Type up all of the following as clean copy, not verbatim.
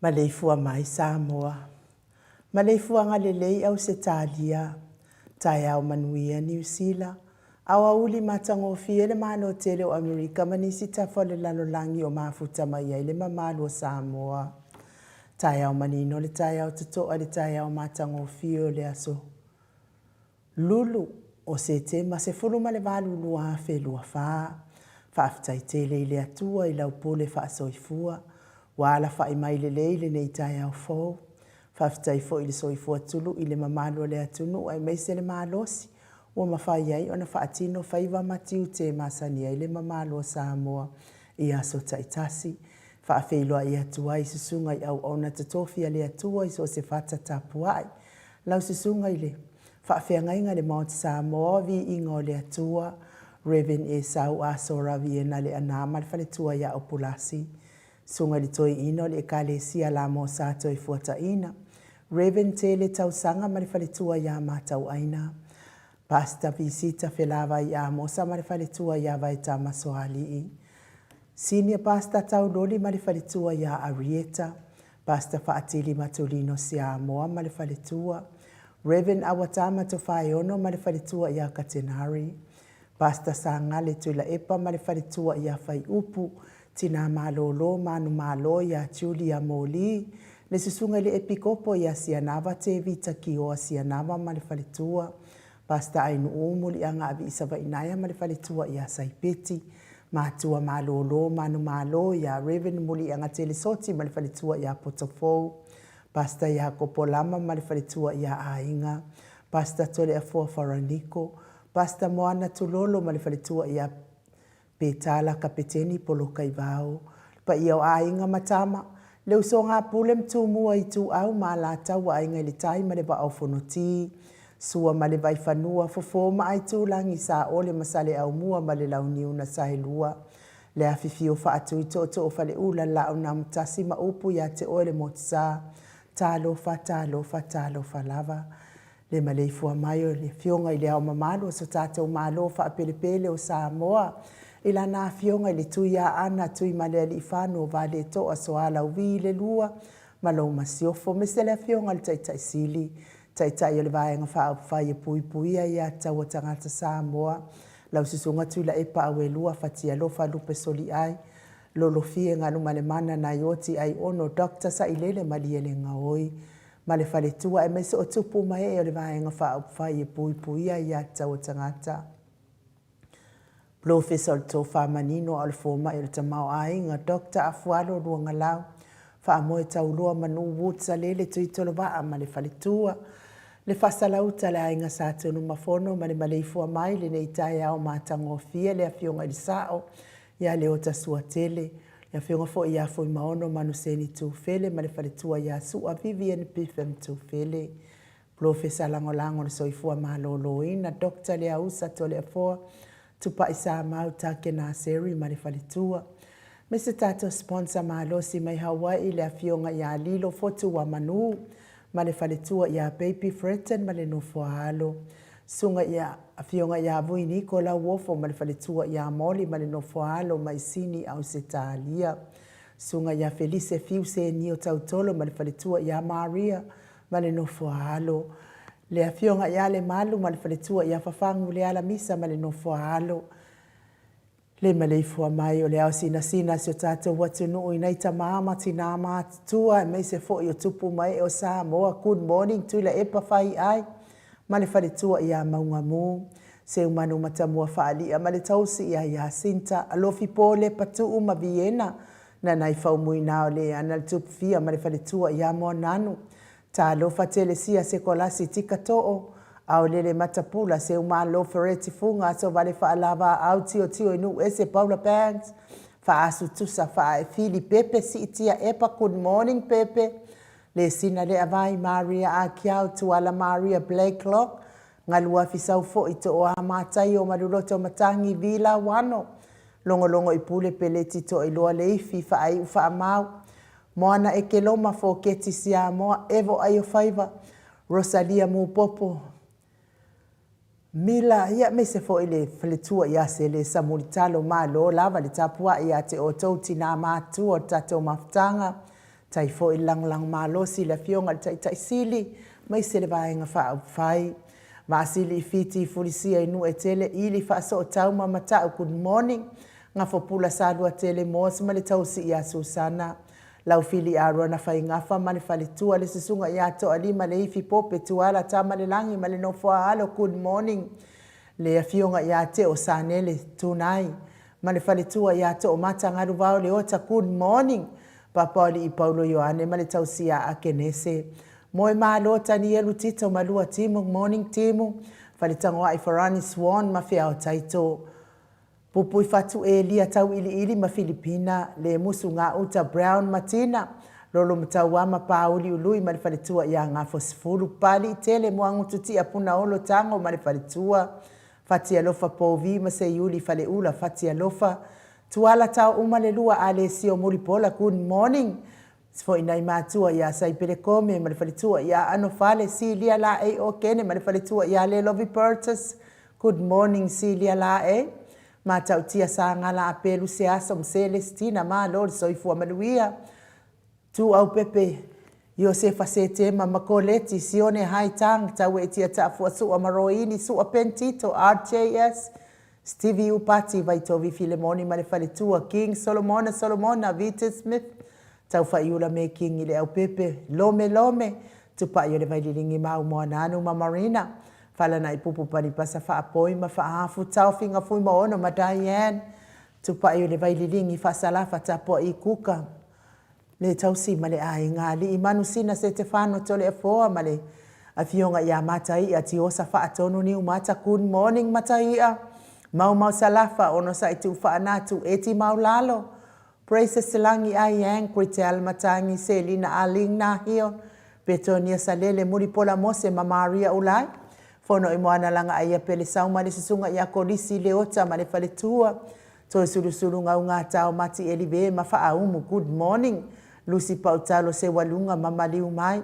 Maleifua mai Samoa. Maleifuaga lelei Ausetalia. Taeao manuia Niu Sila. Aoauli matagofie le Malo tele o Amerika ma nisi tafa o le lalolagi o mafuta mai ai le mamalu o Samoa. Taeao manino le taeao totoa le taeao matagofie o le aso Lulu o Setema 18 2024. Faafetai tele i le Atua i lau pule faasoifua ua alafai mai lelei lenei taeao fou. Faafetai foi i le soifua tului i le mamalu o le atunuu aemaise le malosi ua mafai ai ona faatino faiva ma tiute e masani ai le mamalu o Samoa i aso taitasi. Faafeiloai atu ai susuga i auauna totofi a le Atua i so o se fata tapuai. Lau susuga i le Faafeagaiga i le Maota Samoa, Viiga o le Atua, Rev. Esau Aso Raviena Leaana ma le faletua ia Opulasi. Susuga i le Toeaina o le Ekalesia Lamosa Toefuataiina, Rev. Tele Tausaga ma le faletua ia Matauaina, Pastor Visita Felavai Amosa ma le faletua ia Vaetama Soalii, Senior Pastor Tauloli ma le faletua ia Arieta, Pastor Faatili Matulino Siamoa ma le faletua, Rev. Awatama Tofaeono ma le faletua ia Katenari, Pastor Sagale Tuilaepa ma le faletua ia Faiupu, Tina Malolo Manumalo ia Julia Moli, le Susuga i le Epikopo ia Sianava Tevita Kioa Sianava ma le faletua, Pastor Ainuu Muliaga Aviisavainaea ma le faletua ia Saipeti, Matua Malolo Manumalo ia Rev. Muliaga Telesoti ma le faletua ia Potofou, Pastor Iakopo Lama ma le faletua ia Aiga, Pastor Toleafoa Faraniko, Pastor Moana Tulolo ma le faletua ia Petala Kapeteni Polokaivao, le paia o aiga ma tama, le usoga a Pule ma Tumua Ituau ma Alataua Aiga i le Tai ma le Vaa o Fonoti, Sua ma le Vaifanua, Fofo ma Aitulagi, Saole ma Saleaaumua ma le Launiu na Saelua, le afifio faatui tootoo o Faleula, Laau na Amotasi ma upu ia te oe le Motusa. Talofa, talofa, talofa lava. Le maleifua mai o le Afioga i Le Ao Mamalu o so tatou Malo faapelepele o Samoa, i Lana Afioga i le Tuiaana Tuimalealiifano Vaaletoa Sualauvi le Lua ma lou Masiofo, aemaise le Afioga i le Taitai Sili, Taitai o le Vaega Faaupufai e Puipuia Aia Tatau a Tagata Samoa, lau Susuga Tuilaepa Auelua Fatialofa Lupe Soliai, Lolofie Galumalemana Naioti Aiono Doctor Sailele Malielegaoi ma le faletua aemaise o tupu ma ee o le Vaega Faaupufai e Puipuia Aia Tatau a Tagata. Polofesa o le Tofa Manino a o le Fomai o le Tamaoaiga, Doctor Afualo Luagalau, Faamoe Taulua Manu Woods Alele Tuitolovaa ma le faletua, le Faasalauta le Aiga Sa Tunumafono ma le maleifua mai lenei taeao matagofie le Afioga i le Sao ia Leota Suatele, le Afioga foi ia Fuimaono Manuseni Tufele ma le faletua ia Sua Vivian Biffem Tufele, Polofesa Lagolago o le Soifua Maloloina, Doctor Leausa Toleafoa Tupai Samau Takena Seri ma le faletua. Me se tatou sponsor malosi mai Hawaii le Afioga ia Lilo Fotu Wamanu ma le faletua ia Baby Fretton ma le nofo a alo. Susuga ia Afioga ia Vui Niko Lauofo ma le faletua ia Molly ma le nofo a alo mai Sini Ausetalia. Susuga ia Felise Fiu Senio Tautolo ma le faletua ia Maria ma le nofo a alo. Le Afioga ia Lemalu ma le faletua ia Fafagu Lealamisa ma le nofo a alo. Le maleifua mai o le ao sinasina a si o tatou atunuu i nai tama ma tinā matutua aemaise foi o tupu ma ee o Samoa. Good morning Tuilaepa Faiai ma le faletua ia Maugamu, Seumanu Matamua Faali'a ma le tausi ia Jacinta, Alofi Po Lepatuu ma Viena, Nanai Faumuina o Leana le Tupufia ma le faletua ia Moananu, Talofa Telesia Sekolasi Tika Too, Aolele Matapula Seumalo Fereti Fuga Asovale Faalava Au Tiotio i Nuuese Paula Banks Faasu Tusa Faaefili Pepe Siitia Epa Good morning Pepe Lesina Leavai Maria Akiau Tuala Maria Blakelock Galuafi Saufoi Tooa Mataio Maluloto Matangi Vila Wano Logologo i Pule Peleti Toailoa Leifi Faaiu Faamau Moana Ekeloma Foketi Siamoa Evo Aiofaiva Rosalia Mupopo Mila, ia aemaise foi le faletua ia Sele Samulitalo Malo lava le tapuai ia te outou tinā matua o le tatou mafutaga, tai foi le lagolago malosi i le Afioga i le Taitai Sili aemaise le Vaega Faaupufai. Vaasili i Fiti Fulisia i Nuuetele Ili Faasootau ma Matau Good morning Gafopula Saluatele Moss ma le tausi ia Susana Laufili Arona Faigafa ma le faletua le susuga ia Toalima Leifi Pope Tuala Tamalelagi ma le nofoaalo Good morning Le afioga ia Teo Sanele Tunai ma le faletua ia Toomata Galuvao Leota Good morning Papaoalii Paulo Ioane ma le tausi ia Akenese Moemalo Tanielu Tito Malua Timu Morning Timu Faletagoai Farani Swan ma Feao Taito Pupuifatu Elia Tauiliili ma Filipina, Lemusu Gauta Brown ma Tina, Lolomatauama ma Pāuli Ului ma le faletua ia Gafosefulu, Paliitele Muagututia Punaolo Tago ma le faletua, Fatialofa Povi ma Seiuli Faleula Fatialofa, Tuala Taouma le lua Alesio Mulipola Good morning Foi nai matua ia Saipele Kome ma le faletua ia Aano Fale, Silia Laei Okene ma le faletua ia Lelovi Bertus. Good morning Silia Laei. Matautia Sagala Apelu Seaso ma Celestina Malo le soifua manuia. Tuau Pepe Iosefa Setema ma Koleti Sione Haitang Tauetia Taafua Sua ma Roini Sua Pentito RJS Stevie Upati, Vaitovi Filemoni ma le faletua, King Solomona Solomona, Vita Smith, Taufaiula me King i le Aupepe, Lome Lome, Tupai o le Vaililingi Mau Moananu ma Marina, Falanai Pupu Panipasa Faapoi ma Faafu, Taofiga Fuimaono ma Diane, Tupai o le Vaililingi Faasalafa Tapuai Kuka, Le tausi ma le aiga alii Manusina Setefano Toleafoa ma le Afioga ia Mataia Tiosa Faatonu Niumata Good morning Mataia Maumau Salafa Onosai Tuufaanatu Eti Maulalo Praises Lagi Aiang Gritel Matangi Selina Aling Nahio Petonia Salele Mulipola Mose ma Maria Ulai Fono i Moana Lagaaia Pele Sauma le Susuga ia Kolisi Leota ma le Faletua Toe sulusulu gau ngā tao mati Elive ma Faaumu Good morning. Lusi Pautalo Seualuga ma maliu mai.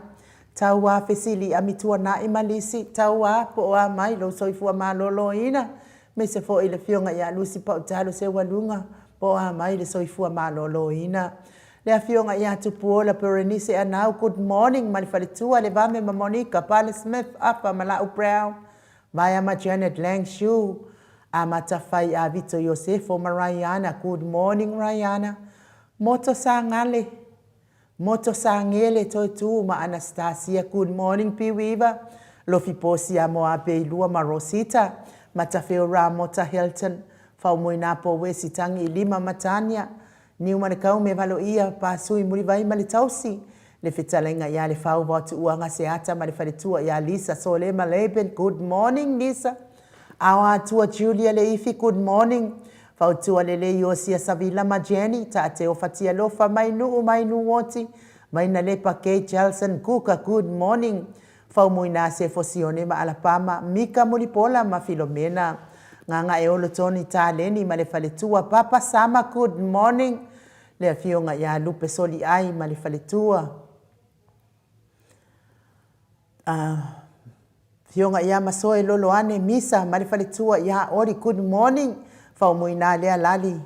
Tauā Fesili Amituanai ma Lisi, tauā po o a mai lou soifua maloloina, aemaise foi le Afioga ia Lusi Pautalo Seualuga po o a mai le soifua maloloina. Le Afioga ia Tupuola Perenise Anau, good morning ma le faletua Levame ma Monica, Pale Smith, Afa ma Lau Brown, Vaea ma Janet Lang Shu, Amata Fai Avito Iosefo ma Raiana, good morning Raiana, Moto Sangale, Moto Sangele Toetu ma Anastasia, good morning Piuiva, Lofi Posia Moape Ilua ma Rosita, Matafeo Ramota Hilton, Faumuina Powesi Tangi Ilima ma Tania, Niumanekau me Valoia, Pasui Mulivai ma le Tausi, le fetalaiga ia Lefau Vaotuuaga Seata ma le faletua ia Lisa Solema Laban, good morning Lisa, Aoatua Julia Leifi, good morning, Fautua Lelei Iosia Savila ma Jenny, Taateo Fatialofa mai Nuu mai Nuuoti, mai Nalepa Kate Jelson Kuka, good morning, Faumuina Sefo Sione ma Alapama, Mika Mulipola ma Filomena, Gagaeolo Tony Taleni ma le faletua, Papa Sama, good morning, le Afioga ia Lupe Soliai ma le faletua, Afioga ia Masoe Loloane Misa ma le faletua ia Ori, good morning, Faumuina Lea Lali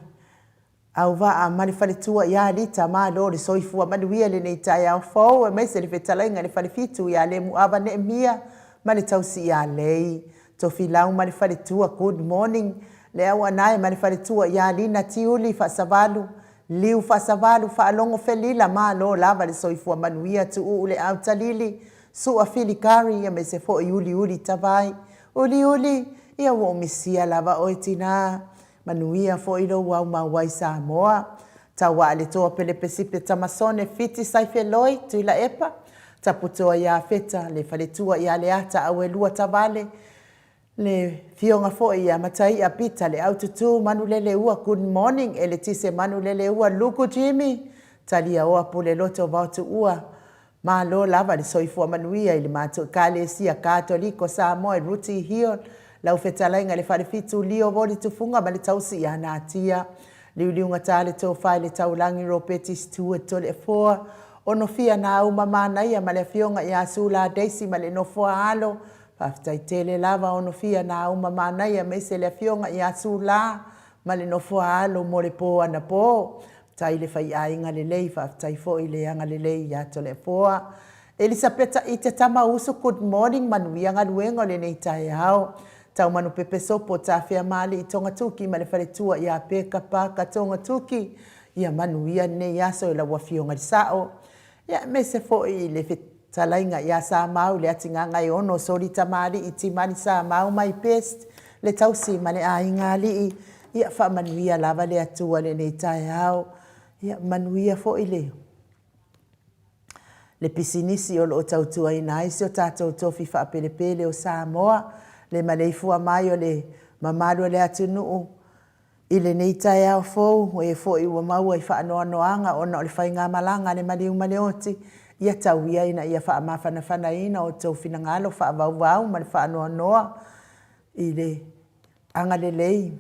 Auvaa ma le faletua ia Lita, malo le soifua manuia lenei taeao fou aemaise le fetalaiga i le falefitu ia Lemuava Neemia ma le tausi ia Lei Tofilau ma le faletua, good morning, Le Auanae ma le faletua ia Lina Tiuli Faasavalu, Liu Faasavalu Faalogo Felila, malo lava le soifua manuia Tuuu Le Autalili, Sua Filikari aemaise foi Uliuli Tavai, Uliuli, ia ua ou misia lava oe tinā. Manuia foi lou au maua i Samoa. Tauaa le toa Pelepesipe Tamasone Fiti Saifeloi Tuilaepa Taputoa ia Feta le faletua ia Leata Auelua Tavale le fioga foi ia Mataia Pita le Aututu Manuleleua Good morning Eletise Manuleleua Luku Jimmy Taliaoa Puleloto Vaotuua Malo lava le soifua manuia i le matou Ekalesia Katoliko Samoa i Rooty Hill, lau fetalaiga i le Falefitu Lio Voli Tufuga ma le tausi ia Natia. Liuliugata le tofa i le taulagi Ropeti Stewart Toleafoa, Onofia Nauma Manaia ma le afioga ia Sula Daisy ma le nofoa alo. Faafetai tele lava Onofia Nauma Manaia aemaise le afioga ia Sula ma le nofoa alo mo le po anapo. Faafetai le faiaiga lelei, faafetai foi le agalelei ia Toleafoa. Elisapeta Ite Tamausu good morning manuia galuega o lenei taeao. Taumanupepe Sopo Tafeamalii Togatuki ma le faletua ia Peka Paka Togatuki ia manuia lenei aso i lau afioga i le sao. Ia aemaise foi i le fetalaiga ia Samau le Atigagaeono Soli Tamalii Timani Samau my best le tausi ma le aiga alii ia faamanuia lava le Atua lenei taeao ia manuia foi le le pisinisi o lo o tautuaina ai si o tatou tofi faapelepele o Samoa le maleifua mai o le mamalu o le atunuu I lenei taeao fou, o e foi ua maua i faanoanoaga ona o le faigamalaga a le maliu ma le oti, ia tau ia ina ia faamafanafanaina outou finagalo faavauvau ma le faanoanoa i le agalelei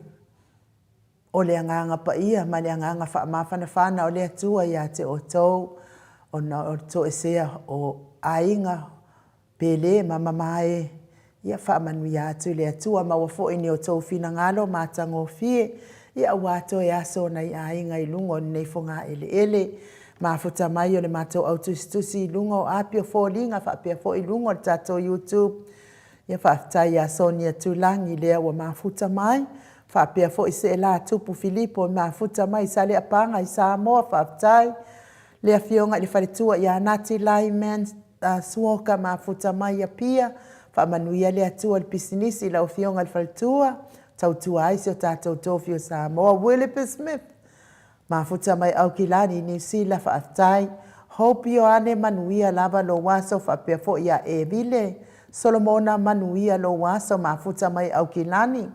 o le Agaga Paia ma le Agaga faamafanafana o le Atua ia te outou, ona o le toesea o aiga Pele ma mamae, ia faamanuia atu le Atua maua foi ni outou finagalo matagofie, ia aua toe aso o nai aiga i luga o lenei fogaeleele. Mafuta mai o le matou au tusitusi i luga o api o foliga faapea foi i luga o le tatou YouTube. Ia faafetai ia Sonia Tuilagi lea ua mafuta mai, faapea foi Seela Tupu Filipo e mafuta mai i Saleapaga i Samoa, faafetai. Le Afioga i le Faletua ia Nati Lyman Suoka mafuta mai Apia, faamanuia le Atua i le pisinisi i lau Afioga i le Faletua, tautua ai si o tatou tofi o Samoa. Willie Smith, mafuta mai Aukilani i Niu Sila, faafetai. Hope Ioane, manuia lava lou aso faapea foi ia Evile Solomona, manuia lou aso, mafuta mai Aukilani.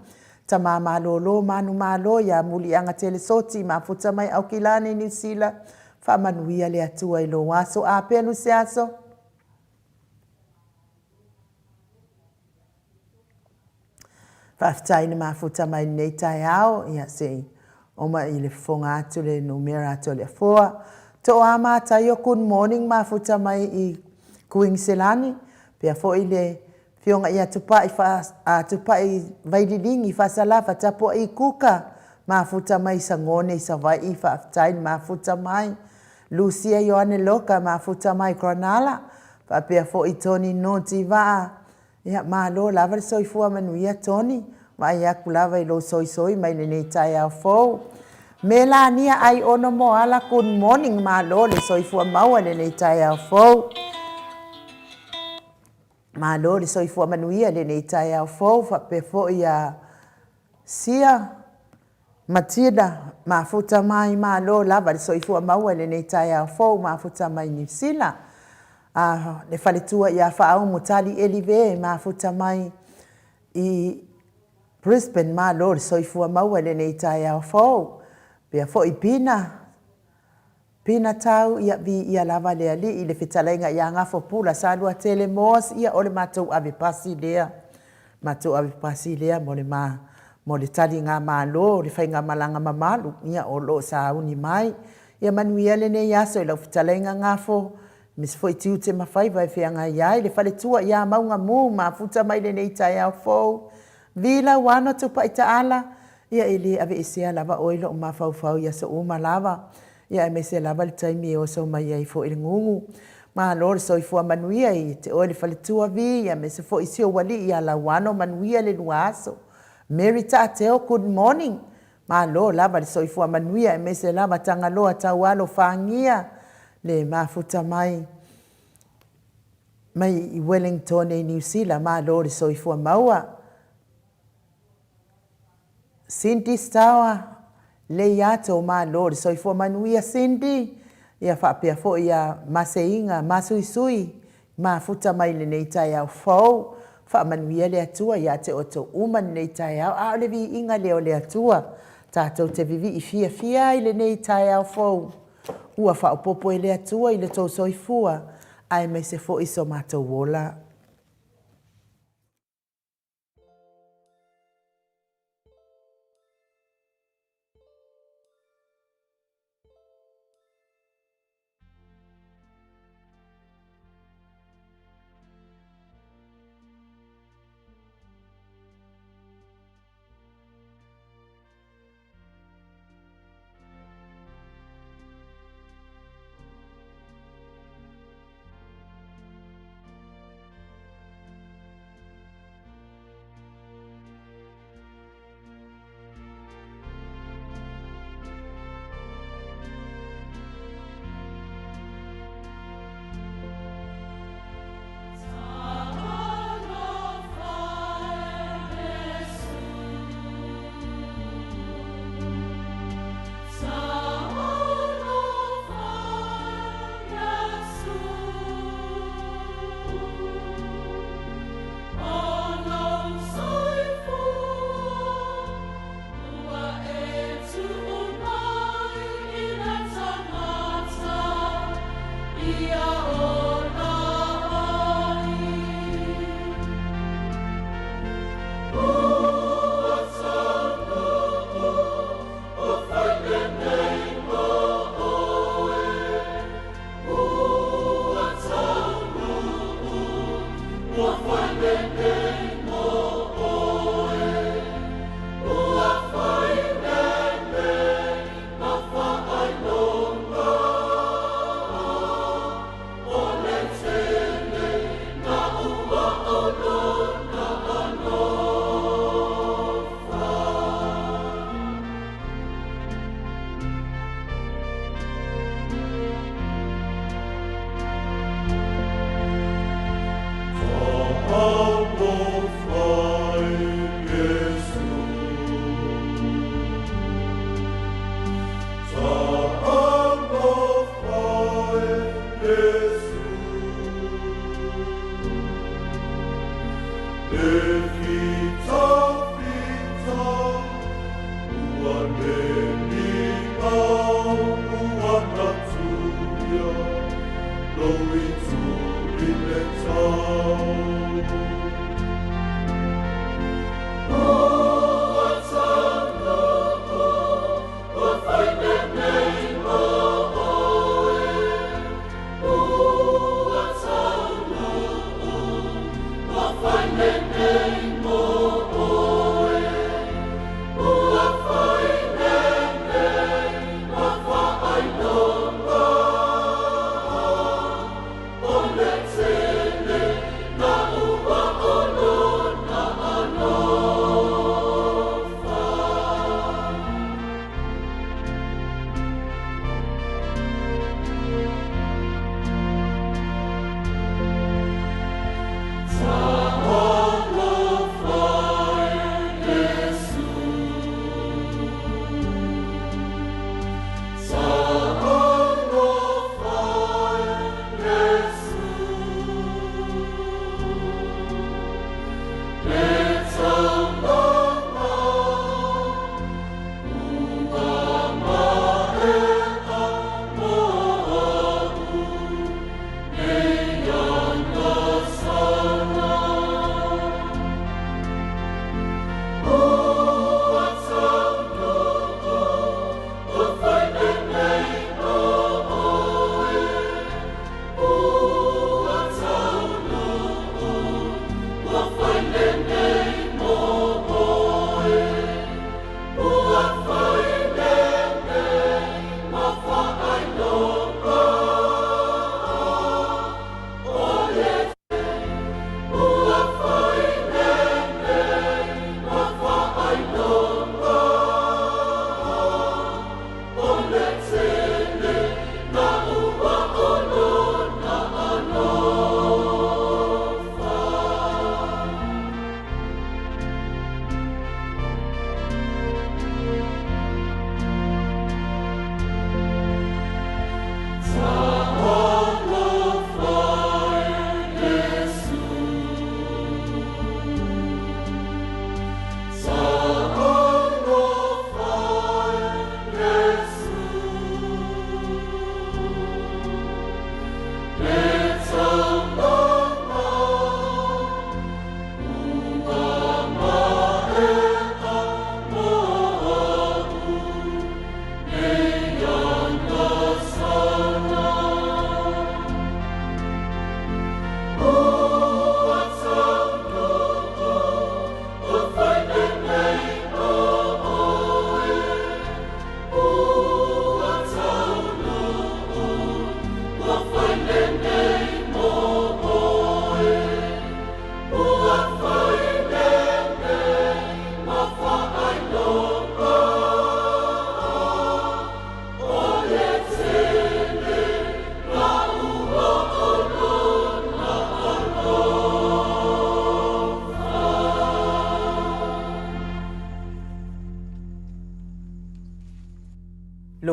Tama malolo manumalo ia Muliaga Telesoti, mafuta mai Aukilani i Niu Sila, Faamanuia le Atua i lou aso a pelu se aso. Faafetai le mafuta mai lenei taeao, ia se i oma i le fofoga atu le numera a Toleafoa. Toa Mataio, good morning, mafuta mai i Kuiniselani, pea foi le Afioga ia Tupai fa, a Tupai Vaililigi Faasalafa Tapuai Kuka, mafuta mai i Sagone i Savaii, faafetai le mafuta mai. Lucia Ioane Loka, mafuta mai Cronulla, faapea foi Tony Noti Vaa, ia malo lava le soifua manuia Tony, vaai atu lava i lou soisoi mai lenei taeao fou. Melania Aiono Moala, good morning, malo le soifua maua i lenei taeao fou. Malo le soifua manuia i lenei taeao fou, faapea foi ia Sia Matilda, mafuta mai, malo lava le soifua maua i lenei taeao fou, mafuta mai Niu Sila. A le faletua ia Faaumu Tali Elive, mafuta mai i Brisbane, malo le soifua maua i lenei taeao fou. Pea foi Pina, Pina Tau, ia viia lava le Alii i le fetalaiga ia Gafo Pula Saluatele Moss, ia o le matou ave pasi lea, matou ave pasi lea mo le ma, mo le taligamalo, le faigamalaga mamalu, ia o lo o sauni mai. Ia manuia lenei aso i lau fetalaiga Gafo, aemaise foi tiute ma faiva e feagai ai le faletua ia Mauga Mu, mafuta mai lenei taeao fou. Vi Lauano Tupai Taala, ia e le aveesea lava oe i lou mafaufau i aso uma lava, ia aemaise lava le taimi e oso mai ai foi le gugu. Malo le soifua manuia i te oe le faletua Vi, aemaise foi si ou alii ia Lauano, manuia le lua aso. Mary Taateo, good morning. Malo lava le soifua manuia aemaise lava Tagaloa Taualo Fagia le mafuta mai mai i Wellington i Niu Sila, malo le soifua maua. Cindy Stower, Leiato, malo le soifua manuia Cindy, ia faapea foi ia Maseiga Masuisui, mafuta mai lenei taeao fou. Faamanuia le Atua ia te outou uma lenei taeao, a o le viiga lea o le Atua tatou te vivii fiafia ai lenei taeao fou, ua faaopoopo e le Atua i le tou soifua aemaise foi so matou ola.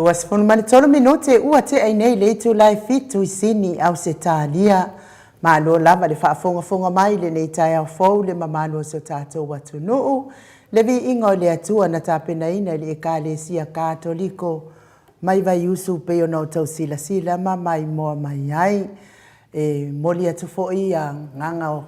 Ua 13 minute ua tea i nei le itula e 7 i Sini, Ausetalia. Malo lava le faafogafoga mai i lenei taeao fou i le mamalu o si o tatou atunuu. Le viiga o le Atua na tapenaina e le Ekalesia Katoliko mai Vaiusu pei ona outou silasila ma maimoa mai ai. E momoli atu foi agaga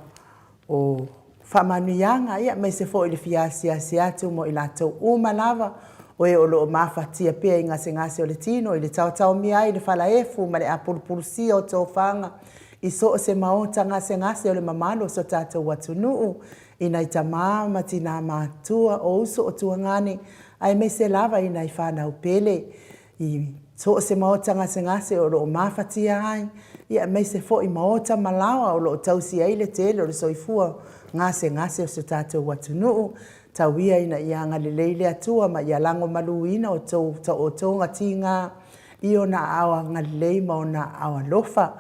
o faamanuiaga aemaise foi o le fia asiasi atu mo i latou uma lava o e o lo o mafatia pea i gasegase o le tino i le taotaomia ai i le falaefu ma le apulupulusia o tofaga i so o se maota gasegase o le mamalu o si o tatou atunuu, i nai tama ma tina matutua, o uso o tuagane, aemaise lava i nai fanau pele i so o se maota gasegase o lo o mafatia ai, aemaise foi maota ma laoa o lo o tausi ai le tele o le soifua gasegase o si o tatou atunuu. Tau ia ina ia agalelei le Atua ma ia lagomaluina outou taotoga tiga i ona aao agalelei ma ona aao alofa.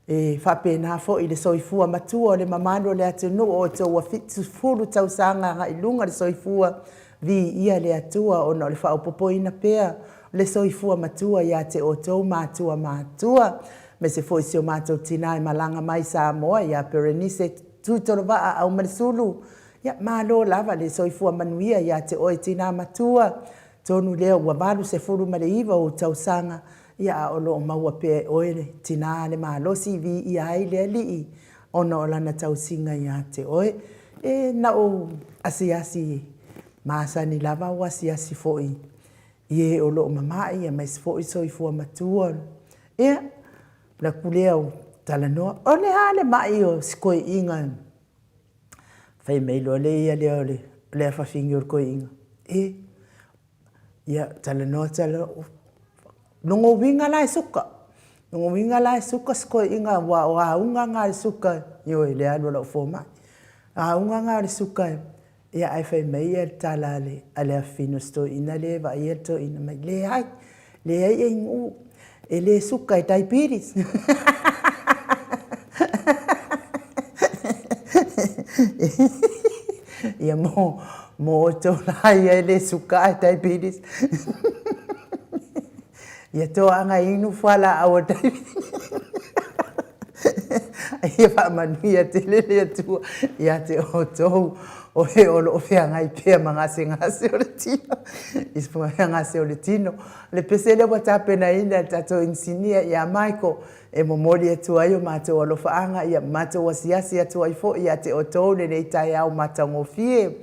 E faapena foi i le soifua matua o le mamalu o le atunuu, o outou ua 70 tausaga agai i luga le soifua, viia le Atua ona o le faaopoopoina pea o le soifua matua ia te outou matua matutua. Aemaise foi si o matou tina e malaga mai Samoa ia Perenise Tuitolovaa Aumalesulu, ia malo lava le soifua manuia ia te oe tina matua. Atonu lea ua 89 ou tausaga, a o lo o maua pea e oe le tina le malosi, viia ai le Alii ona o lana tausiga ia te oe. E na o asiasi masani lava au asiasi foi i e o lo o mamai aemaise foi le soifua matua. Ia, alu atu lea talanoa, o le a le mai o si toeaina? Fai mai loa le ia lea o le afafine o le toeaina, e, ia, talanoa, talanoa, lona uiga la e suka? Lona uiga la e suka si toeaina aua o auga na o le suka, ioe, i le alu a lau fomai. O auga na o le suka, ae fai mai le tala a le afafine o si toeaina lea e vaaia le toeaina, fai mai, leai, leai Ainuu, e le suka e diabetes. Ia mo outou la ia e le suka ae diabetes, ia toaga e inu fualaau a le diabetes. Ia faamanuia tele le Atua ia te outou o e o lo o feagai pea ma gasegase o le tino, gasegase o le tino. O le pese lea ua tapenaina e le tatou inisinia ia Michael e momoli atu ai o matou alofaaga, ia matou asiasi atu ai foi ia te outou i lenei taeao matagofie.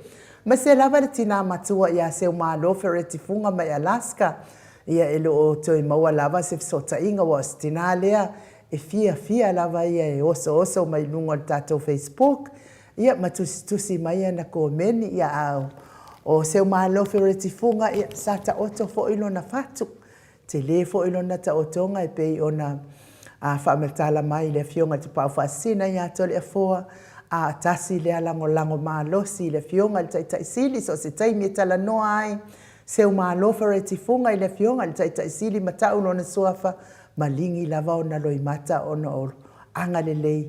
Aemaise lava le tina matua ia Seumalo Fereti Fuga mai Alaska, ia e le o toe maua lava se fesootaiga, aua o se tina lea e fiafia lava ia e osooso mai luga o le tatou Facebook, ia ma tusitusi mai ana komeni, ia a o Seumalo Fereti Fuga, ia sa taoto foi lona fatu, tele foi lona taotoga e pei ona faamatala mai le Afioga i le Tapaau Faasisina ia Toleafoa, a tasi lea lagolago malosi i le Afioga i le Taitai Sili, so o se taimi e talanoa ai Seumalo Fereti Fuga i le Afioga i le Taitai Sili ma tau lona suafa, maligi lava ona loimata ona o agalelei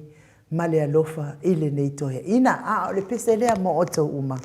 ma le alofa i lenei toeaina. A o le pese lea mo outou uma.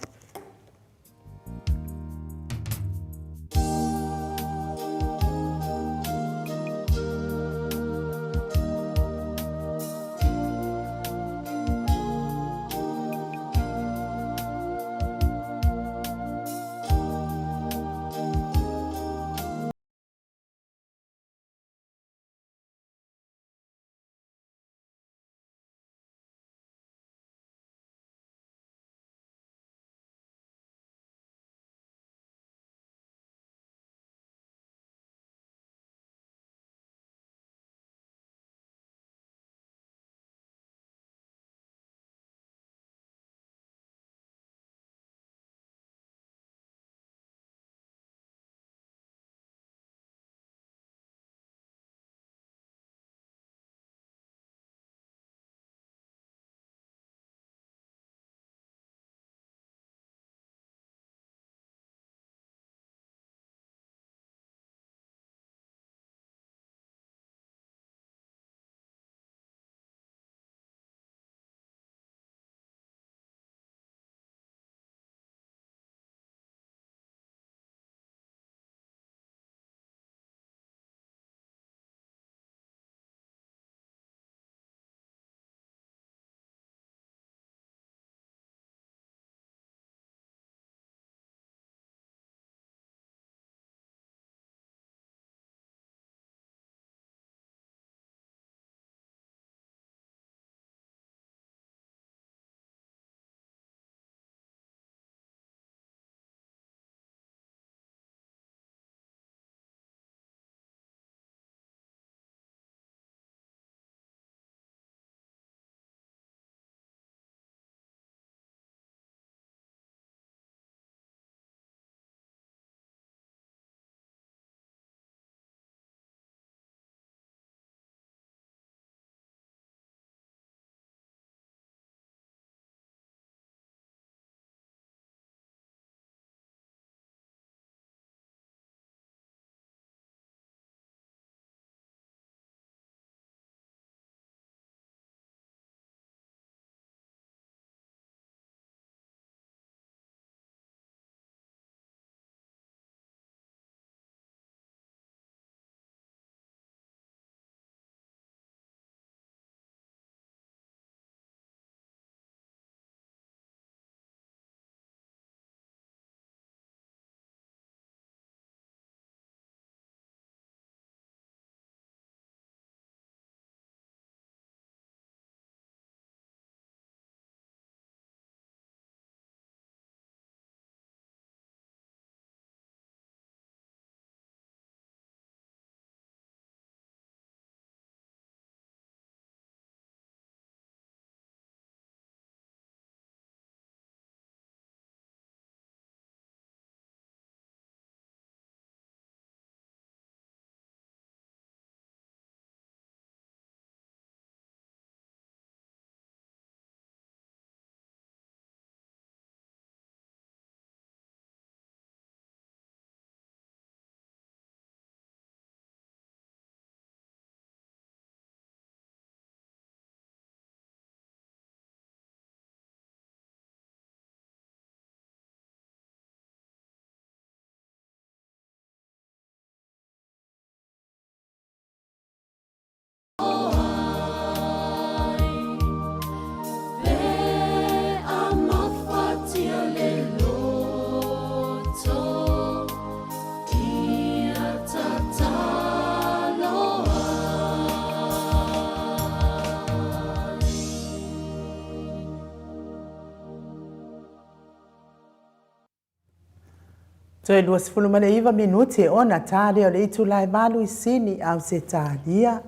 Toe 29 minute ona ta lea o le itula e 8 i Sini, Ausetalia.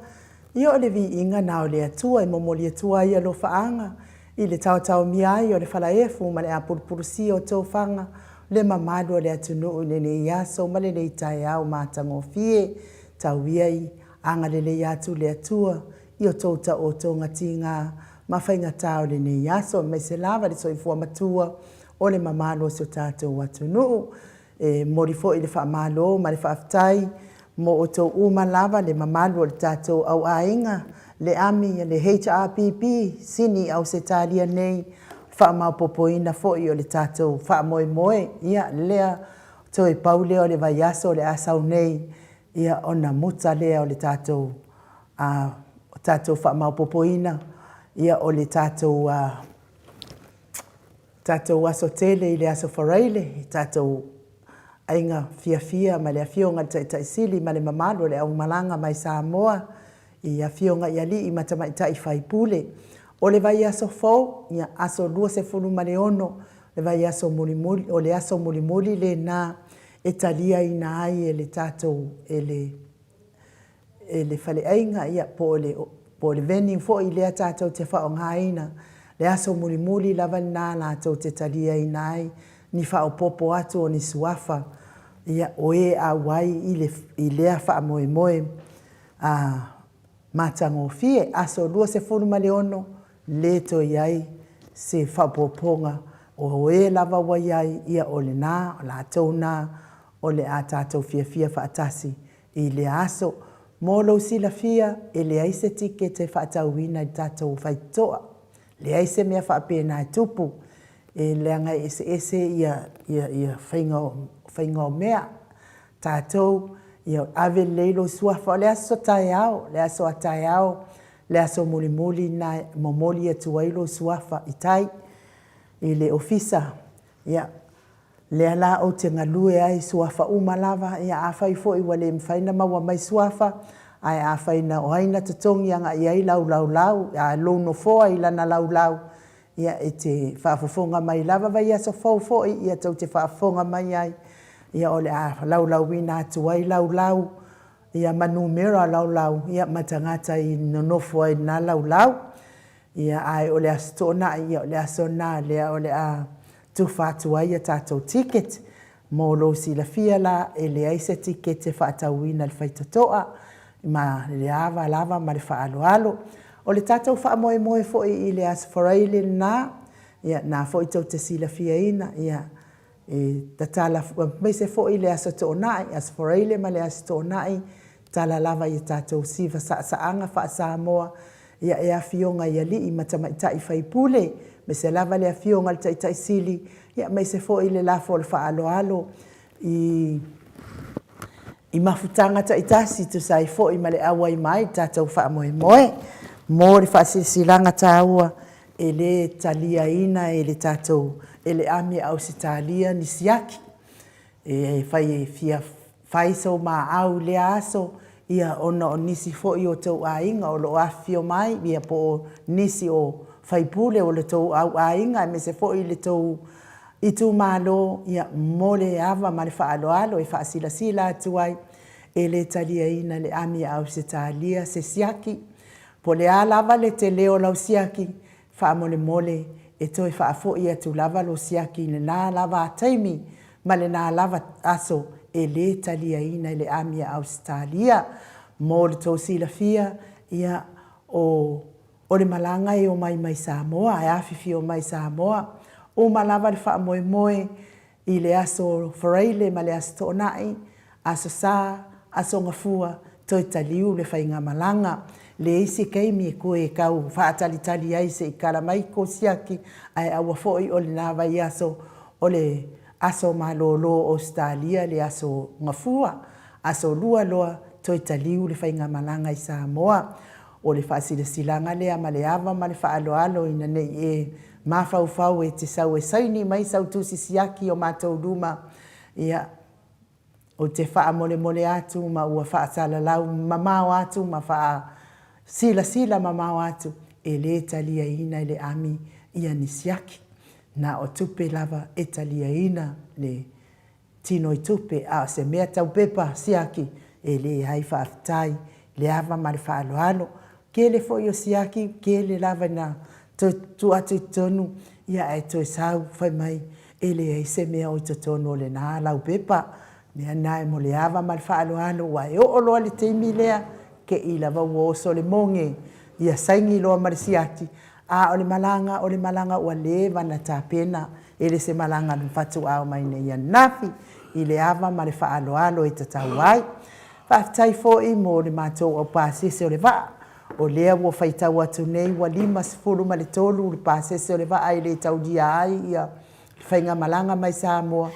Ia o le viiga na o le Atua e momoli atu ai alofaaga i le taotaomia ai o le falaefu ma le apulupulusia o tofaga le mamalu o le atunuu i lenei aso ma lenei taeao matagofie. Tau ia i agalelei atu le Atua i o tou taotoga tiga ma faigata o lenei aso, aemaise lava le soifua matua o le mamalu o si o tatou atunuu. E momoli foi le faamalo ma le faafetai mo outou uma lava le mamalu o le tatou au aiga, le AMI, le HRPP, Sini Ausetalia nei, faamaopoopoina foi o le tatou faamoemoe. Ia lea toe pau lea o le vaiaso o le a sau nei, ia ona muta lea o le tatou a tatou faamaopoopoina ia o le tatou a tatou aso tele i le aso Faraile, i tatou aiga fiafia ma le Afioga i le Taitai Sili ma le mamalu o le aumalaga mai Samoa i afioga i alii ma tamaitai faipule. O le vaiaso fou, ia, aso 26, le vaiaso mulimuli, o le aso mulimuli lena e taliaina ai e le tatou, e le e le faleaiga, ia, po o le, po o le venue foi lea tatou te faaaogaina, le aso mulimuli lava lena latou te taliaina ai ni faaopoopo atu o ni suafa, ia, o e auai i le, i lea faamoemoe a matagofie. Aso 26, le toe i ai se faaopoopoga, o e lava ua i ai, ia o lena, o latou na o le a tatou fiafia faatasi i lea aso. Mo lou silafia, e leai se tikete e faatauina i le tatou faitotoa. Leai se mea faapena e tupu, e leaga e eseese ia, ia, ia faiga o, faiga o mea. Tatou, ia ave lelei lou suafa. O le aso taeao, le aso a taeao, le aso mulimuli lena e momoli atu ai lou suafa i tai i le ofisa. Ia, lea la ou te galue ai i suafa uma lava. Ia afai foi ua le mafai ona maua mai suafa, ae afai na o ai na totogi agai i ai lau laulau, a lou nofoa i lana laulau, ia e te faafofoga mai lava vaiaso fou foi, ia tou te faafofoga mai ai, ia o le a laulauina atu ai laulau, ia ma numera o laulau, ia ma tagata i nonofo ai i lena laulau. Ia, ae o le Aso Toonai, ia o le aso lena lea o le a tufa atu ai a tatou ticket. Mo lou silafia la, e leai se tikete e faatauina i le faitotoa, ma le ava lava ma le faaaloalo. O le tatou faamoemoe foi i le Aso Faraile lena, ia, na foi tou te silafiaina, ia, e tatala, aemaise foi le Aso Toonai, Aso Faraile ma le Aso Toonai, tala lava i a tatou siva saasaaga faa-Samoa, ia, e afioga i alii ma tamaitai faipule, aemaise lava le afioga i le Taitai Sili, ia, aemaise foi le lafo o le faaaloalo i i mafutaga taitasi tusa ai foi ma le auai mai i le tatou faamoemoe. Mo le faasilasilaga taua, e le taliaina e le tatou e le ami a Ausetalia ni siaki. E fai e fia fai sou maau i lea aso, ia ona o nisi foi o tou aiga o lo o afifio mai, ia po o nisi o faipule o le tou au aiga aemaise foi le tou itumalo, ia mo le ava ma le faaaloalo e faasilasila atu ai, e le taliaina le ami a Ausetalia se siaki. Po o le a lava le tele o lau siaki, faamolemole e toe faafoi atu lava lou siaki i lena lava taimi ma lena lava aso e le taliaina e le ami a Ausetalia. Mo le tou silafia, ia, o o le malaga e omai mai Samoa, e afifio mai Samoa. Uma lava le faamoemoe i le Aso Faraile ma le Aso Toonai, Aso Sa, Aso Gafua, toe taliu le faigamalaga. Leai se taimi e toe tau faatalitali ai se i tala mai tou siaki, ae aua foi o lena vaiaso o le aso malolo o Ausetalia le Aso Gafua, Aso Lua loa toe taliu le faigamalaga i Samoa. O le faasilasilaga lea ma le ava ma le faaaloalo ina ne i e mafaufau e te sau e saini mai sau tusi siaki i o matou luma, ia, ou te faamolemole atu ma ua faasalalau mamao atu ma faasilasila mamao atu, e le taliaina e le ami ia ni siaki. Na o tupe lava e taliaina le. tino i tupe, a o se mea tau pepa siaki, e leai. Faafetai le ava ma le faaaloalo. Tele foi o siaki, tele lava ina toe tuu atu i totonu, ia ae toe sau fai mai e leai se mea o i totonu o lena laupepa. O le mea lena e mo le ava ma le faaaloalo, aua e oo loa i le taimi lea, te i lava ua oso le moge, ia saini loa ma le siaki, a o le malaga, o le malaga ua leva ona tapena, e le se malaga na faatoa omai nei ananafi, i le ava ma le faaaloalo e tatau ai. Faafetai foi mo le matou au pasese o le vaa, o lea ua faitau atu nei ua 53 le pasese o le vaa e le taulia ai le faigamalaga mai Samoa,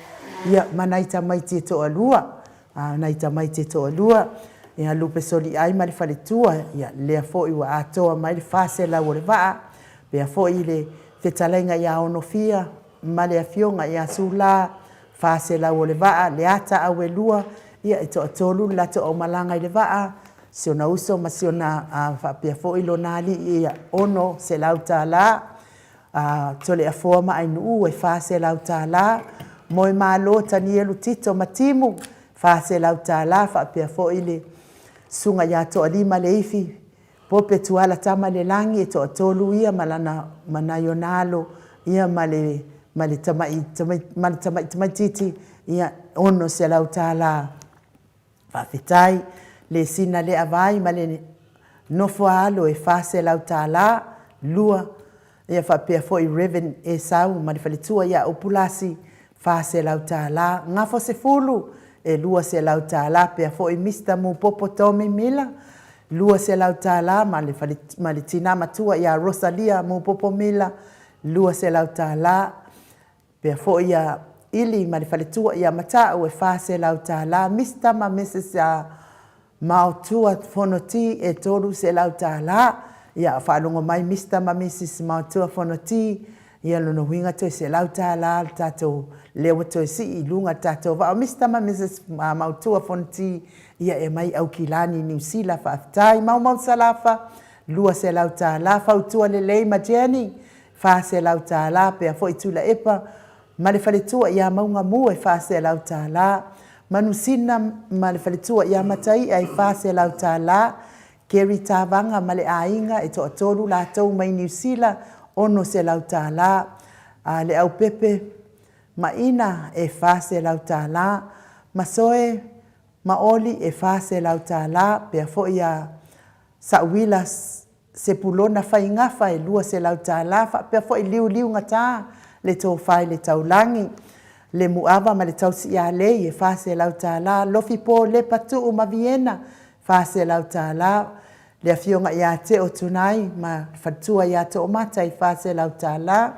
ia ma nai tamaiti e toalua, nai tamaiti e toalua, ia Lupesoliai ma le faletua, ia lea foi ua atoa mai le 400 o le vaa, faapea foi le fetalaiga ia Onofia ma le afioga ia Sula, 400 o le vaa, Leata Auelua, ia e toatolu le latou aumalaga i le vaa, si ona uso ma si ona faapea foi lona alii, ia $600. Toleafoa ma Ainuu e $400. Moemalo Tanielu Tito ma Timu, $400. Faapea foi le susuga ia Toalima Leifi Pope Tuala Tamalelagi, e toatolu ia ma lana ma nai ona alo ia ma le ma le tamai ma le tamai tamaitiiti, ia $600. Faafetai le sina lea vai ma le nofo a alo e $400 lua ia faapea foi Rev Esau ma le faletua ia Upulasi $400. Gafo Sefulu e $200 pea foi Mr Mupopo Tommy Miller $200 ma le fale ma le tina matua ia Rosalia Mupopo Miller $200. Pea foi ia Ili ma le faletua ia Mata'u e $400. Mr ma Mrs Maotua Fonoti e $300. Ia faalogo mai Mr ma Mrs Maotua Fonoti, ia lona uiga toe $100 le tatou lea ua toe sii i luga le tatou vaa. O Mr ma Mrs Maotua Fonoti, ia e mai Aukilani, Niu Sila. Faafetai. Maumau Salafa, $200. Fautua Lelei ma Jenny, $400. Pea foi Tuilaepa ma le faletua ia Maugamu e $400. Manusina ma le faletua ia Mataia e $400. Kerry Tavaga ma le aiga e toatolu latou mai Niu Sila, $600. Leaupepe Maina e $400. Masoe Maoli e $400. Pea foi ia Sauila Sepulona Faigafa e $200, faapea foi Liuliugata le Tofa i le Taulagi, Lemuava ma le Tausialei e $400, Lofipo Lepa Tuu ma Viena e $400, le Afioga ia Teo Tunai ma le faletua ia Toomata e $400,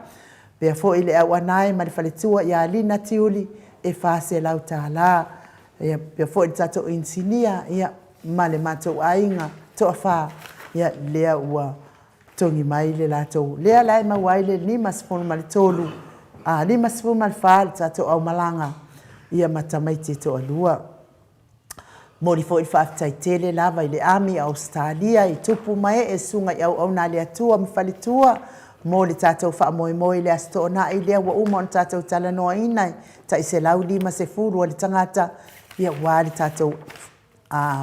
faapea foi le Auanae ma le faletua ia Lina Tiuli e $400. Ia, faapea foi le tatou inisinia, ia, ma le matou aiga toafa, ia, lea ua togi mai le latou, lea la e maua ai le 53, a, 54 le tatou aumalaga, ia, ma tamaiti e toalua. Momoli foi le faafetai tele lava i le Army a Ausetalia i tupu ma ee, susuga i auauna a le Atua ma faletua mo le tatou faamoemoe i le Aso Toonai lea ua uma ona tatou talanoaina e tai 150 a le tagata, ia aua le tatou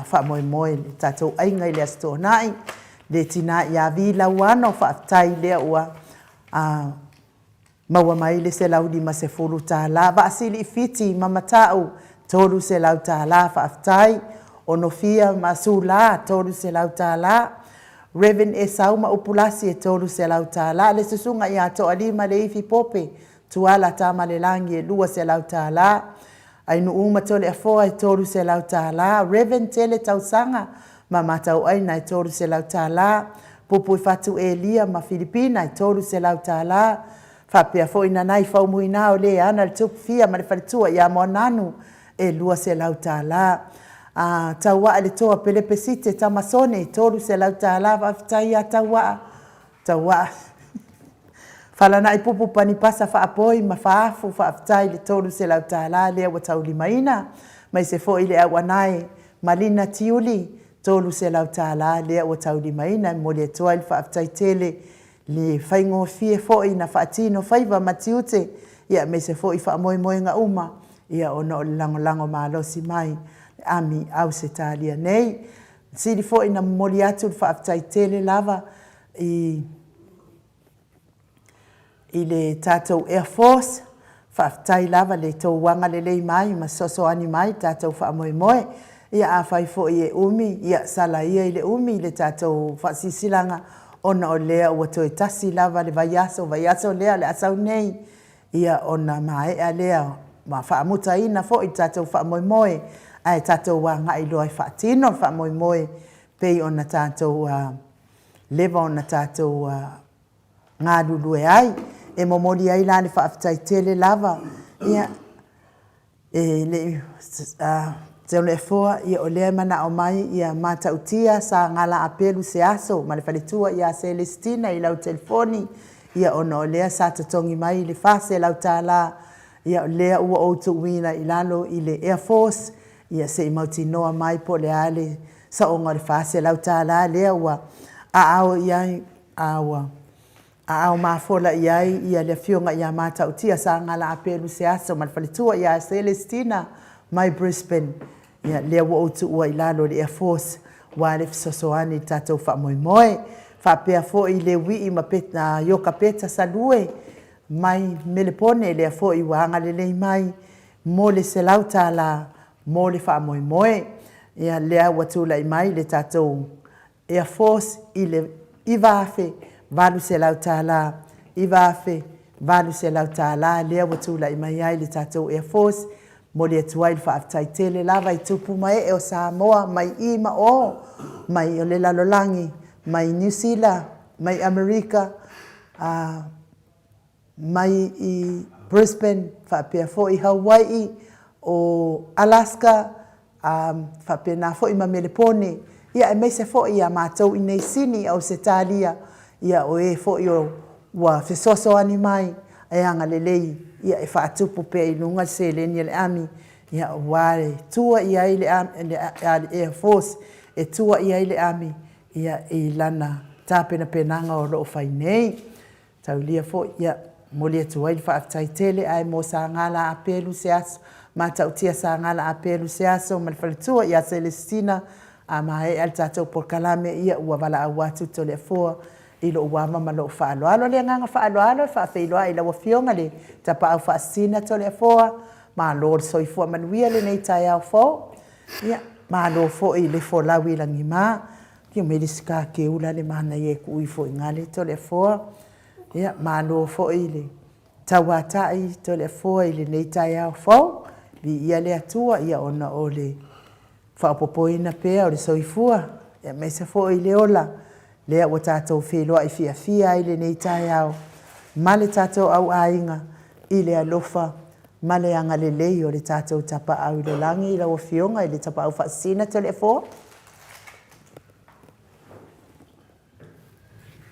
faamoemoe le tatou aiga i le Aso Toonai. Le tina ia Vi Lauano, faafetai lea ua maua mai le $150. Vaasili i Fiti ma Mata'u, $300, faafetai. Onofia ma Sula, $300. Rev Esau ma Upulasi, e $300. Le susuga ia Toalima Leifi Pope, Tuala Tamalelagi, e $200. Ainuu ma Toleafoa e $300, Rev Tele Tausaga ma Matauaina e $300, Pupuifatu Elia ma Filipina e $300, faapea foi Nanai Faumuina o le ana le Tupu Fia ma le faletua ia Moananu e $200. A Tauaa le Toa Pelepesite Tamasone e $300, faafetai ia Tauaa. Tauaa Falanai Pupu Panipasa Faapoi ma Faafu, faafetai i le $300 lea ua taulimaina, maise foi le Auanae Malina Tiuli, $300 lea ua taulimaina. E momoli atu ai le faafetai tele le faigofie foi na faatino faiva ma tiute, aemaise foi faamoemoega uma. Ia ona o le lagolago malosi mai le ami Ausetalia nei. Sili foi na momoli atu le faafetai tele lava i i le tatou Air Force, faafetai lava le tou agalelei mai ma fesoasoani mai i le tatou faamoemoe. Ia afai foi e umi, ia sala ia i le umi le tatou faasilasilaga ona o lea ua toe tasi lava le vaiaso, vaiaso lea o le a sau nei, ia ona maea lea ma faamutaina foi le tatou faamoemoe, ae tatou agai loa e faatino le faamoemoe e pei ona tatou leva ona tatou galulue ai. E momoli ai la le faafetai tele lava ia e le i Toleafoa, ia o lea e manao mai ia Matautia Sagala Apelu Seaso ma le faletua ia Selesitina i lau telefoni, ia ona o lea sa totogi mai le $400, ia o lea ua ou tuuina i lalo i le Air Force, ia se i mautinoa mai po o le a le saoga o le $400 lea ua aao i ai, a ua aao mafola i ai ia le afioga ia Matautia Sagala Apelu Seaso ma le faletua ia Selesitina mai Brisbane. Ia lea ua ou tuua i lalo i le Air Force aua le fesoasoani i le tatou faamoemoe. Faapea foi Leuii ma Iokapeta Salue mai Melepone, lea foi ua agalelei mai mo le $100 mo le faamoemoe. Ia lea ua tulai mai le tatou Air Force i le $9,800, $9,800 lea ua tulai mai ai le tatou Air Force. Momoli atu ai le faafetai tele lava i tupu ma ee o Samoa mai i ma o, mai o le lalolagi, mai Niu Sila, mai Amerika, mai i Brisbane, faapea foi Hauai'i, o Alaska, a faapena foi ma Melepone, ia aemaise foi ia matou i nei Sini, Ausetalia, ia o e foi ua fesoasoani mai e agalelei ia e faatupu pea i luga le seleni a le ami, ia aua e tua i ai le Air Force, e tua i ai le ami ia i lana tapenapenaga o lo o fai nei. Taulia foi, ia, momoli atu ai le faafetai tele, ae mo Sagala Apelu Seaso, Matautia Sagala Apelu Seaso ma le faletua ia Selesitina, a maea le tatou polokalame, ia ua valaau atu Toleafoa i lou ava ma lou faaaloalo. Le agaga faaaloalo e faafeiloai i lau Afioga i le Tapaau Faasisina Toleafoa, malo le soifua manuia i lenei taeao fou. Ia, malo foi le folau i lagima. Afio mai le isi takeula le manaia e tuu ifo i ina le Toleafoa. Ia, malo foi le tauatai Toleafoa i lenei taeao fou. Viia le Atua ona o le faaopoopoina pea o le soifua aemaise foi le ola lea ua tatou feiloai fiafia ai i lenei taeao ma le tatou au aiga i le alofa ma le agalelei o le tatou Tapaau i le Lagi i lau Afioga i le Tapaau Faasisina Toleafoa.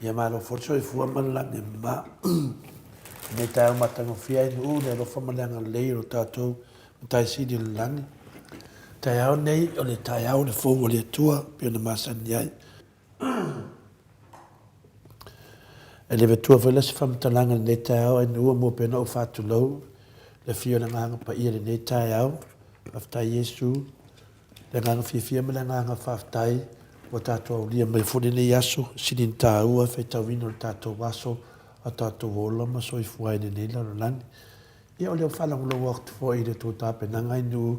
Ia malo foi le soifua ma le lagi e mama. I lenei taeao matagofie ai Nuu le alofa ma le agalelei o lo tatou Matai Sili o le Lagi. Taeao nei o le taeao o le fou o le Atua pei ona masani ai. E le avatua foi la se faamatalaga i lenei taeao ae Nuu mua pea ona ou faatulou le afio o le Agaga Paia i lenei taeao. Faafetai Iesu Le agaga fiafia ma le agaga faafetai ua tatou aulia mai foi lenei aso, sili ona taua le faitauina o le tatou aso a tatou ola ma soifua ai i lenei lalolagi. Ia o lea ua faalogologo atu foi i le tou tapenaga i nuu,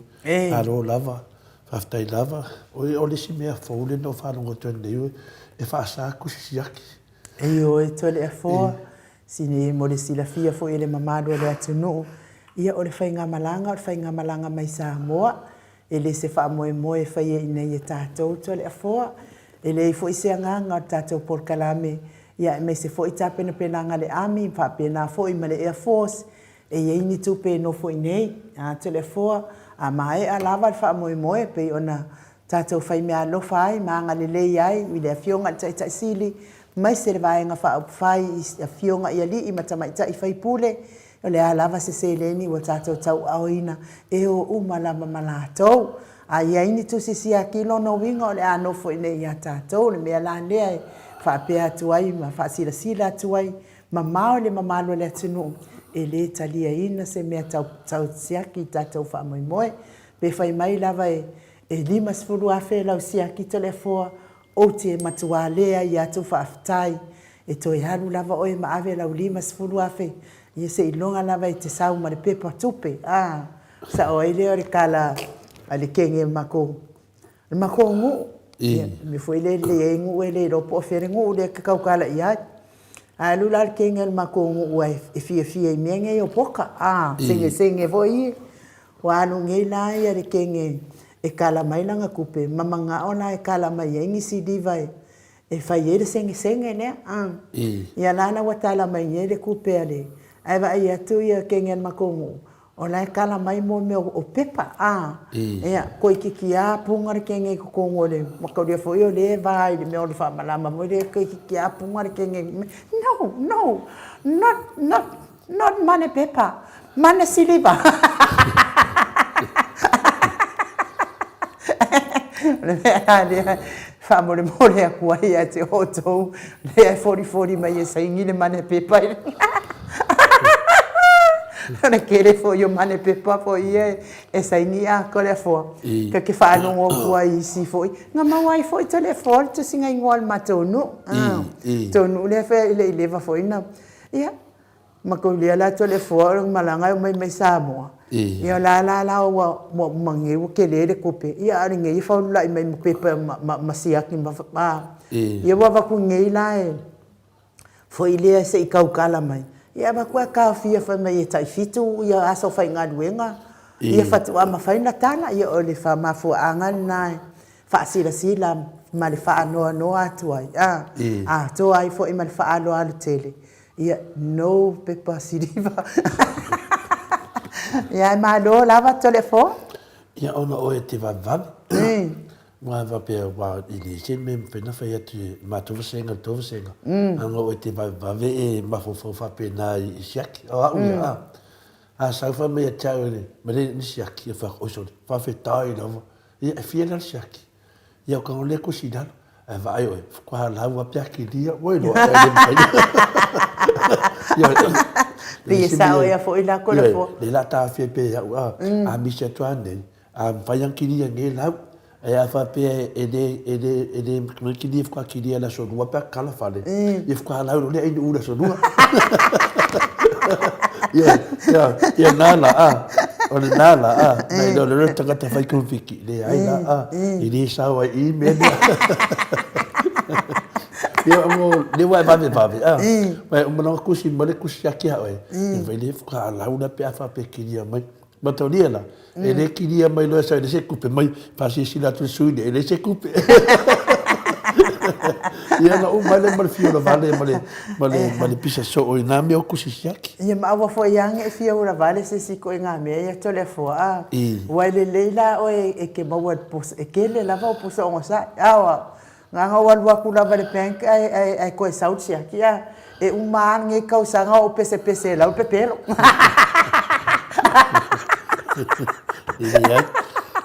malo lava, faafetai lava. O le isi mea fou lea na ou faalogo atu ai nei, e faasa tusi siaki. Ioe, Toleafoa, sini mo le silafia foi e le mamalu o le atunuu, ia o le faigamalaga o le faigamalaga mai Samoa, E le se faamoemoe e faia i inei e tatou Toleafoa. E leai foi se agaga o le tatou polokalame, ia aemaise foi tapenapenaga a le Army faapena foi ma le Air Force, e i ai ni tupe e nofo i inei. A Toleafoa, a maea lava le faamoemoe e pei ona tatou faimeaalofa ai ma agalelei ai i le Afioga i le Taitai Sili, aemaise le Vaega Faaupufai i Afioga i alii ma tamaitai faipule, O le a lava se seleni ua tatou tauaaoina, e o uma lava ma latou. A i ai ni tusi siaki, lona uiga o le a nofo i inei ia tatou. O le mea la lea e faapea atu ai ma faasilasila atu ai, mamao i le mamalu o le atunuu, E le taliaina se mea tau tau siaki i tatou faamoemoe. Pe fai mai lava e e 50,000 lau siaki Toleafoa, ou te matuā leai atu faafetai. E toe alu lava oe ma ave lau 50,000, ia seiloga lava e te sau ma le pepa tupe, a, sao ai lea o le tala a le kege o le matou Le matou nuu, ia, le mea foi lea e lelei ai nuu e le iloa po o fea le nuu lea e te tautala i ai. A alu la le teine o le matou nuu e fiafia i mea nei o poka, a, segesege foi ia. Ua alu nei la le teine e kala mai lana tupe ma manao la e kala mai ai ni siliva e fai ai le segesege lea, a. Ia la la ua tala mai nei le tupe a le, ae vaai atu le teine a le matou nuu, O la e kala mai mo mea o pepa, a, ia, toeitiiti a puna le kene i totonu o le mataulia foi o lea e va i le mea o le faamalama foi lea, toeitiiti a puna le kene, no, no, not, not, not mane pepa, mane siliva. O le mea la lea e faamolemole atu ai ia te outou, lea e folifoli mai e saini le mane pepa i O le tele foi o mane pepa foi ia e saini a Toleafoa. Ta te faalogo atu ai i isi foi, na maua ai foi Toleafoa le tusiga igoa o le matou nuu. Tou nuu lea e le i leva foi na, ia, matou lia la Toleafoa o le malaga e omai mai Samoa. Ia o la la la ua uma nei ua tele le tupe, ia a o lenei e faulula'i mai ma pepa ma siaki ma, ia ua avatu nei la e foi lea se i tautala mai, ia avatu ae taofia fai mai e tai 7 ia aso faigaluega ia faatoa mafai ona tala. Ia o le mafuaaga lena e faasilasila ma le faanoanoa atu ai, a, atoa ai foi ma le faaaloalo tele, ia no pepa siliva. Ia ae malo lava Toleafoa. Ia ona oe e te vavevave. Aua faapea, aua e leai se mea e mafai ona fai atu e le matou vasega i le tou vasega, leaga oe e te vavevave e mafaufau faapena i siaki. O au ia, a, a sau fai mai ia te au e le ni siaki, ia fai atu, oi sole, faafetai lava. Ia, e fia la le siaki? Ia, o ka lea kusi i lalo. Ae vaai oe, faatoa lau lava pe a kilia, ua iloa e le mafai. Pei e sao ea foi la Toleafoa. Ioe, lea o le a taofia pea e au, a, a misi atu lava nei, A mafai ona kilia nei lau, ae a faapea e le, e le, e le mafai ona kilia faatoa kilia i le aso lua pe a tatala fale, ia faatoa lau loa lea ai nuu i le aso lua. Ia, ia, ia na la, a, o lena la, a, nai lo le tagata fai konfiki, leai la, a, e le sao ai i i mea lea. Ia, o, lea ua e vavevave, a, ua e uma loa ona tusi mai le tusi siaki ia oe, ia fai lea faatoa lau lea pe a faapea e kilia mai. Mataolia la, e le kilia mai loa e sau e leai se tupe mai, faasilasila atu le sui usufono e leai se tupe. Ia ona uma ai lea ma le fia olavale ma le, ma le, ma le pisa soo i nā mea o kusi siaki. Ia ma aua foi lava ne i fia olavale se isi ituaiga mea ia Toleafoa, a. Aua e lelei la oe e te maua i le pusa, e tele lava au pusa ogasai, a. Na ona ou alu atu lava i le bank ae toe sau le siaki, a e uma lava lenei tausaga o ou pesepese e lau le pepelo. E leai,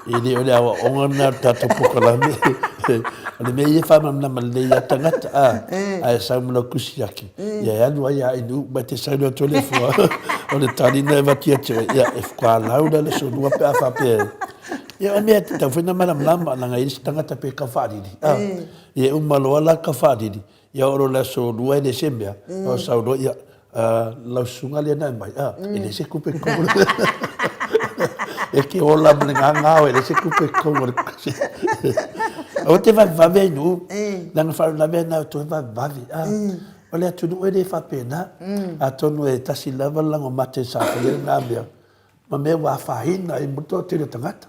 e le o le aoaoga lena o le tatou polokalame. O le mea ia e faamalamalama lelei lava tagata, a, ae sau ma lau tusi siaki, ia e alu ai lava i nuu, ma e te sau loa Toleafoa, o le tali lena e avatu ia te oe, ia e faatoa lau la le aso lua pe a faapea e Ia o mea e tatau foi ona malamalama, leaga e i ai isi tagata pei e tau faalili, a, ia e uma loa la tau faalili, ia oo loa i le aso lua e leai se mea, ona sau loa, ia, lau susuga lea na e mai, a, e leai se tupe i totonu. E te ola ma le gagao, e leai se tupe i totonu o le Aua te vavevave ai nuu, leaga faalavelave na o toe vavevave, a. O le atunuu e le faapena, atonu e tasi lava le lago mate sa faia lena mea, ma mea ua afaina ai ma le toatele o tagata.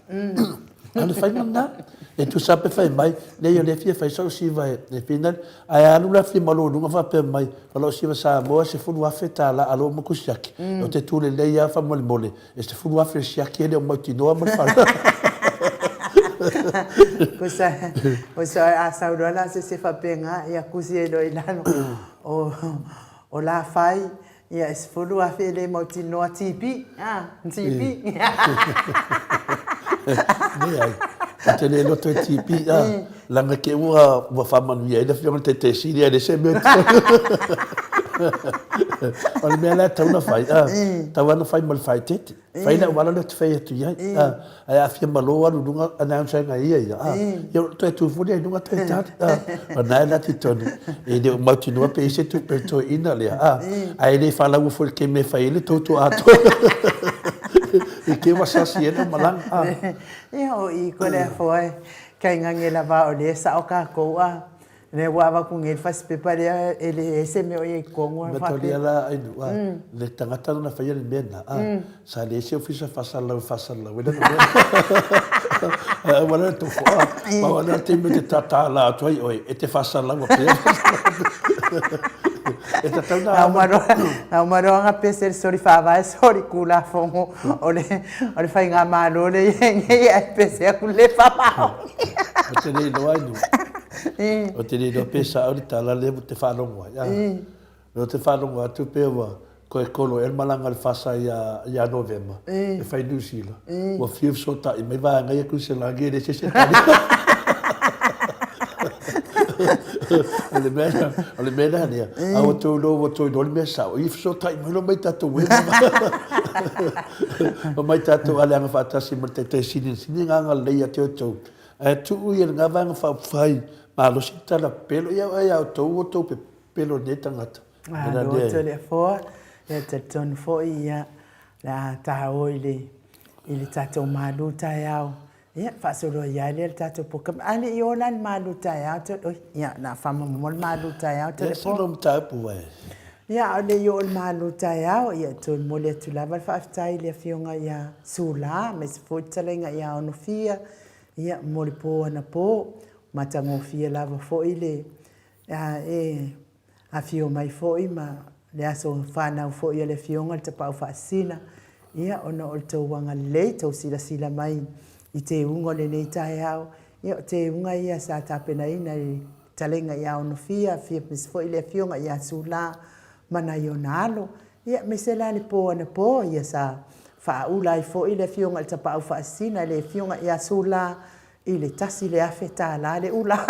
O le faiga lena. E tusa pe fai mai, leai o lea e fia fai sau siva e finali, ae alu la fia maloluga faapea mai, o lau siva Samoa e $10,000 a lou moku siaki, ou te tu lelei lava faamolemole, e $10,000 le siaki e le o mautinoa ma le fale. Pusa, pusa a sau loa la se isi faapena, ia kusi ai loa i lalo, o la fai, Ia, e 10,000 e le mautinoa TB, a, TB. Leai, ou te le loto i TB, a, leaga te ua, ua faamanuia ai le Afioga i le Taitaisili, ae leai se mea o totonu. O le mea la e tatau ona fai, a, tatau lava ona fai ma le faaeteete. Fai le auala lea ou te fai atu i ai, a, ae a fia malo alu i luga announce ai ia ia, a, ia ona toe tu foi lea i luga toe tali, a. O lena e laki tonu, e le o mautinoa pe i ai se tupe a le toeaina lea, a, ae le faalaua foi i le taimi e fai ai le toutou atoa i te i ua sasi ai lau malaga, a. Ia o i ko le afoa e kaigage lava o lea e sao kakou a lea ua avatu nei le fasipepa lea e leai se mea o i ai i totonu ona faapea. Matalia la Ainuu a, le tagata lana faia le mea lena a, sa leai se ofisa faasalalau e faasalalau ai lana mea. Ae aua la le tofo a, pau lava lea o le taimi ou te tatala atu ai oe e te faasalalau pea. E tatau ona Na uma loa ona pese le soli faavae soli Tulafono o le o le faigamalo lea e i ai nei ae pese atu le faamaoni. Ou te le iloa Ainuu. Ou te le iloa pe sao le tala lea ou te faalogo ai. Ou te faalogo atu pe ua toe kolo ea le malaga a le FASA ia Novema e fai Niu Sila. Ua fiu fesootai mai vaega ia Kuiselani e leai se isi e tali. O le mea, o le mea la lea, a ua tou iloa ua tou iloa le mea sao, ia fesootai mai loa ma i tatou e ma i tatou aleaga faatasi ma le Taitai Sili, sili agaga lelei ia te outou. Ae tuu ia lena Vaega Faaupufai malosi le tala pepelo, ia ia outou ua outou pepelo i lenei tagata. Malo Toleafoa, ia talitonu foi ia le a taua i le i le tatou malu taeao. Ia faasolo ai lava lea le tatou polokalame. A le i oo la i le malu taeao, oi, ia o le a faamaumau le malu taeao Toleafoa. Ia se mataupu uae. Ia a o le i oo i le malu taeao, ia e toe momoli atu lava le faafetai i le Afioga ia Sula aemaise foi le fetalaiga ia Onofia, ia mo le po anapo. Matagofie lava foi le e afio mai foi ma le aso fanau foi a le Afioga i le Tapaau Faasisina, ia ona o le tou agalelei, tou silasila mai i teuga o lenei taeao, ia o teuga ia sa tapenaina i le fetalaiga ia Onofia, aemaise foi le Afioga ia Sula ma nai ona alo, ia aemaise la le po anapo, ia sa faaula ai foi le Afioga i le Tapaau Faasisina, le Afioga ia Sula i le $1,000 le ula.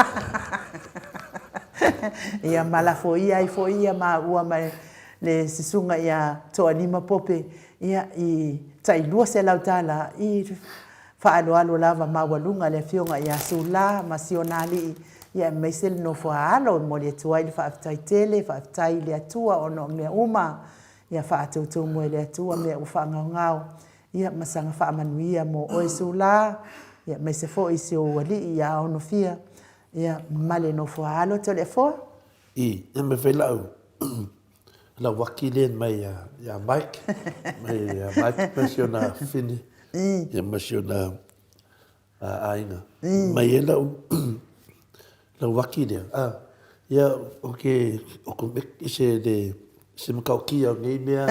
Ia ma lafoia ai foi ia maua ma le susuga ia Toalima Pope ia i tai $200 i faaaloalo lava maualuga le Afioga ia Sula ma si ona alii ia aemaise le nofo a alo. E momoli atu ai le faafetai tele, faafetai i le Atua ona o mea uma ia faatoutou e le Atua mea ua faagaogao Ia, ma saga faamanuia mo oe Sula, ia, aemaise foi si ou alii ia Onofia, ia, ma le nofo a alo Toleafoa. I, ia me fai lau, lau uaki lea mai ia, ia Mike, mai ia Mike ma si ona fine, ia ma si ona aiga. Mai ai lau, lau uaki lea, a, ia, o ke, o ko i se le, se matautia o nei mea,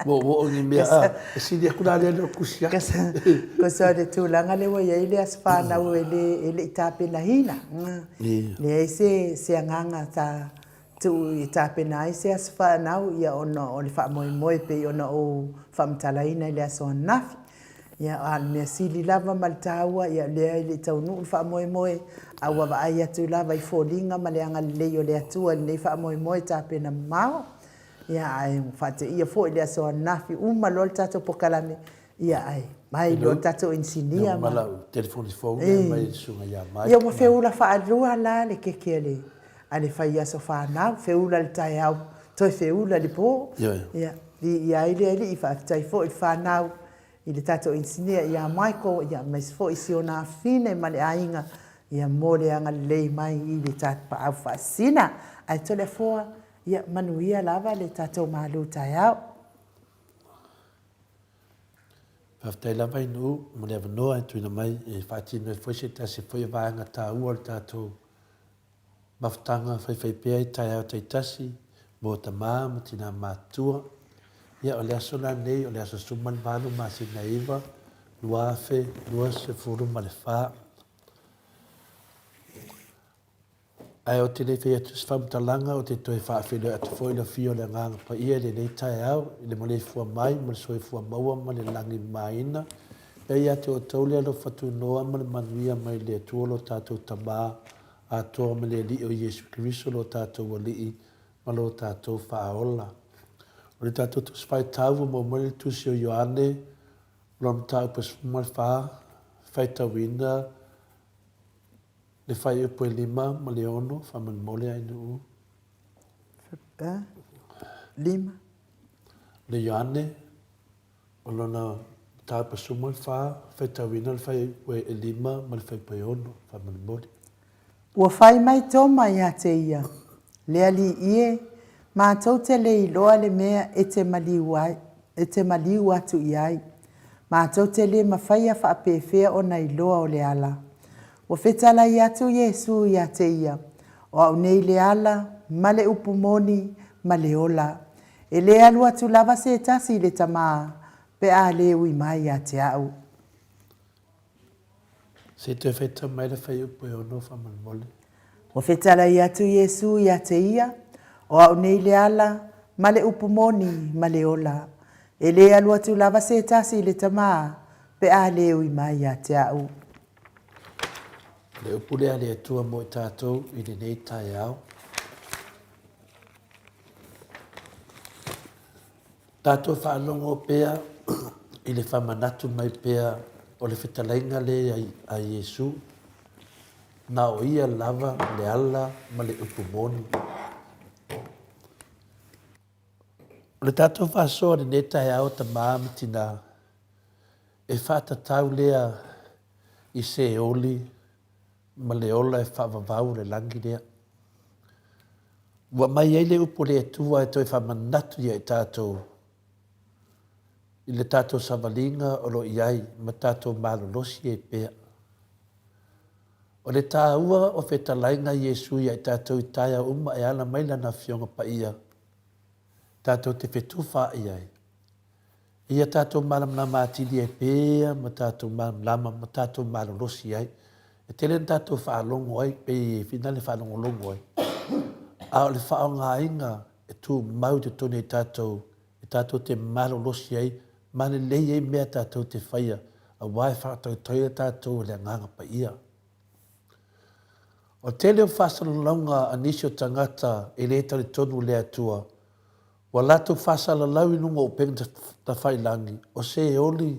moomoo nei mea, a, e sili atu la lea i lou tusi atu. Tusa o le tulaga lea ua i ai le aso fanau e le, e le i tapenaina. Leai se, se agaga sa tuu e tapena ai se aso fanau, ia ona o le faamoemoe e pei ona ou faamatalaina i le aso ananafi. Ia, a o le mea sili lava ma le taua, ia o lea e le i taunuu le faamoemoe, a ua vaai atu lava i foliga ma le agalelei o le Atua i lenei faamoemoe tapena mamao. Ia, ae ua faateia foi i le aso ananafi, uma loa le tatou polokalame, ia ae mai loa le tatou inisinia ma. Ma lau telefoni fou lea mai le susuga ia Mike. Ia ua feula faalua la le keke a le a le fai aso fanau, feula i le taeao, toe feula i le po. Ioe. Ia, viia ai le Alii, faafetai foi i le fanau, i le tatou inisinia ia Michael, ia aemaise foi si ona afine ma le aiga, ia mo le agalelei mai i le tapaau faasisina. Ae Toleafoa, ia manuia lava le tatou malu taeao. Faafetai lava i Nuu mo le avanoa e tuuina mai e faatino ai foi se tasi foi o vaega taua o le tatou mafutaga faifaipea i taeao taitasi mo tama ma tina matutua. Ia o le aso la lenei o le aso 18 masina e 9, 2024. Ae ou te le fai atu se faamatalaga, ou te toe faafeiloai atu foi i le afio o le Agaga Paia i lenei taeao, i le maleifua mai ma le soifua maua ma le lagi mamaina. Lea ia te outou le alofa tunoa ma le manuia mai le Atua lo tatou Tama atoa ma le Alii o Iesu Keriso lo tatou Alii. Ma lo tatou Faaola. O le tatou Tusi Faitau ua maua mai le Tusi o Ioane, lona mataupu e 14, faitauina le fuaiupu e 5 ma le 6, faamolemole Ainuu. 5. Le Ioane, o lona mataupu e 14, faitauina le fuaiupu e 5 ma le fuaiupu e 6, faamolemole. Ua fai mai Toma ia te ia, Le Alii e, matou te le iloa le mea e te maliu ai, e te maliu atu i ai. Matou te le mafaia faapefea ona iloa o le ala. Ua fetalai atu Iesu ia te ia, O au nei le ala, ma le upu moni, ma le ola. E le alu atu lava se tasi i le Tama, pe a le ui mai ia te au. Se i toe faitau mai le fuaiupu e 6 faamolemole. Ua fetalai atu Iesu ia te ia, O au nei le ala, ma le upu moni, ma le ola. E le alu atu lava se tasi i le Tama, pe a le ui mai ia te au. O le upu lea a le Atua mo i tatou i lenei taeao. Tatou faalogo pea i le faamanatu mai pea o le fetalaiga lea a Iesu, na o Ia lava le ala ma le upu moni. O le tatou faasoa i lenei taeao tamā ma tinā, e faatatau lea i Seoli ma le ola e faavavau o le lagi lea. Ua aumai ai le upu a le Atua e toe faamanatu ia i tatou i le tatou savaliga o lo o i ai ma tatou malolosi ai pea. O le taua o fetalaiga a Iesu ia i tatou i taeao uma e ala mai Lana Afioga Paia tatou te fetufaai ai. Ia tatou malamalama atili ai pea ma tatou malamalama ma tatou malolosi ai. E tele ina tatou faalogo ai, pei e finale faalogologo ai, a o le faaaogaina e tumau i totonu i tatou, e tatou te malolosi ai ma lelei ai mea tatou te faia, aua e faatautaia tatou e le Agaga Paia. O le tele o faasalalauga a nisi o tagata e le talitonu i le Atua, Ua latou faasalalau i luga o upega tafailagi, o Seoli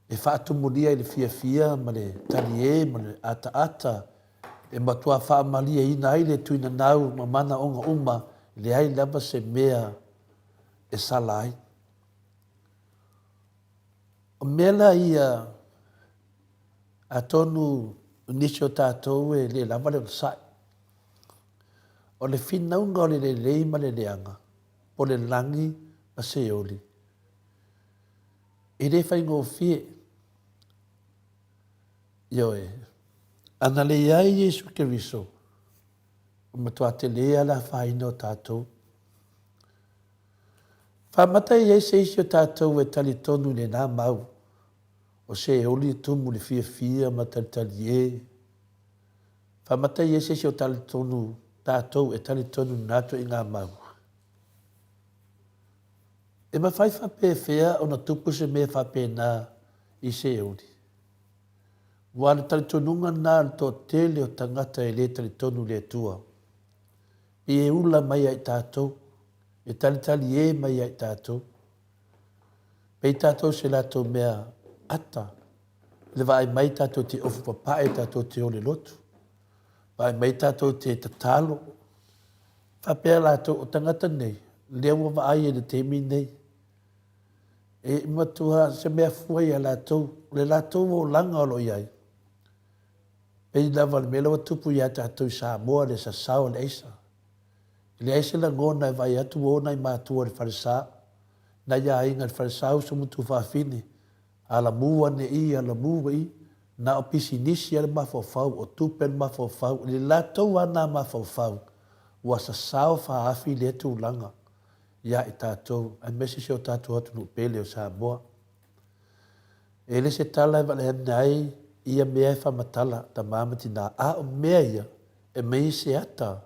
e faatumulia i le fiafia ma le taliē ma le ataata e matua faamalieina ai le tuinanau ma manaoga uma, leai lava se mea e sala ai. O mea la ia, atonu o nisi o tatou e le lava le onosai. O le finauga o le lelei ma le leaga, po le lagi ma Seoli, e le faigofie. Ioe, ana leai Iesu Keriso, ua matua tele lava le afaina o tatou. Faamata e i ai se isi o tatou e talitonu i lena mau, o Seoli e tumu i le fiafia ma talitaliē, Faamata i ai se isi o talitonu tatou e talitonu i na ituaiga mau? E mafai faapefea ona tupu se mea faapena i Seoli? Ua le talitonuga lena o le toatele o tagata e le talitonu i le Atua. Pei e ula mai ia i tatou, e talitaliē mai ia i tatou. Pei tatou se latou mea ata I le vaai mai tatou te ofu papae, tatou te ole lotu. Vaai mai tatou te tatalo. Faapea latou, o tagata nei, lea ua vaai i le taimi nei, e matua se mea fua ia latou, le latou olaga o lo o i ai, pei lava o le mea lea ua tupu ia tatou i Samoa, le sasao o le aisa. E leai se lagona e vaai atu ua o nai matua i le falesa, nai aiga i le falesa, uso ma tuafafine, Alamu ane i, alamu i, na o pisinisi a le mafaufau, o tupe a le mafaufau, i le latou a na mafaufau, ua sasao faaafi lea tulaga ia i tatou, aemaise si o tatou atunuu pele o Samoa. E le se tala e valeane ai ia mea e faamatala, tama ma tina, a o mea ia e mei se ata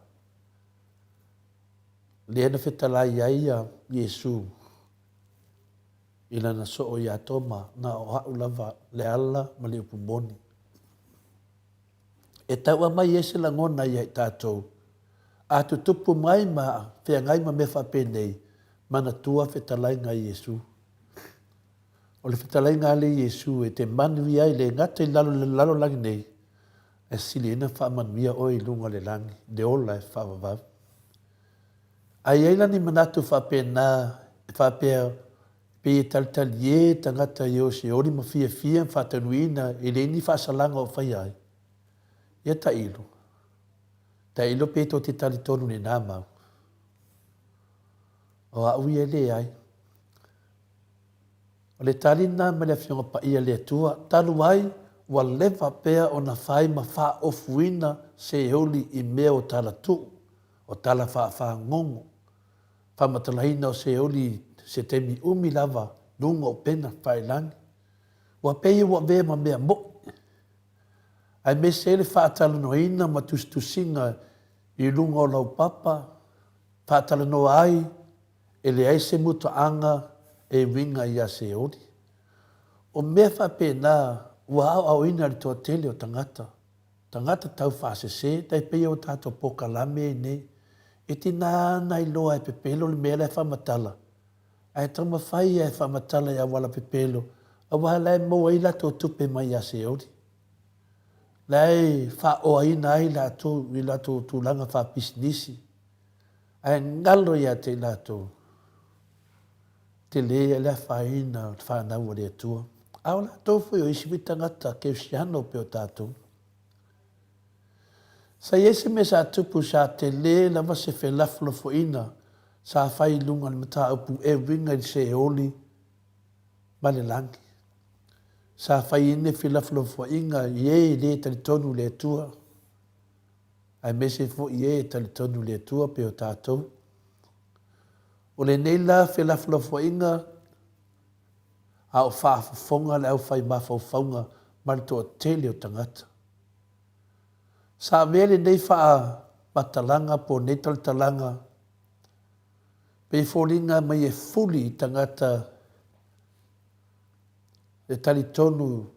lea na fetalai ai ia Iesu. I lana soo iā Toma, na o a'u lava le ala ma le upu moni. E tau'a mai ai se lagona ia i tatou. A tutupu mai ma feagai ma mea faapenei, manatua fetalaiga a Iesu. O le fetalaiga a le Iesu e te manuia ai le gata i lalo i le lalolagi nei, ae sili ai ona faamanuia oe i luga o le lagi, le ola e faavavau. A i ai la ni manatu faapena e faapea pei e talitalie tagata i o se oli ma fiafia ma faatanuiina e leai ni faasalaga o faia ai, ia tailo, tailo pe tou te talitonu i lena mau. O au ia e leai. O le tali lena mai le Afioga Paia le Atua, talu ai ua leva pea ona fai ma faaofuina Seoli i mea o tala tuu, o tala faafagogo, faamatalaina o Seoli i se taimi umi lava luga o upega failagi. Ua pei ua avea ma mea moʻi, aemaise ai le faatalanoaina ma tusitusiga i luga o lau papa, faatalanoa ai E leai se mutaaga e uiga iā Seoli. O mea faapena ua aoaoina e le toatele o tagata, tagata taufaasese, tai pei o tatou pokalame ai nei. E tiga ana iloa e pepelo le mea la e faamatala, ae taumafai ia e faamatala i auala pepelo, aua la e maua ai latou tupe mai iā Seoli. La e faaoaina ai latou i latou tulaga faapisinisi. Ae galo ia te i latou, tele ai le afaina o le fanau a le Atua. A o latou foi o isi foi tagata kerisiano pei o tatou. Sa i ai se mea sa tupu sa tele lava se felafolafoaiga sa fai i luga o le mataupu e uiga i le Seoli ma le lagi. Sa fai ai le felafolafoaiga i e e le talitonu i le Atua. Aemaise foi e e talitonu i le Atua pei o tatou. O lenei la felafolafoaiga a o faafofoga le aufai mafaufauga ma le toatele o tagata. Sa avea lenei faamatalaga po o lenei talatalaga pei foliga mai e fuli i tagata e talitonu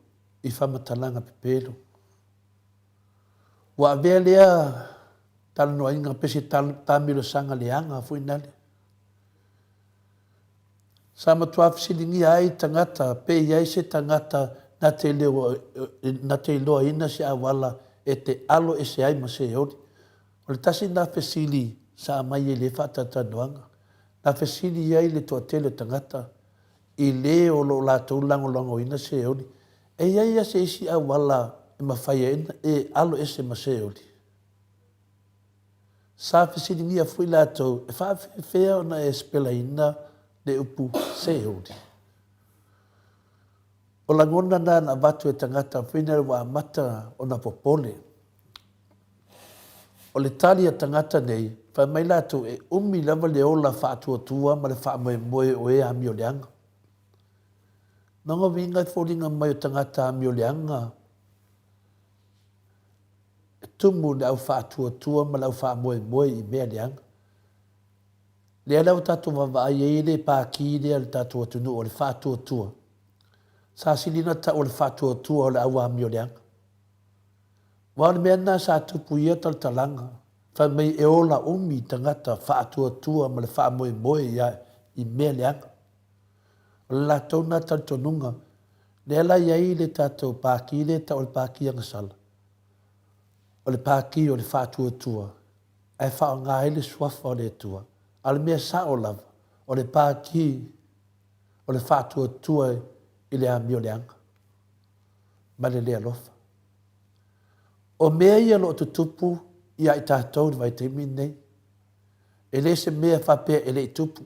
i faamatalaga pepelo. Ua avea lea talanoaina pe se taamilosaga leaga foi nale. Sa matua fesiligia ai tagata pe i ai se tagata na te na te iloaina se auala e te alo ese ai ma Seoli. O le tasi lena fesili sa aumai ai i lea faatalatalanoaga. Na fesili ai le toatele o tagata i le o lo o latou lagolagoina Seoli, E i ai ia se isi auala e mafai ai ona e alo ese ma Seoli? Sa fesiligia foi latou e faafefea ona e sipelaina le upu Seoli. O lagona na na avatu e tagata foi na ua amata ona popole. O le tali a tagata nei, fai mai latou e umi lava le ola faatuatua ma le faamoemoe o e amioleaga. Lona uiga e foliga mai o tagata amioleaga e tumu i le au faatuatua ma le au faamoemoe i mea leaga. Lea la ua tatou vaavaai ai e le pākī lea le tatou atunuu o le faatuatua. Sa sili ona tau o le faatuatua o le au amioleaga. Aua o le mea lena sa tupu i ia talatalaga, fai mai e ola umi tagata faatuatua ma le faamoemoe i mea leaga. O le latou lena talitonuga, lea la e i ai le tatou Pākī lea e tau o le Pākī Agasala, o le Pākī o le Faatuatua, ae faaaoga ai le Suafa o le Atua. A o le mea sao lava, o le Pākī o le Faatuatua i le amio leaga ma le le alofa. O mea ia o lo o tutupu ia i tatou i le vaitaimi lenei, e le se mea faapea e le i tupu.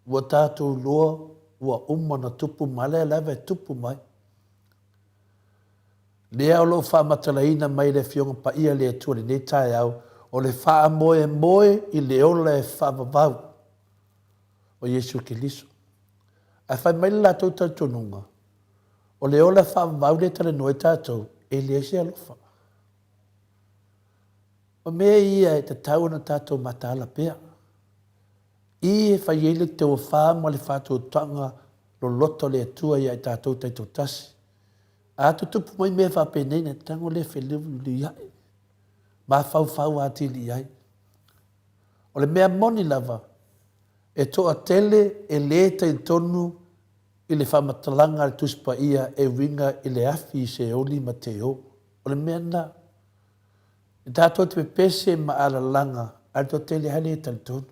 Ua tatou iloa ua uma ona tupu ma lea lava e tupu mai. Lea o lo o faamatalaina mai e le Afioga Paia le Atua i lenei taeao, o le faamoemoe i le ola e faavavau o Iesu Keriso. Ae fai mai le latou talitonuga, o le ola e faavavau lea e talanoa ai tatou, e leai se alofa. O mea ia e tatau ona tatou mataala pea. I e fai ai le tauafa ma le faatuatuaga loloto a le Atua ia i tatou taitoatasi. A tutupu mai mea faapenei, na tago lea feliuliuliaʻe, mafaufau atili i ai. O le mea moni lava, e toatele e lē talitonu i le faamatalaga a le Tusi Paia e uiga i le afi i Seoli ma Teō. O le mea lena, e tatou te pepese ma alalaga ae le toatele lava e lē talitonu.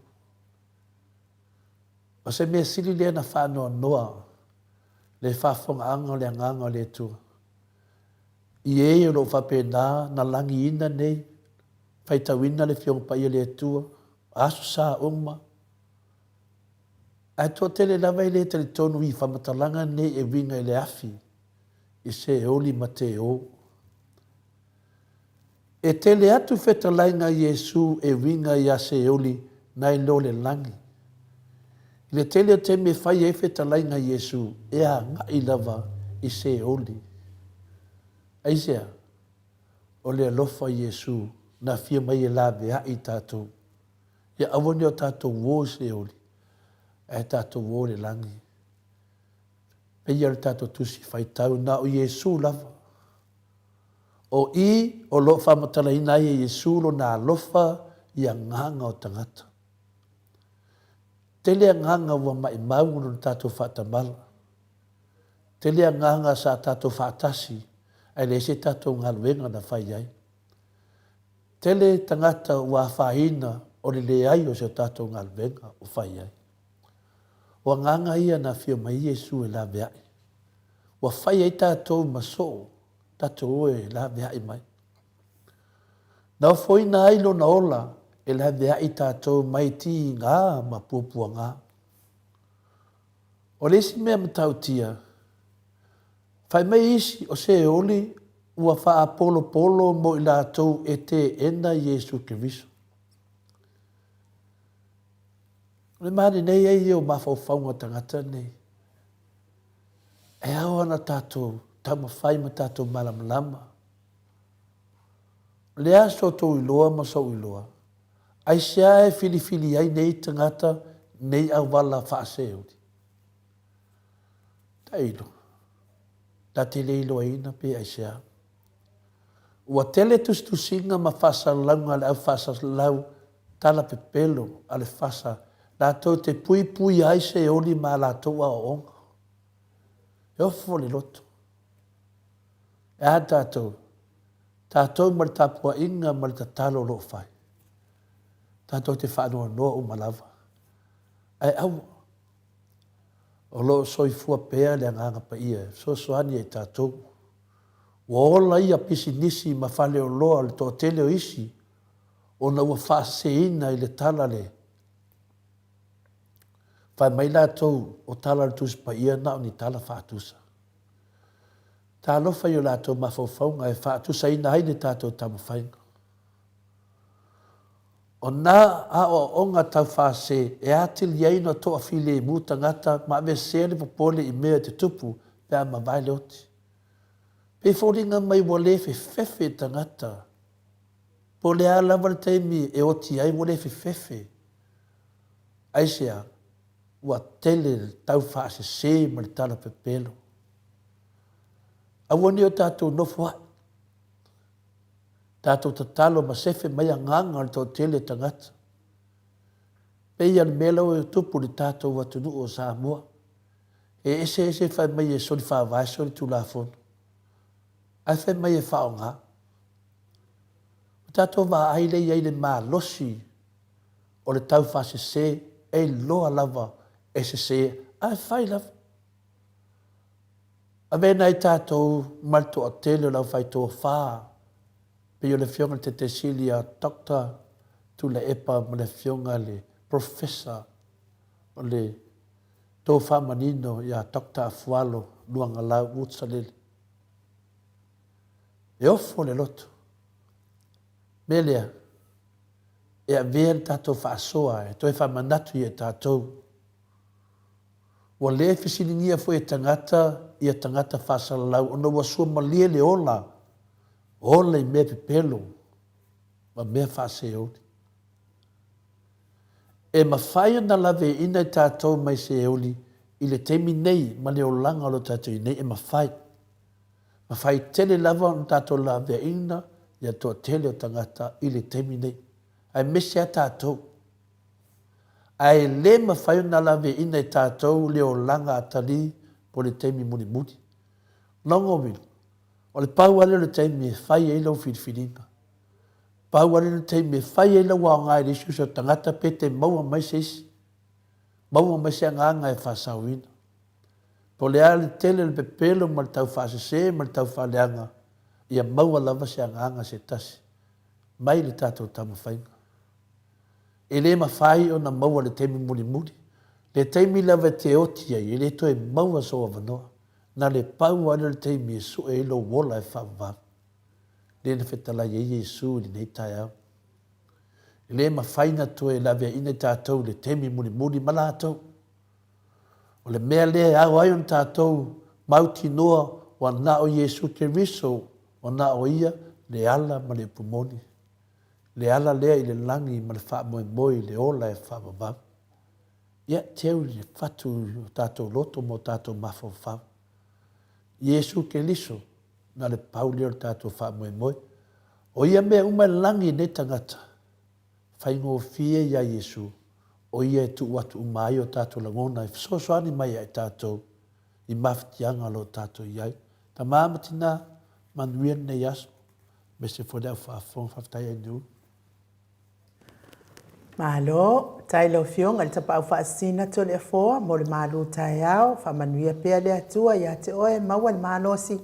O se mea sili lea na faanoanoa le faafofogaaga o le Agaga o le Atua i e o lo o faapena na lagiina nei, faitauina le Afioga Paia o le Atua, aso sa uma, ae toatele lava e le talitonu i faamatalaga nei e uiga i le afi i Seoli ma Teō. E tele atu fetalaiga a Iesu e uiga iā Seoli nai lo le lagi. I le tele o taimi e fai ai fetalaiga a Iesu, e agai lava i Seoli. Aisea? O le alofa o Iesu na afio mai e laveai i tatou. Ia aua ne o tatou o i Seoli, ae tatou o i le lagi. Pei o le tatou Tusi Faitau, na o Iesu lava. O i o lo o faamatalaina ai e Iesu lona alofa i agaga o tagata. Tele agaga ua maimau ona o tatou faatamala. Tele agaga sa tatou faatasi ae leai se tatou galuega na fai ai. Tele tagata ua afaina o le leai o se tatou galuega o fai ai. O agaga ia na afio mai ai Iesu e laveai. Ua fai ai tatou ma soo, tatou o e laveai mai. Na ofoina ai lona ola e laveai tatou mai tiga ma puapuaga. O le isi mea matautia, fai mai isi o Seoli ua faapolopolo mo i latou e teena Iesu Keriso. O le manenei ai ia o mafaufauga o tagata nei. E ao ona tatou taumafai ma tatou malamalama. O le a so outou iloa ma sou iloa, aisea e filifili ai nei tagata nei auala faaseuli? Tailo, ta te le iloaina pe aisea. Ua tele tusitusiga ma faasalalauga a le au faasalalau tala pepelo a le fasa latou te puipuia ai Seoli ma a latou aoaoga. E ofo le loto. E a tatou? Tatou ma le tapuaiga ma le tatalo o lo o fai. Tatou te faanoanoa uma lava. Ae aua. O lo o soifua pea le Agaga Paia e fesoasoani ia i tatou. Ua ola ia pisinisi ma faleoloa o le toatele o isi ona ua faaseseina i le tala le Fai mai latou o tala o le Tusi Paia na o ni tala faatusa. Talofa i o latou mafaufauga e faatusaina ai le tatou taumafaiga. O nā aoaoga tau faasese e atili ai ona toafilemu tagata ma aveesea le popole i mea e tutupu pe a mavae le oti. Pei foliga mai ua le fefefe tagata. Po o le a lava le taimi e oti ai ua le fefefe. Aisea? Ua tele le tau faasese ma le tala pepelo. Aua ne i o tatou nofo ae. Tatou tatalo ma sefe mai agaga o le toatele o tagata. Pei lava o le mea la ua tupu i le tatou atunuu o Samoa. E eseese fai mai e soli faavae soli tulafono. Ae fai mai e faaaoga. O tatou vaai lea i ai i le malosi o le taufaasese e iloa lava e sese ae fai lava. Avea nai tatou ma le toatele o le aufaitofa pei o le Afioga i le Taitaisili ia Doctor Tuilaepa ma le Afioga i le Professor o le Tofa Manino ia Doctor Afualo Luagalau Woods-Salele. E ofo le loto. Mea lea, e avea le tatou faasoa e toe faamanatu ia tatou. Ua le fesiligia foi e tagata ia tagata faasalalau ona ua suamalie le ola, ola i mea pepelo ma mea faaseoli. E mafai ona laveina i tatou mai Seoli i le taimi nei ma le olaga o lo tatou i nei, e mafai. Mafai tele lava ona tatou laveaiina ia toatele o tagata i le taimi nei, aemaise lava tatou. Ae le mafai ona laveaiina e tatou le olaga atalii po o le taimi mulimuli. Lona uiga, o le pau lava lea o le taimi e fai ai lau filifiliga. Pau lava lea o le taimi e fai ai lau aoga i le isi uso tagata pe te maua mai se isi, maua mai se agaga e faasaoina. Po o le a le tele o le pepelo ma le taufaasese ma le taufaaleaga, ia maua lava se agaga se tasi mai le tatou taumafaiga. E le mafai ona maua i le taimi mulimuli. Le taimi lava e te oti ai, e le toe maua sou avanoa. Na le pau lava lea o le taimi e sue ai lou ola e faavavau. Lea na fetalai ai Iesu i lenei taeao. E le mafai ona toe laveaiina i tatou i le taimi mulimuli ma latou. O le mea lea e ao ai ona tatou mautinoa ua na o Iesu Keriso, ua na o Ia le ala ma le upu moni. Le ala lea i le lagi ma le faamoemoe i le ola e faavavau. Ia, teu i le fatu i o tatou loto ma o tatou mafaufau. Iesu Keriso, na le pau lea o le tatou faamoemoe. O ia mea uma e lagi e nei tagata, faigofie iā Iesu, o ia e tuu atu uma ai o tatou lagona e fesoasoani mai ia i tatou i mafatiaga o lo o tatou i ai. Tama ma tina, manuia lenei aso. Aemaise foi le au faafofoga. Faafetai Ainuu. Malo, tai lau Afioga i le Tapaau Faasisina Toleafoa mo le malu taeao. Faamanuia pea le Atua ia te oe, maua le malosi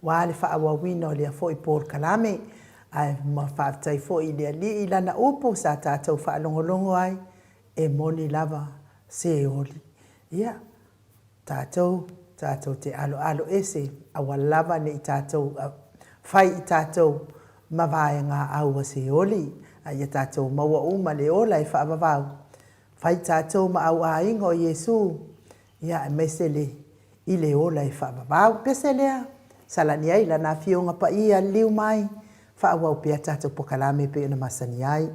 aua le faaauauina o lea foi polokalame. Ae faafetai foi i le Alii i Lana upu sa tatou faalogologo ai, e moni lava se oli. Ia, tatou, tatou te aloalo ese, aua lava ne i tatou fai i tatou ma vaegaau a Seoli, a ia tatou maua uma le ola e faavavau, fai tatou ma au aiga o Iesu, ia aemaise le i le ola e faavavau. Pese lea, salani ai Lana Afioga Paia, liliu mai, faaauau pea tatou pokalame e pei ona masani ai.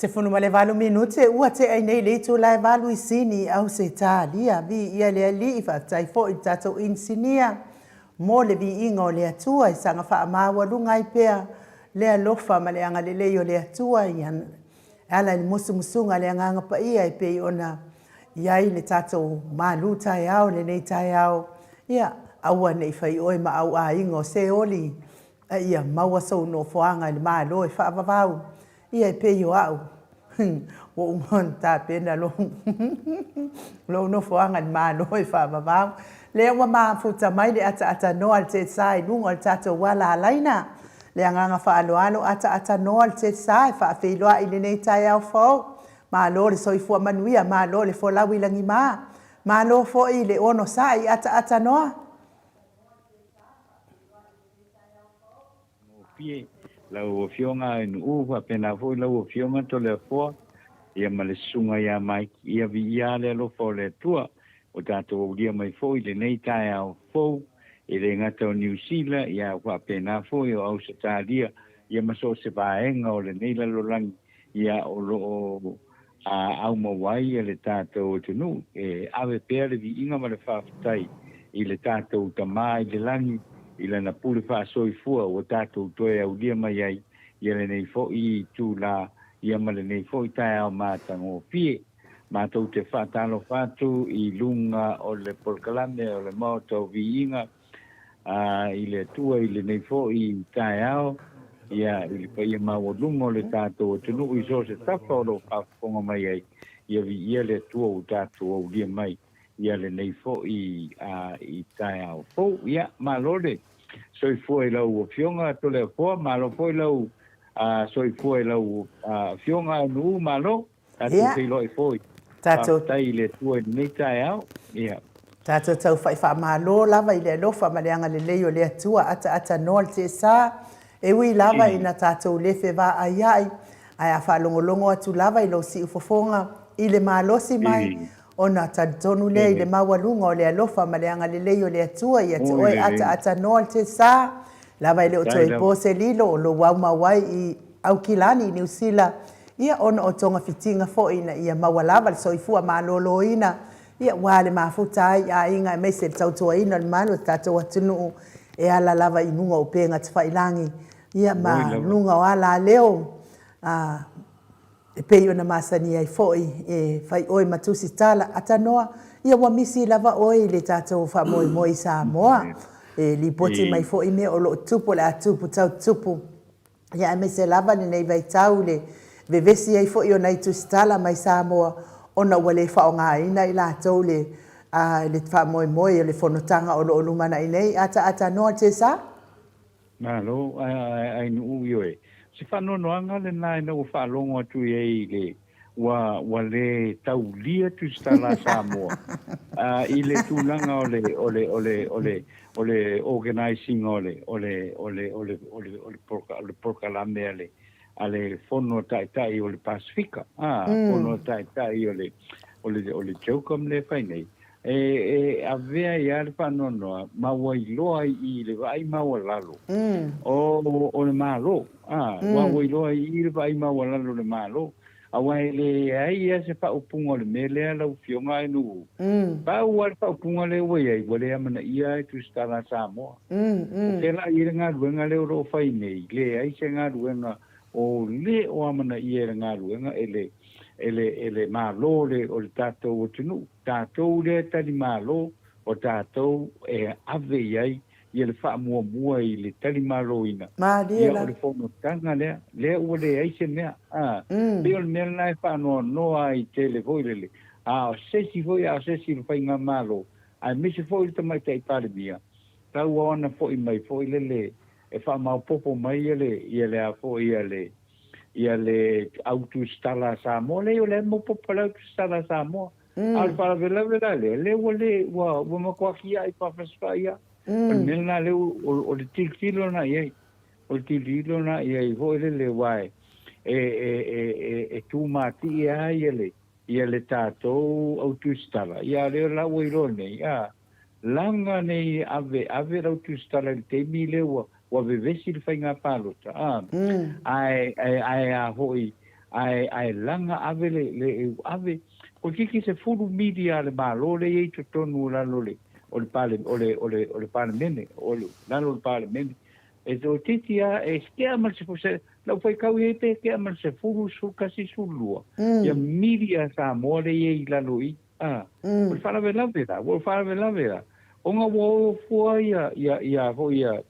18 minute ua tea ai nei le itula e valu i Sini i Ausetalia. Viia le Alii, faafetai foi i le tatou inisinia mo le viiga o le Atua i saga faamaualuga ai pea le alofa ma le agalelei o le Atua i e ala i le musumusuga a le Agaga Paia e pei ona i ai le tatou malu taeao i lenei taeao. Ia, aua ne i fai oe ma au aiga o Seoli, a ia maua sou nofoaga i le Malo e faavavau, ia e pei o au, ua uma ona tapena lou lou nofoaga i le Malo e faavavau. Lea ua mafuta mai le ataatanoa a le Tetsa i luga o le tatou ala alaina. Le agaga faaaloalo ataatanoa le Tetsa e faafeiloai i lenei taeao fou. Malo le soifua manuia, malo le folau i lagima, malo foi le onosai ataatanoa. Gofie, lau Afioga Ainuu, faapena foi lau Afioga Toleafoa, ia ma le Susuga ia Mike, ia viia le alofa o le Atua, ua tatou aulia mai foi i lenei taeao fou, e le gata o Niu Sila, ia faapena foi o Ausetalia, ia ma so o se vaega o lenei lalolagi, ia o lo o aumau ai le tatou atunuu e ave pea le viiga ma le faafetai i le tatou Tama i le lagi i lana pule faasoifua ua tatou toe aulia mai ai ia lenei foi itula ia ma lenei foi taeao matagofie. Matou te faatalofa atu i luga o le polokalame o le Maota o Viiga i le Atua i lenei foi taeao, ia, i le paia maualuga o le tatou atunuu i so o se tafa o lo o faafofoga mai ai, ia viia le Atua ua tatou aulia mai ia lenei foi i taeao fou. Ia, malo le soifua i lau Afioga Toleafoa, malo foi lau soifua i lau Afioga Ainuu, malo. Tatou feiloai foi. Tatou. Faafetai i le Atua i lenei taeao. Ia. Tatou taufa'i faamalo lava i le alofa ma le agalelei o le Atua ataatanoa le tesa, e ui lava ina tatou le fevaaia'i, ae a faalogologo atu lava i lou siufofoga i le malosi mai, ona talitonu lea i le maualuga o le alofa ma le agalelei o le Atua ia te oe ataatanoa le tesa, lava e le o toe po se lilo o lou aumau ai i Aukilani i Niu Sila, ia ona o togafitiga foi ina ia maua lava le soifua maloloina, ia ua le mafuta ai i aiga aemaise le tautuaina o le malu o le tatou atunuu e ala lava i luga o upega tafailagi, ia ma luga o alaleo a e pei ona masani ai foi e fai oe ma tusitala, atanoa, ia ua misi lava oe i le tatou faamoemoe i Samoa, e lipoti mai foi mea o lo o tupu, o le a tupu tau tupu. Ia aemaise lava lenei vaitau i le vevesi ai foi o nai tusitala mai Samoa ona ua le faaaogaina i latou le le faamoemoe o le fonotaga o lo o lumanai nei. Ataatanoa Jesa. Malo, Ainuu, ioe. O se faanoanoaga lena ina ua faalogo atu i ai i le ua ua le taulia tusitala a Samoa i le tulaga o le o le o le o le o le organize ina o le o le o le o le o le o le o le polokalame a le a le Fono a Taitai o le Pasefika, a Fono a Taitai o le o le o le CHOGM lea e fai nei, e e avea ai lava le faanoanoa ma ua iloa ai i i le vaai maualalo o o le Malo, a ua ua iloa ai i i le vaai maualalo o le Malo, aua e leai lava se faaupuga o le mea lea lau Afioga Ainuu. Pau lava le faaupuga lea ua i ai, ua le amanaia e Tusitala a Samoa. O fea la i ai le galuega lea o lo o fai nei? Leai se galuega o le o amanaia e le galuega e le e le e le Malo le o le tatou atunuu. Tatou lea e tali malo, o tatou e ave i ai ia le faamuamua i le tali maloina, Malie ia o la. le fonotaga lea, lea ua leai se mea. A, pei o le mea lena e faanoanoa ai tele foi lele, a o se isi foi a o se isi o le faigamalo, aemaise foi le Tamaitai Palemia, tau ona foi mai foi lele e faamaopoopo mai ia le ia le a foi ia le ia le au tusitala a Samoa. Leai o la e maopoopo le au tusitala a Samoa. A o le faalavelave la lea, lea ua le ua ua matua kia'i faafasifai lava. O le mea lena lea ua o le tilotilo lena i ai. O le tilotilo lena i ai foi lele aua e e e e e tumatie lava ia le ia le tatou au tusitala, ia a o lea la ua iloa nei, a, laga nei ave, ave lau tusitala i le taimi lea ua, ua vevesi le faiga palota, a, ae, ae, ae a foi, Ae, ae laga ave le, le, ave, toeitiiti 10 media a le Malo lea e i ai i totonu o lalo o le, o le pale, o le, o le, o le Palemene, o le, lalo o le Palemene. E toeitiiti lava, e tea ma le sefulu, se, lau faitau i ai pe tea ma le 10, 11, 12, ia media a Samoa lea e i ai i lalo i i. A, o le faalavelave la, ua faalavelave la, ona ua o fua ia, ia, ia foi ia,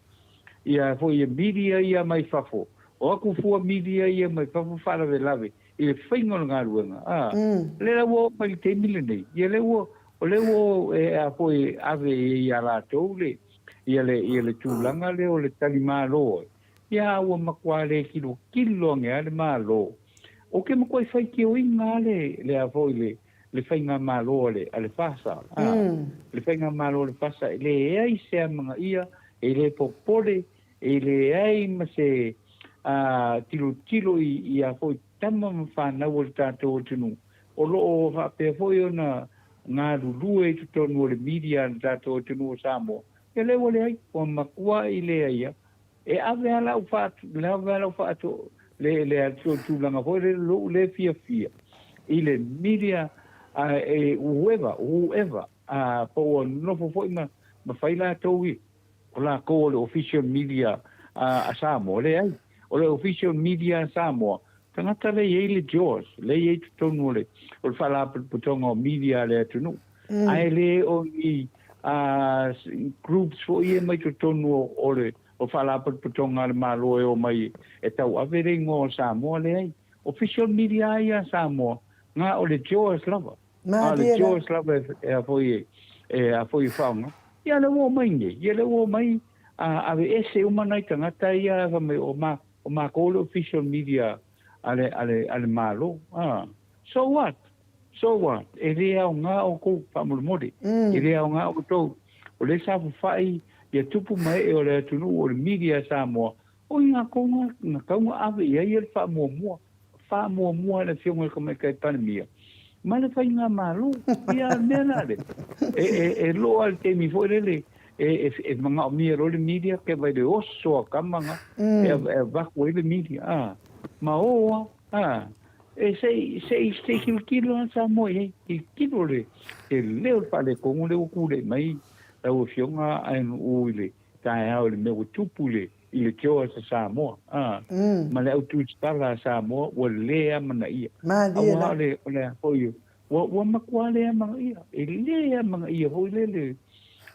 ia foi ia media ia mai fafo, o atu fua media ia mai fafo faalavelave i le faiga o le galuega, a, lea la ua oo mai i le taimi lenei, ia lea ua, o lea ua e, a foi ave i ai ia latou le, ia le, ia le tulaga lea o le talimalo, ia ua matua le tilotilo ane lava le Malo. Ou te matuai faitioina lava le, le a foi le, le faigamalo a le, a le FASA, a, le faigamalo a le FASA e leai se amanaia, e le popole, e leai ma se a, tilotilo i, i a foi tama ma fanau o le tatou atunuu, o lo o faapea foi ona galulue i totonu o le media a le tatou atunuu o Samoa, ia lea ua leai, ua matuai leai lava. E ave lava lau faatu, le ave lava lau faatu, le, le tulaga foi lele lou le fiafia i le media, a, e, whoever, whoever, a, po ua nofo foi ma, ma fai latou i, o lakou o le official media a, a Samoa, leai, o le official media a Samoa, tagata lea e i ai le JAWS, lea e i ai totonu o le, o le faalapotopotoga o media a le atunuu, ae le o ni a, groups foi ia mai totonu o, o le o faalapotopotoga a le Malo e omai e tauave le igoa o Samoa, leai. Official media ia a Samoa, na o le JAWS lava. Na o le Malie la. JAWS lava e, e a foi e, e a foi e faaaoga. Ia lea ua omai nei, ia lea ua omai a, aveese uma nai tagata ia fai mai o ma, o makou le official media a le, a le, a le Malo. A, so what? So what? E le aoga outou faamolemole. E le aoga outou. O lea sa fafa'i ia tupu ma ee o le atunuu o le media a Samoa, o i latou na, na tau na ave i ai le faamuamua, faamuamua e le Afioga i le Tamaitai Palemia ma le Faigamalo. Ia, o le mea la lea, e, e, e loa le taimi foi lele e, e, e manaomia loa le media, ke vai le oso a tama na, e, e avatu ai le media, a, ma o a, a, E se i, se i, se i tilotilo lava Samoa i ai, tilotilo le, le leo o le faaletonu lea ua tulai mai lau Afioga ANU i le taeao i le mea ua tupu i le, i le JAWS a Samoa, a, ma le au tusitala a Samoa ua le amanaia. Malie Aua la. o le, o le a foi, ua, ua matua le amanaia, e le amanaia foi le, le,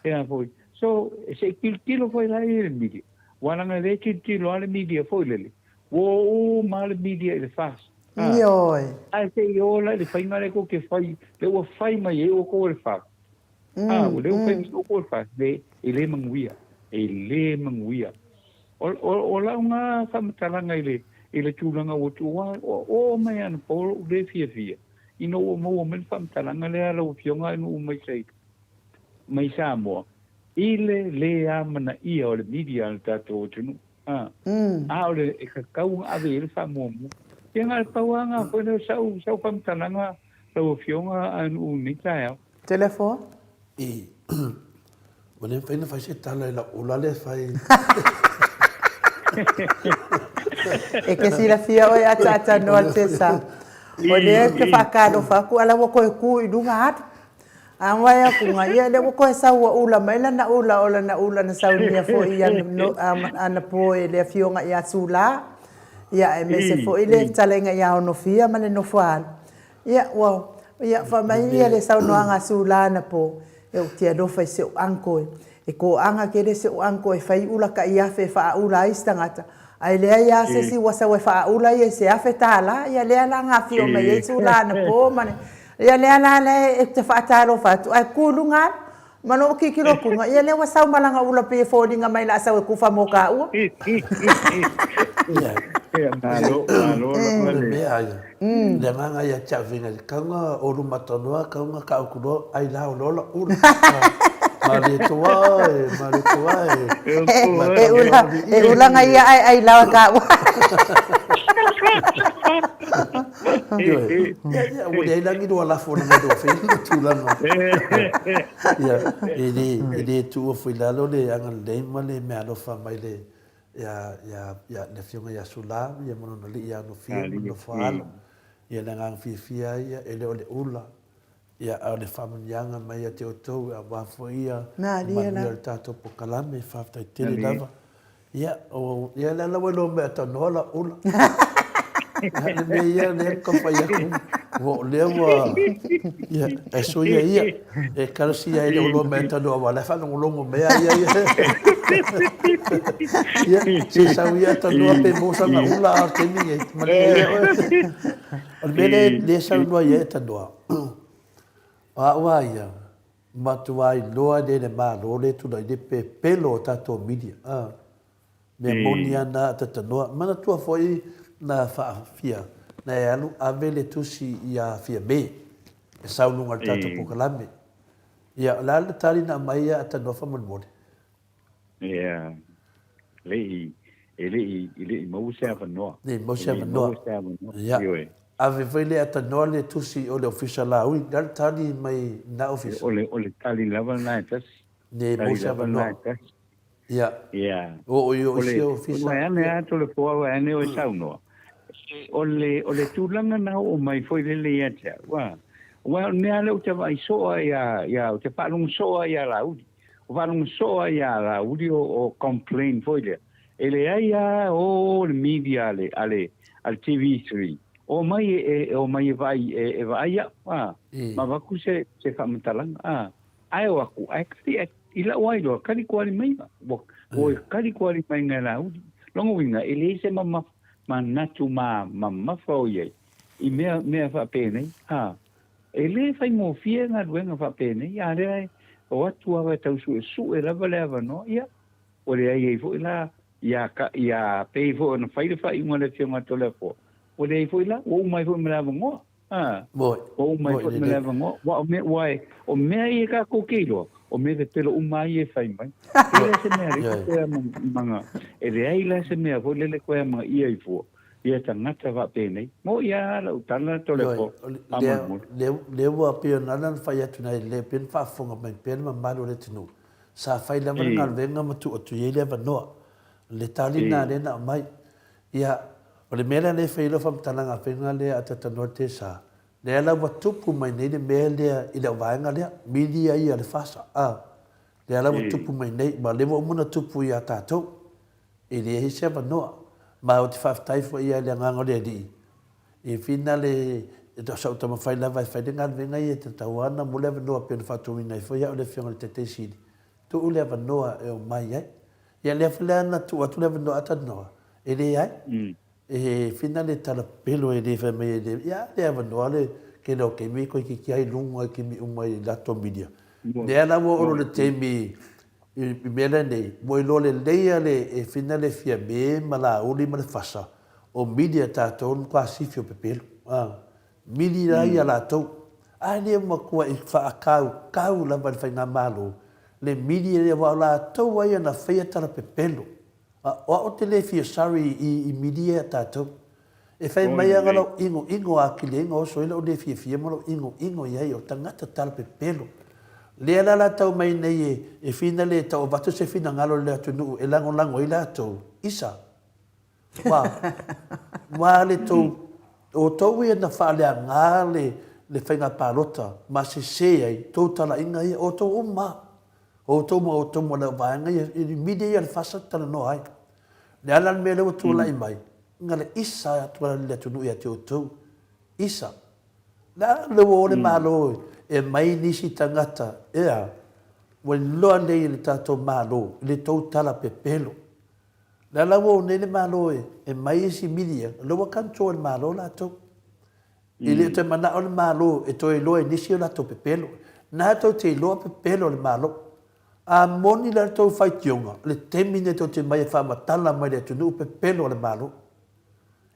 e a foi. So, se i tilotilo foi la i le media, aua leaga e le tilotilo lava le media foi lele, Ua oo uma le media i le FAST. A, Ioe. ae se i oo la i le faiga lea tou te fai, lea ua fai mai ai outou e le FAST. A, ua lea ua fai mai outou e le FAST, le, e le manuia. E le manuia. O, o, o lau na faamatalaga i le, i le tulaga ua tuu, aua ua oo mai anapo lou le fiafia, ina ua maua mai le faamatalaga lea a lau Afioga i nuu mai sai, mai Samoa, i le le amanaia o le media a le tatou atunuu. A, a o le e tatau ona ave i ai le faamuamua. Ia na o le pau lava na foi lea o sau, sau faamatalaga lau Afioga a nuu nei taeao. Telephone. I, ua le mafai ona fai se tala i lau ula lea e fai. E ke silafia oe ataatanoa Tessa. O lea e te faatalofa atu, ala ua toe tu i luga atu. A wae aku nga ia lea ua toe sau ua ula mai lana ula o lana ula na saunia foi i anapo e le afioga ia Sula, ia aemaise foi le fetalaiga ia Onofia ma le Nofoaalo. Ia ua ia fai mai ia le saunoaga a Sula anapo, e ou te alofa i si ou uncle e toaga tele si ou uncle e fai ula tai afe e faaula ai se tagata, ae leai lava se isi ua sau e faaula ia i se $1000, ia lea la na afio mai ai Sula anapo ma le Ia lea la lea e te faatalofa atu, ae ku i luga alu. Ma lou tilotilo atuga, ia lea ua sau ma lana ula pei e foliga mai la sau e kufa mo kāua. Ia, malo, malo lava le. Mea ia, le agaga ia te au faiga, kauga o luma tanoa, kauga ka uku loa, ai la o loa la ula. Malie toa e, malie toa e. E ula, e ula ngai ia ae ai lawa kāua. Ioe. Ia, ia, ua leai la ni lua lafo na mai lua fai ni tulaga. Ia, e le, e le tuua foi i lalo le agalelei ma le meaalofa mai le, Ia, ia, ia, le Afioga ia Sula, ia ma lona alii ia Nofia ma le nofo a alo. Ia le agaga fiafia ia, e le o le ula, ia, a o le faamanuiaga mai ia te outou, aua foi ia le manuia o le tatou polokalame. Faafetai tele lava. Ia, o, ia lea la ua iloa mai a tanoa la ula. Ia, le mea ia lea na tau fai atu, ua o lea ua, ia, e sui ia ia, e kalasia ai le oloa mai a tanoa, aua o la e faalogologo mai a ia ia. Ia, se sau ia tanoa pe maua sana ula a o le taimi nei, malie ia oe. O le mea lea, lea e saunoa i ai e tanoa, o au a ia, Matua iloa nei le Malo le tulai le pepelo o tatou media a. Mea moni a na tatanoa. Manatua foi na faafia na e alu ave le tusi ia Fiame e sau luga o le tatou polokalame. Ia o le a le tali na aumai ia Atanoa faamolemole? Ia, le i, e le i, e le i maua se avanoa. Le i maua se avanoa. Ia, ave foi le atanoa le tusi o le Ofisa Lāui, le a le tali mai na Ofisa? O le, o le tali lava lena e tasi. Le maua se avanoa. Ia. Ia. O o i o isi Ofisa. O le ane a tole poa o ane o e saunoa. O le, o le tulaga na oo mai foi lele ia te au, a. Aua o le mea lea ou te vaai soo ai ia, ia, ou te faalogo soo ai ia Lāuli. O faalogo soo ai ia Laauli o, o complain foi lea. E leai a o le media a le, a le, a le TV3. O mai e, e o mai e vaai, e, e vaai au, a, ma avatu se, se faamatalaga, a. Ae o atu, ae kali, ae, i lau ai loa, kali koali mai, ua, ua kali koali mai ngai Laauli. Lona uiga, e leai se mamafa, manatu ma, mamafa o i ai, i mea, mea faapenei, a. E le faigofie galuega faapenei, a lea e o atu lava e tau suesue lava le avanoa, ia, ua leai ai foi la, ia, ia pei foi ona fai le faaiuga a le Afioga a Toleafoa, ua leai foi la, ua uma ai foi ma le avanoa, a, ua uma ai foi ma le avanoa. Aua o mea, aua e, o mea ia tatou te iloa, o mea pepelo uma lava ia e fai mai. E leai se mea lea toe amanaia, e leai la se mea foi lele toe amanaia ai fua. Ia tagata faapenei. Moʻi a lau tala Toleafoa faamolemole. Lea ua pei ona ala ona fai atu nai lea pei ona faafofoga mai pea le mamalu o le atunuu, sa fai lava le galuega ma tuu atu i ai le avanoa. Le tali lena lea na aumai. Ia, o le mea la lea e fai ai lau faamatalaga faiga lea a Tatanoa Tesa, lea la ua tupu mai nei le mea lea i lau vaega lea, mili ai ia le FASA, a. Lea la ua tupu mai nei, ma lea ua uma ona tupu ia tatou. E leai se avanoa. Ma ou te faafetai foi ia i le Agaga o le Alii, e whina le, sa ou taumafai lava e fai le galuega ia e tatau ana mo le avanoa pei ona faatauina ai foi au e le Afioga i le Taitai Sili, tuu le avanoa e omai ai. Ia lea foi la na tuu atu le avanoa a talanoa, e leai. E whina le tala pepelo e le fai mai e le, ia le avanoa le tele o taimi toeitiiti ai luga i taimi uma i latou media. Lea la ua oo le taimi I mea lenei, ua iloa lelei a le e fina le Fiame ma Laauli ma le Fasa, o mili a tatou le matua sifi o pepelo. A, mili la ia latou. A le matua i faakaukau lava i le faigamalo le mili lea aua o latou a ia na faia tala pepelo. A, o au ou te le fia sorry i mili ia a tatou. E fai mai aga lou inoino atili ai na oso ai lou le fiafia ma lou inoino i ai o tagata talapepelo. Lea la la tau mai nei e e fina le tau avatu se finagalo i le atunuu e lagolago ai latou, isa, wa, wa le tou, outou ia na faaleaga le le faiga palota ma sese ai tou talaiga ia, outou uma, outou ma outou ma lau vaega ia, i media ia a le FASA talanoa ai. Le a la le mea lea ua tulai mai, Na le isa atu a le atunuu ia te outou. Isa. Le a le ua o le Malo e aumai nisi tagata, ea, ua iloa nei e le tatou Malo i le tou tala pepelo. Le a la ua o nei le Malo e aumai isi milia, o lea ua control e le Malo latou. E le o toe manao le Malo e toe iloa e nisi o latou pepelo. Na tou te iloa pepelo le Malo. A moni la le tou faitioga, o le taimi lenei tou te mai e faamatala mai le atunuu pepelo o le Malo.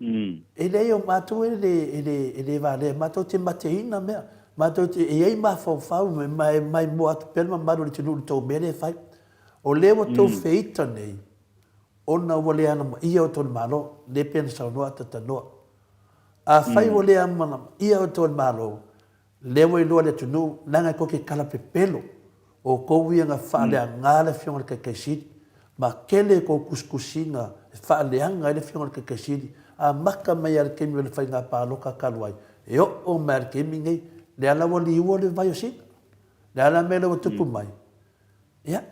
E leai o matou e le, e le, e le valea, matou te mateina mea, matou te, e i ai mafaufau ma e maimoa atu pea le mamalu o le atunuu i le tou mea lea e fai. O lea ua tou feita nei, ona ua le alamaia outou i le Malo, lea pei ona saunoa Atatanoa. Afai ua le alamaia outou i le Malo, Lea ua iloa le atunuu, leaga e tou te tala pepelo, o outou ia na faaleaga le Afioga i le Taitai Sili. Ma tele kou tusitusiga e faaleaga ai le Afioga i le Taitaisili, amata mai lava i le taimi o le faiga palota talu ai, e oo mai lava i le taimi nei, lea la ua liua le vai o Sina. Le a la mea lea ua tupu mai? Ia,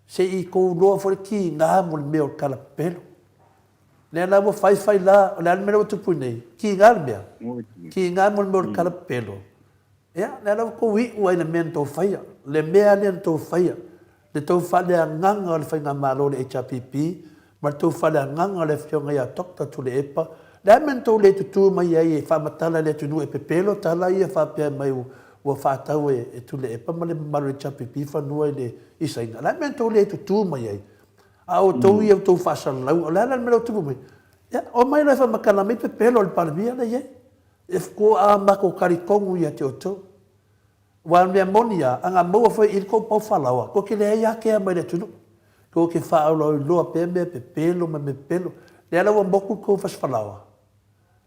se i tou iloa foi le tiga mo le mea o le tala pepelo. Lea la ua fai fai la, o le a le mea lea ua tupu nei? Tiga le mea. Tiga mo le mea o le tala pepelo. Ia, lea la ua tou iu ai i le mea na tou faia, le mea lea na tou faia, le tou faaleagaga o le Faigamalo o le HRPP ma le tou faaleagaga o le Afioga ia Doctor Tuilaepa, le a le mea na tou le tutu mai ai e faamatala i le atunuu e pepelo tala ia faapea mai ua faatau e Tuilaepa ma le mamalu o le HRPP fanua i le i Saina? O le a le mea na tou le tutu mai ai? A o outou ia ua tou faasalalauga, o le a la le mea lea ua tupu mai? Ia, omai loa e faamatala mai pepelo a le Palemia lea e i ai. E fua a matou talitonu ia te outou. Aua o le mea moni lava, a na maua foi i le tou pau falaoa, tou te leai ākea mai le atunuu. Tou te faaolooloa pea mea pepelo ma mea pepelo. Lea la ua motu le tou fasi falaoa.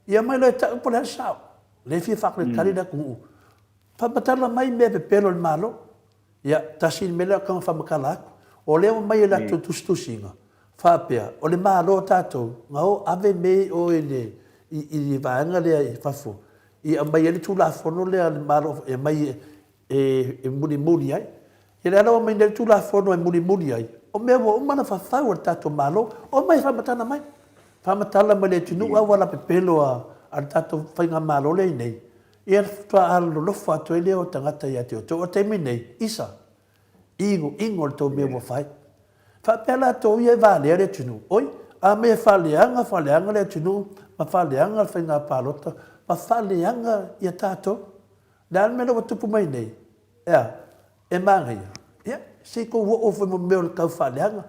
Ia omai loa e tau po o le a le sao. O lea e fia faatalitali le atunuu. Faamatala mai mea pepelo a le Malo. Ia, tasi le mea lea o taga faamatala atu. O lea ua aumai e latou tusitusiga, faapea, o le Malo o tatou, na o ave mea i o i le, i, i le vaega lea i fafo, i aumai ai le Tulafono lea a le Malo e aumai e, e, e mulimuli ai. Ia lea la ua aumai nei le Tulafono e mulimuli ai, o mea ua uma ona fafau e le tatou Malo, omai e faamatala mai. Faamatala mai i le atunuu auala pepelo a, a le tatou Faigamalo lea i nei, Ia faatoa alolofa atu ai lea o tagata ia te outou. O le taimi nei, isa, inoino le tou mea ua fai. Faapea latou ia e valea le atunuu, oi, a mea e faaleaga, faaleaga le atunuu, ma faaleaga le faiga palota, ma faaleaga ia tatou. Le a le mea lea ua tupu mai nei? E a? E manaia. Ia, se i tou oo foi mo mea o le tau faaleaga.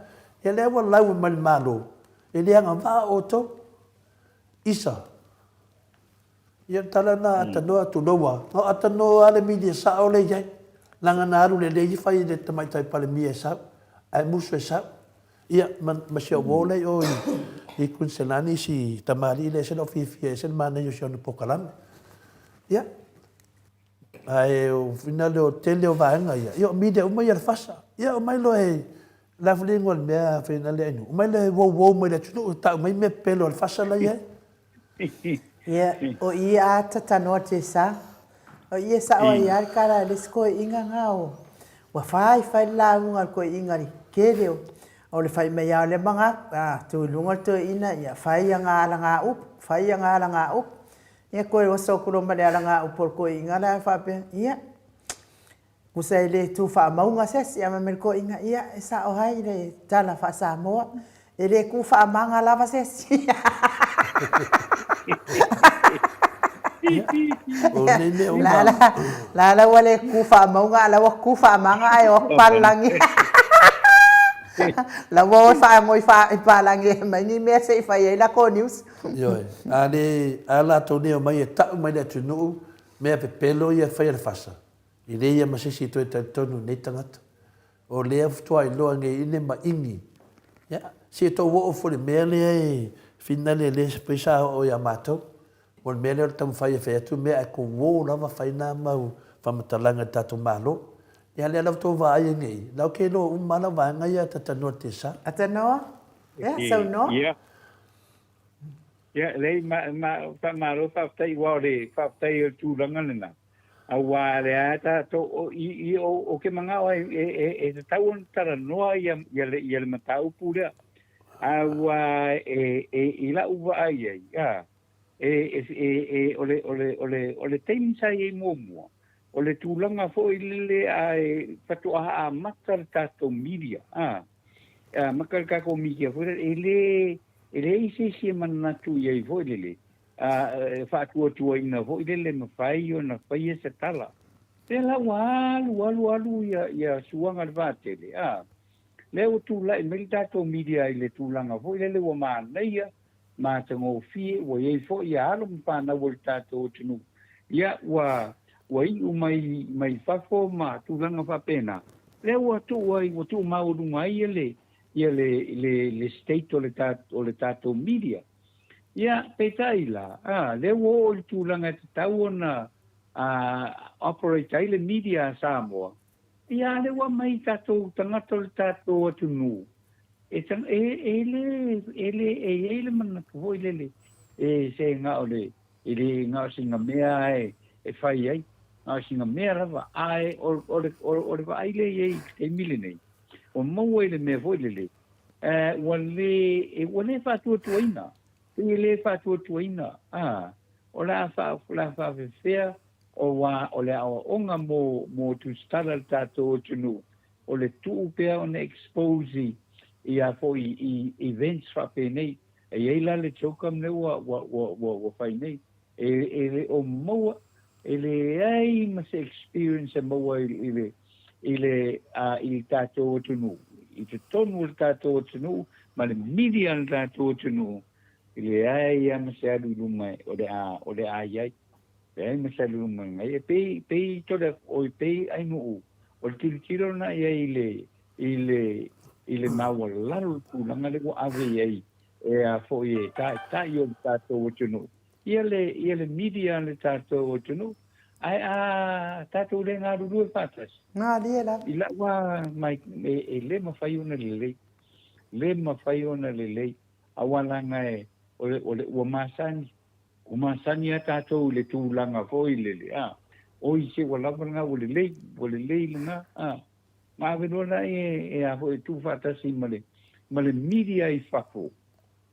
Ia lea ua lau mai le Malo, e le agavaa outou. Isa. Ia tala na atanoa tulou a. Na o atanoa a le media sao lea iai. Leaga na alu lelei fai le tamaitai palemia e sau ae musu e sau. Ia ma ma si au uo lea i o i Queensland si tamalii lea e ese lou fiafia e ese le manaia o si ana polokalame. Ia ae o fina lea o tele o vaega ia, ia o media uma ia a le FASA. Ia omai loa e le a foi le igoa o le mea fina lea i Omai loa e uouou mai le atunuu e tau mai mea pepelo a le FASA la iai. Ia, o i a tatanoa te sa. O i e sao ai a le tala a le isi toeaiina na o ua fai fai le lauga a le toeaina i le tele o o le fai mai a o lea manatu, a tu i luga le toeaina ia fai ana alagaupu, fai ana alagaupu. Ia toe oso atu loa ma le alagaupu a le toeaina la e faapea, ia, Tusa e le tu faamauga se isi, ae fai mai le toeaina, ia, e sao ai le tala faa-Samoa, e le tu faamaga lava se isi. La la, la la ua le tu faamauga, a la ua tu faamaga ae o atu palagi. La ua o e faanoi i palagi e aumai ni mea se i fai ai latou news. Ioe, a le, a latou nei omai e tau mai le atunuu, mea pepelo ia e fai a le FASA. E leai ia ma se isi e toe talitonu i nei tagata. O lea faatoa iloa nei ine ma igi. Ia, se i tou oo foi i le mea lea e finale lea pei sa oo ia matou. O le mea lea o le taumafai e fai atu mea ae tou o lava fai na mau faamatalaga i le tatou Malo. Ia lea la ua tou vaai ai nei, la ou te iloa uma lava lau vaega ia a Tanoa Tesa. A Tanoa? Ia, saunoa. Ia. Ia, leai, ma, ma, faamalo, faafetai, aua o le faafetai o le tulaga lena. Aua o lea lava tatou, o, i, i, o, ou te manao e, e, e, e tatau ona talanoa ia, ia, le, ia le mataupu lea. Aua e, e, i lau vaai ai, a, e, e, e, e, o le, o le, o le, o le taimi sa i ai muamua, o le tulaga foi lele ae faatoa amata le tatou media, a, amata le tatou media foi lele, e le, e leai se isi e manatu i ai foi lele, a, e faatuatuaina foi lele mafai ona faia se tala. Lea la ua alu, alu, alu ia, ia suaga le vaatele, a, lea ua tulai mai le tatou media i le tulaga foi lele ua manaia, matagofie, ua i ai foi ia alo ma fanau o le tatou atunuu, ia, ua, ua iu mai, mai fafo ma tulaga faapena, lea ua tuu ai, ua tuu maualuga ai ia le, ia le, le, le state o le, o le tatou media. Ia, peitai la, a, lea ua oo i le tulaga e tatau ona a, operate ai le media a Samoa, ia, a lea ua aumai i tatou tagata o le tatou atunuu. E e e le e le e i ai le manatu foi lele e se na o le e le na o sina mea e e fai ai, na o sina mea lava, ae o o le o le vaai lea i ai i le taimi lenei, ua maua i le mea foi lele, ua le e ua le faatuatuaina, pei e le faatuatuaina, a o le a fa o le a faafefea aua o le aoaoga mo mo tusitala le tatou atunuu o le tuu pea ona expose i a foi i events faapenei. E i ai la le CHOGM lea ua ua ua ua ua fai nei, e e le o maua, e leai ma se experience e maua i i le i le a i le tatou atunuu, i totonu o le tatou atunuu ma le media a le tatou atunuu, e leai lava ma se alu i luma o le a o le a i ai. Leai ma se alu i luma i ai. E pei pei tole oi pei ainuu o le tilotilo lena i ai i le i le i le maualalo o le tulaga lea ua ave i ai e a foi e taitai o le tatou atunuu ia le ia le media a le tatou atunuu ae a tatou le galulue faatasi Malie lava. I lau a mai e, e le mafai ona lelei le mafai ona lelei aua laga e o le, o le ua masani Ua masani lava tatou i le tulaga foi lele, a, oi se ua lava lena, ua lelei, ua lelei lena, a. Ma ave loa la e, e a foi, e tuufaatasi ma le, ma le media i fafo,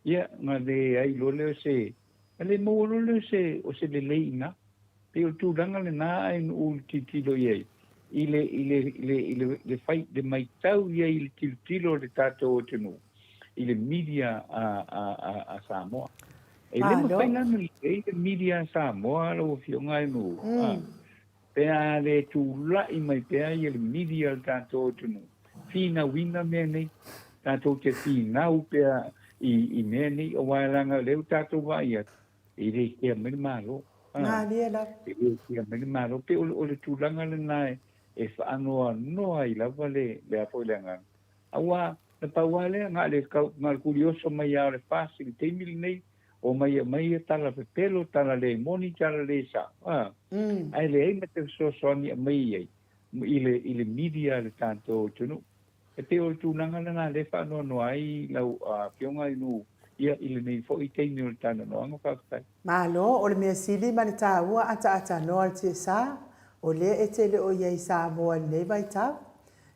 ia, na leai loa lea o se, na le maua loa lea o se, o se lelei i ina. Pei o le tulaga lena ae na ou tilotilo i ai, i le, i le, i le, i le, le fai, le maitau i ai i le tilotilo a le tatou atunuu i le media a, a, a, a Samoa. E le mafai la ona lelei le media a Samoa lau Afioga e nuu, a, pe a le tulai mai pea ia le media a le tatou atunuu, finauina mea nei, tatou te finau pea i, i mea nei, aua leaga o lea ua tatou vaai atu, e le kea mai le Malo. A, Malie lava. E le kea mai le Malo. Pei o le, o le tulaga lena e, e faanoanoa ai lava le, le a foi le agaga. Aua, na pau lava lea, na o le, na o le kulioso mai lava o le FAST i le taimi lenei, omai e aumai ia tala pepelo, tala le moni, tala le sao, a, ae leai ma se fesoasoani e aumai i ai i le, i le media a le tatou atunuu. E pei o le tulaga lena lea e faanoanoa ai lau Afioga i nuu, ia, i lenei foi taimi o le talanoaga. Faafetai. Malo, o le mea sili ma le taua ataatanoa le TSA, o lea e te le o i ai i Samoa i lenei vaitau.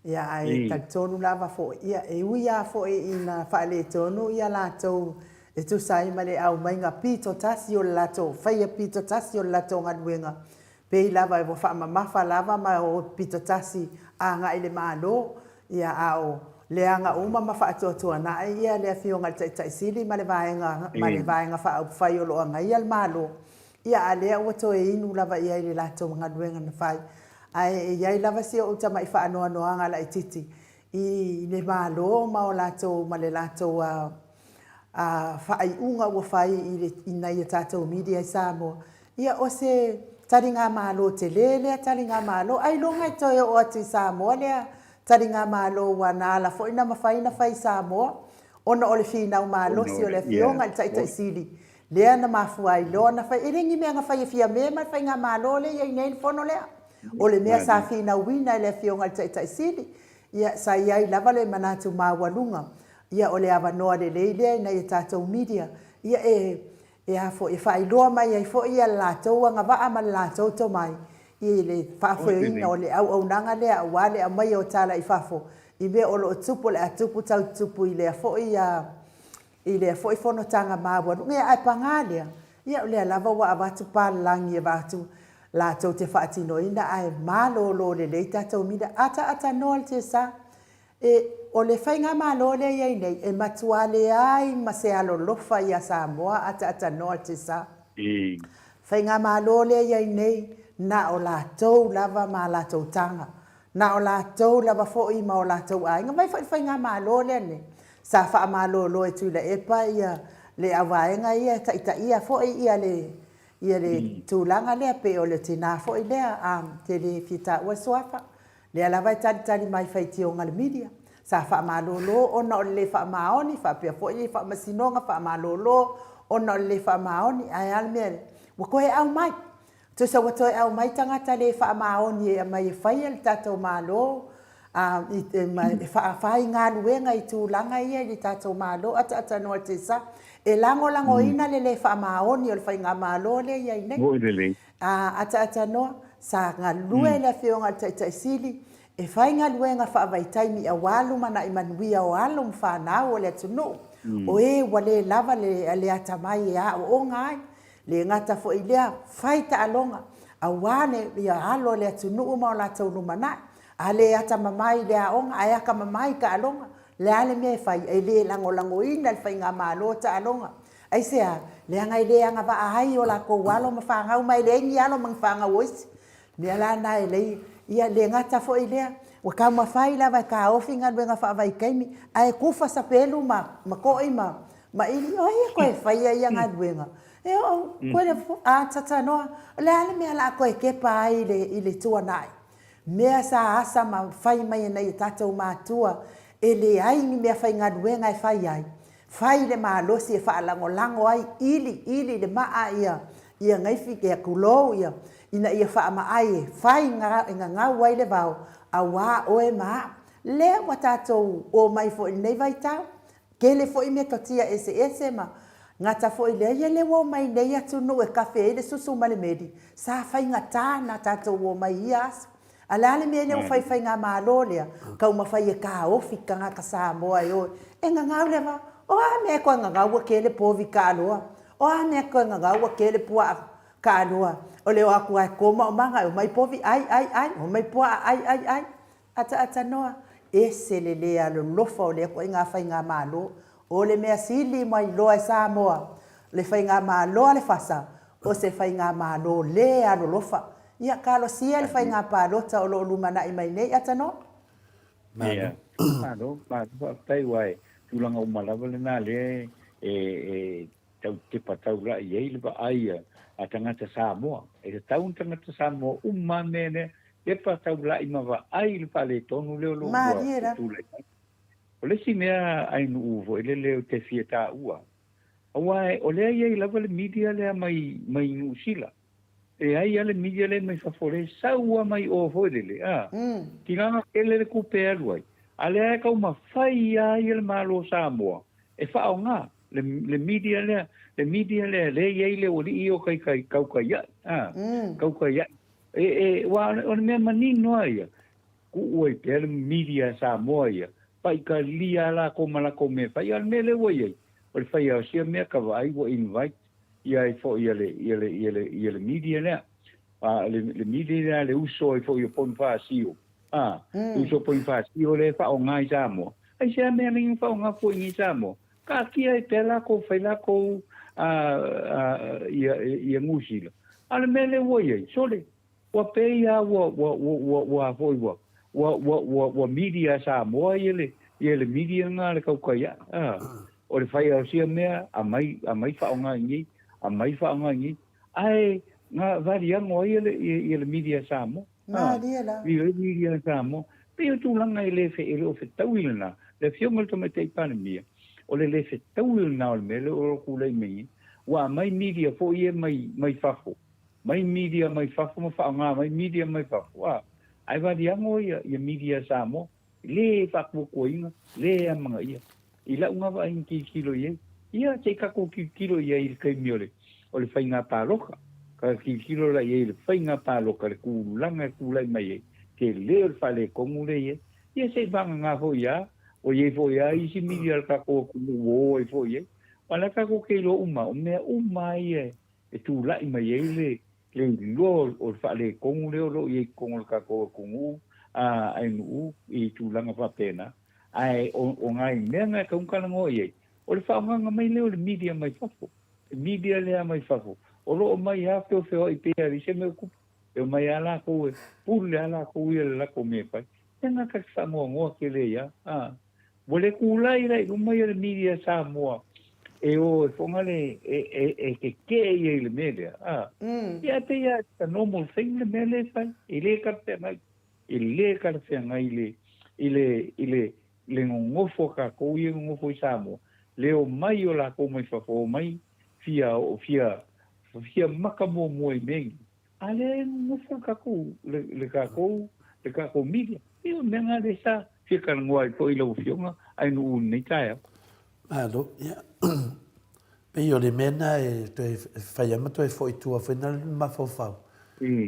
Ia, ae talitonu lava foi, ia, e ui lava foi ina faaletonu ia latou e tusa ai ma le aumaiga pito tasi o le latou faia pito tasi o le latou galuega, pei lava ua faamamafa lava ma o pito tasi agai i le Malo, ia, a o leaga uma ma faatuatuanai ia le Afioga i le Taitai Sili ma le Vaega ma le Vaega Faaupufai o lo o agaia le Malo, Ia, a lea ua toe inu lava i ai i le latou galuega na fai. Ae e i ai lava si ou tama'i faanoanoaga laitiiti i le Malo ma o latou, ma le latou a, a faaiuga ua fai i le, i nai a tatou media i Samoa. Ia, o se taligamalo tele lea taligamalo, ailoga e toe oo atu i Samoa lea taligamalo ua na ala foi na mafai na fai i Samoa ona o le finau malosi o le Afioga i le Taitai Sili Lea na mafua ai loa ona fai, e le ni mea na fai e Fiame ma le Faigamalo lea e i ai nei le fono lea. O le mea sa finauina e le Afioga i le Taitai Sili, ia, sa i ai lava le manatu maualuga, ia, o le avanoa lelei lea i nai a tatou media, ia, e, e a foi, e faailoa mai ai foi ia le latou agavaa ma le latou tomai i le faafoeina o le auaunaga lea aua le aumaia o tala i fafo i mea o lo o tupu, o le a tupu tau tupu i lea foi a, I lea foi fonotaga maualuga, ia ae paga lea, ia o lea lava ua avatu palalagi e avatu latou te faatinoina ae malolo lelei tatou mina ataatanoa le tsa. E, o le faigamalo lea i ai nei, e matua leai ma se alolofa ia Samoa ataatanoa le tsa. Faigamalo lea i ai nei, na o latou lava ma latou taga. Na o latou lava foi ma o latou aiga. Vaai foi i le faigamalo lea nei, sa faamalolo e Tuilaepa ia le auvaega ia e taitaia foi ia le ia le tulaga lea pei o le tina foi lea a te le fia taua le suafa. Lea lava e talitali mai faitioga a le media. Sa faamalolo ona o le le faamaoni faapea foi le faamasinoga faamalolo ona o le le faamaoni. Ae a le mea lea? Ua toe aumai. Tusa ua toe aumai tagata le faamaoni e aumai e faia le tatou Malo, Ma e faafaigaluega i tulaga ia i le tatou Malo ataatanoa te sa e lagolagoina le le faamaoni o le faigamalo lea e i ai nei. Moni lelei. Ataatanoa, sa galue le Afioga i le Taitai Sili e fai galuega faavaitaimi aua lumanai manuia o alo ma fanau o le atunuu, o e ua le lava le atamai e aooga ai. Le gata foi i lea, fai taaloga aua le alo o le atunuu ma o latou lumanai. A le atamamai i le aoga ae akamamai i taaloga, le a le mea e fai? E le lagolagoina e le Faigamalo taaloga. Aisea? Leaga e le agavaa ai o latou alo ma fanau ma e leai ni alo ma ni fanau o isi. O le mea la lena e lei, ia le gata foi i lea, ua taumafai lava e taofi galuega faavaitaimi, ae tufa sapelu ma toi ma ili, o ai e toe faia ia galuega? E oo, a tatanoa, o le a le mea o le a toe tepa ai i le tuanai? Mea sa asa ma fai mai e nai o tatou matua, e leai ni mea faigaluega e fai ai, Fai le malosi e faalagolago ai ili ili le maa ia ia gaifi ia tulou ia ina ia faamaai e fai e gagau ai le vao auā oe ma a'u. Lea ua tatou omai foi i lenei vaitau, tele foi metotia eseese ma gata foi lea, ia lea ua omai nei atunuu e kafe ai le susu ma le meli, sa faigata ona tatou omai i ia aso. A le a le mea lea ua fai e Faigamalo lea, taumafai e taofi tagata Samoa e o e gagau le vao. O a mea e toe gagau ua tele povi taaloa? O a mea e toe gagau ua tele puaa taaloa? O le o atu lava e to maomaga e omai povi ai, ai, ai, omai puaa ai, ai, ai. Ataatanoa, ese le le alolofa o lea ituaiga Faigamalo. O le mea sili ma iloa e Samoa, le Faigamalo a le FASA, o se Faigamalo le alolofa. Ia, talosia le faiga palota o lo o lumanai mai nei, Atanoa. Ia, malo, malo faafetai aua e tulaga uma lava lena lea e tau tepa taulai ai le vaai a tagata Samoa. E tatau ona tagata Samoa uma lava mea lea, tepa taulai ma vaai i le faaletonu lea o lo o ua tulai mai. O le isi mea ainuu foi lele ou te fia taua, aua o lea e i ai lava le media lea mai Niu Sila. E ai a le media lea mai fafo lea e sau a mai o foi lele a. Tigaga tele le tupe e alu ai, a lea e taumafai a ia le Malo o Samoa e faaaoga le le media lea, le media lea lea e i ai le aualii ia o kai kai kaukaia'i a, kaukaia'i. E e aua o le mea manino a ia, tuu ai pea le media a Samoa ia, paikalia a lakou ma lakou mea e fai, a o le mea lea ua i ai, o le fai a o sia mea ka vaai ua invite ia ai foi ia le, ia le, ia le, ia le media lea. A, le, le media lea le uso ai foi o Ponifasio. A, le uso o Ponifasio lea e faaaoga i Samoa. Aisea mea lea e faaaoga fua i Samoa? Taatia ai pea lakou, fai lakou a, a, ia, ia Niu Sila. A o le mea lea ua i ai, sole, Ua pei a ua ua ua ua ua foi ua ua ua ua ua media Samoa ia le ia le media lena le tautai ae a o le fai o sia mea aumai aumai faaaoga i inei aumai faaaoga i inei ae na valiago ai le ia le media Samoa a Malie la. ia le media Samoa pei o tulaga e le fe e le o fetaui lena le afioga i le Tamaitai Palemia o le le fetaui lena o le mea lea o lo o tulai mai nei ua aumai media foi ia mai mai fafo mai media mai fafo ma faaaoga mai media mai fafo a ae valiago ia ia media a Samoa le faatuatuaina le amanaia i lau na vaai na tilotilo i ai ia se i tatou tilotilo i ai i le taimi o le o le faiga palota ka tilotilo la i ai i le faiga palota le tulaga e tulai mai ai tele o le faaletonu lea i ai ia se i vagana foi a ua i ai foi a isi media a le tatou atunuu ua o ai foi i ai aua o lea tatou te iloa uma o mea uma ia e tulai mai ai le le iloa o le faaletonu lea o lo o i ai i totonu o le tatou atunuu a ainuu i tulaga faapena. Ae o, o nai mea na e tatau ona talanoa i ai, o le faaaogaina mai lea o le media mai fafo. Le media lea mai fafo, o lo o omai lava feofeoai pei lava i se mea o tupu. E omai lava latou e pule lava latou ia i le latou mea e fai. Ia na ta te faanoanoa tele ai lava. A. Ua le tulai la i luma ia le media Samoa e o e foga le e e e tetee ia i le mea lea a. Ia ae pei lava it's a normal thing le mea lea e fai. E le talafeagai, e le talafeagai i le i le i le le nonofo a tatou ia e nonofo i Samoa, le omai o latou mai fafo, omai fia fia fia maka muamua i mea nei. A lea e nonofo le tatou, le, le tatou le tatou media. Ia o le mea lena lea sa fia talanoa ai foi lau Afioga Ainuu i lenei taeao. Malo, ia. Pei o le mea lena e toe fai lava ma toe foi i tua foi na le mafaufau.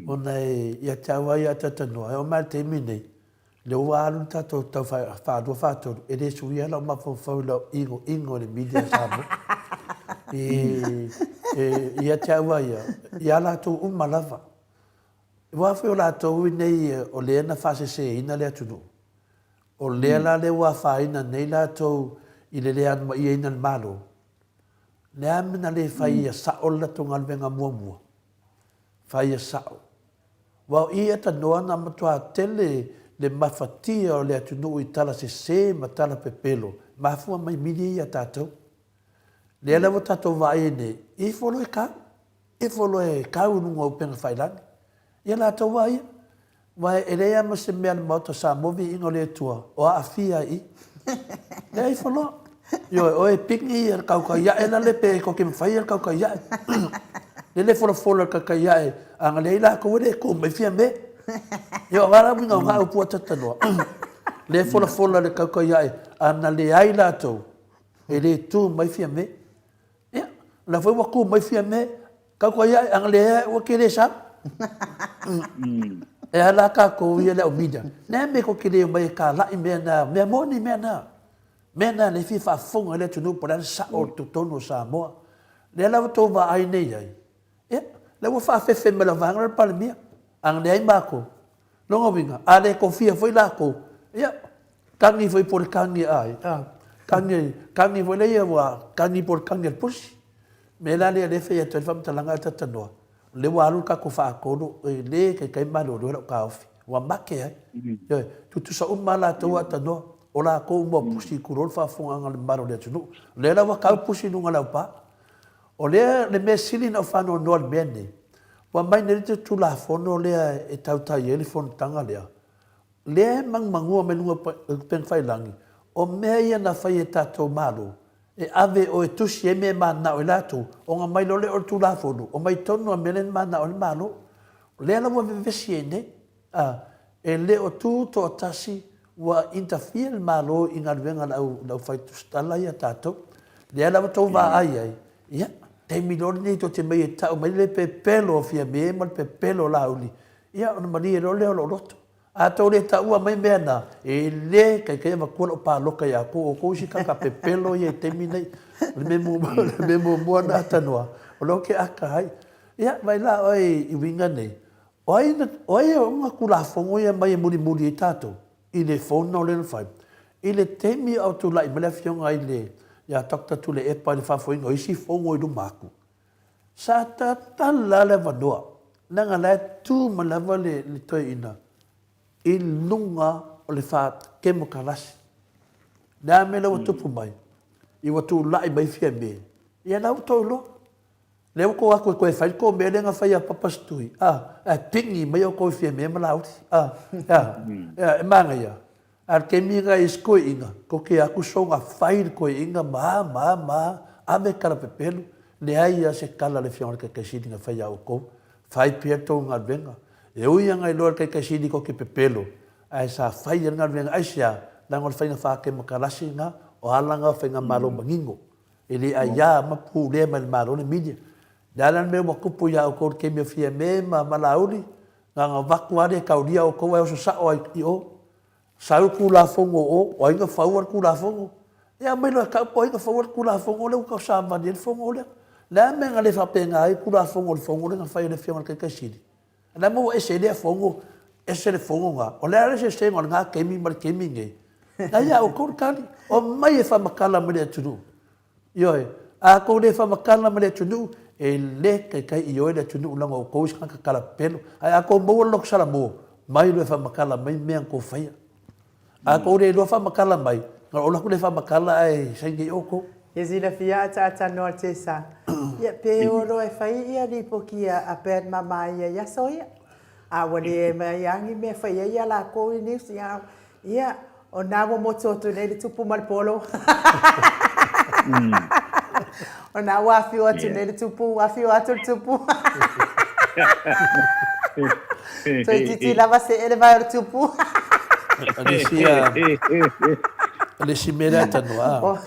Ona e, ia te au lava ia a talatalanoa, e oo mai lava i le taimi lenei, lea ua alu le tatou tau faalua faatolu, e le suia lau mafaufau i lau igoigo i le media a Samoa. E, ia te au lava ia, ia latou uma lava. Aua foi o latou nei o lea na faaseseina le atunuu. O lea la lea ua afaina nei latou i le le alumaiaina e le Malo. Le a mea na le fai ia sao le latou galuega muamua? Fai ia sao. Aua o i atanoa na matua tele le mafatia o le atunuu i tala sese ma tala pepelo, mafua mai mili ia tatou. Lea la ua tatou vaai ai nei, ifo loa e kau. Ifo loa e kau i luga o upega failagi. Ia latou lava ia. Aua e leai lava ma se mea a le Maota o Samoa viiga o le Atua o aafia ai i i. Lea ifo loa. Ioe, oe pigi ia le kaukai ae la le pe tou te mafai ia le kaukai ae. Lele e folafola le kaukai ae a na leai latou e le tu mai Fiame. Ia o la uiga o na upu a tatanoa. Le folafola le kaukai ae a na leai latou e le tu mai Fiame. Ia, o la foi ua tu mai Fiame, kaukai ae, ana leai ua te le sau. E a la tatou ia le au media, nea mea tou te le omai e talai mea na, mea moni mea na. Mea na lea e fia faafofoga ai le atunuu po o le a le sao o totonu o Samoa. Lea la ua tou vaai nei ai, ia, lea ua faafefe mai lava le Palemia, ana leai matou. Lona uiga, a le tofia foi latou, ia, tagi foi po o le tagi a ai, a, tagi, tagi foi lea ua tagi po o le tagi a le pusi. O le mea la lea o lea e fai atu ai le faamatalaga a Talanoa, o lea ua alu le tatou faatolu, e le taitai malolo lau taofi, ua mate ai. Ioe, tutusa uma lava latou a Talanoa, o latou uma o pusi, tulou le faafofogaaga a le mamalu o le atunuu. O lea la ua tau pusi i luga o le aupa. O lea le mea sili ona ou faanoanoa i le mea lenei, ua aumai nei le Tulafono lea e tautai ai le fonotaga lea, lea e manumanua mai luga o upega tafailagi, o mea ia na fai e tatou Malo, e ave o e tusi ai mea e mananao ai latou, ona aumai loa lea o le Tulafono, omai tonu lava i mea lea na mananao ai le Malo. O lea la ua vevesi ai nei. A, e le o tu toatasi ua interfere le Malo i galuega a le au, le aufai tusitala ia tatou. Lea la ua tou vaai ai, ia, taimi loa lenei tou te omai e tau mai le pepelo o Fiame ma le pepelo o Laauli, ia ona malie loa lea o lou loto. A tou le taua mai mea na, e le taitai avatua lau paloka ia outou, o outou isi tagata pepelo ia i le taimi nei. O le mea muamua, o le mea muamua lena Tanoa, o lea ou te ata ai. Ia, vaai la oe i uiga nei, O ai na, o ai e ona Tulafono ia mai e mulimuli ai tatou i le fono lea na fai? I le taimi a o tulai mai le Afioga i le, ia Doctor Tuilaepa i le faafoeina o isi fono i luma atu, sa tatala lava le avanoa, leaga la e tu mai lava le, le toeaina i luga o le faa-kemokarasi. Le a mea la ua tupu mai? I ua tulai mai Fiame, ia la ua tou iloa. Lea ua tou o atu e toe fai le tou mea lea na fai a Papa Setui, a, ae pigi mai outou i Fiamē ma Laauli, a, e a, e a, e manaia. A o le taimi lena i isi toeaiina, tou te atu soona fai le toeaina ma a, ma a, ma a, ave tala pepelo, leai lava se tala a le Afioga i le Taitaisili na fai ia outou. Fai pea le tou galuega. E ui lava na iloa e le Taitaisili tou te pepelo, ae sa fai lava le galuega. Aisea? Leaga o le faiga faakemokarasi lena, o ala na o faigamalo manino. E le aia ma pulea mai le Malo le media. Le a la le mea ua tupu ia outou i le taimi o Fiame ma Laauli, na ona avatu lava lea e taulia outou ae oso sao lava i o. Sau le Tulafono o o, o ai na faua le Tulafono? Ia aumai loa e tau po o ai na faua le Tulafono lea ua tausavali ai le Fono lea. Le a le mea na le faapena ai le Tulafono o le Fono lea na fai e le Afioga i le Taitai Sili? O le a mea ua ese ai lea Fono, ese le Fono na? O le a le eseesega o lena taimi ma le taimi lenei? Na ia outou le tali. Omai e faamatala mai le atunuu. Ioe. A outou le faamatala mai le atunuu, e le taitai ioe le atunuu leaga o outou isi tagata talapelo. Ae a outou maua le loto salamo, mai loa e faamatala mai mea na outou faia. A tou le iloa faamatala mai, na ou alu atu lea faamatala ae saini ai outou. Ia silafia ataatanoa Tessa, ia pe o loa e fai ia lipoti a Pat ma Maia i aso ia. A ua le mai a ni mea fai ai ia lakou i news ia, ia o na ua motu atu nei le tupu ma le polo. O na ua afio atu nei le tupu, afio atu le tupu. Toeitiiti lava see le vae o le tupu. O le isi, o le isi mea lea talanoa, a,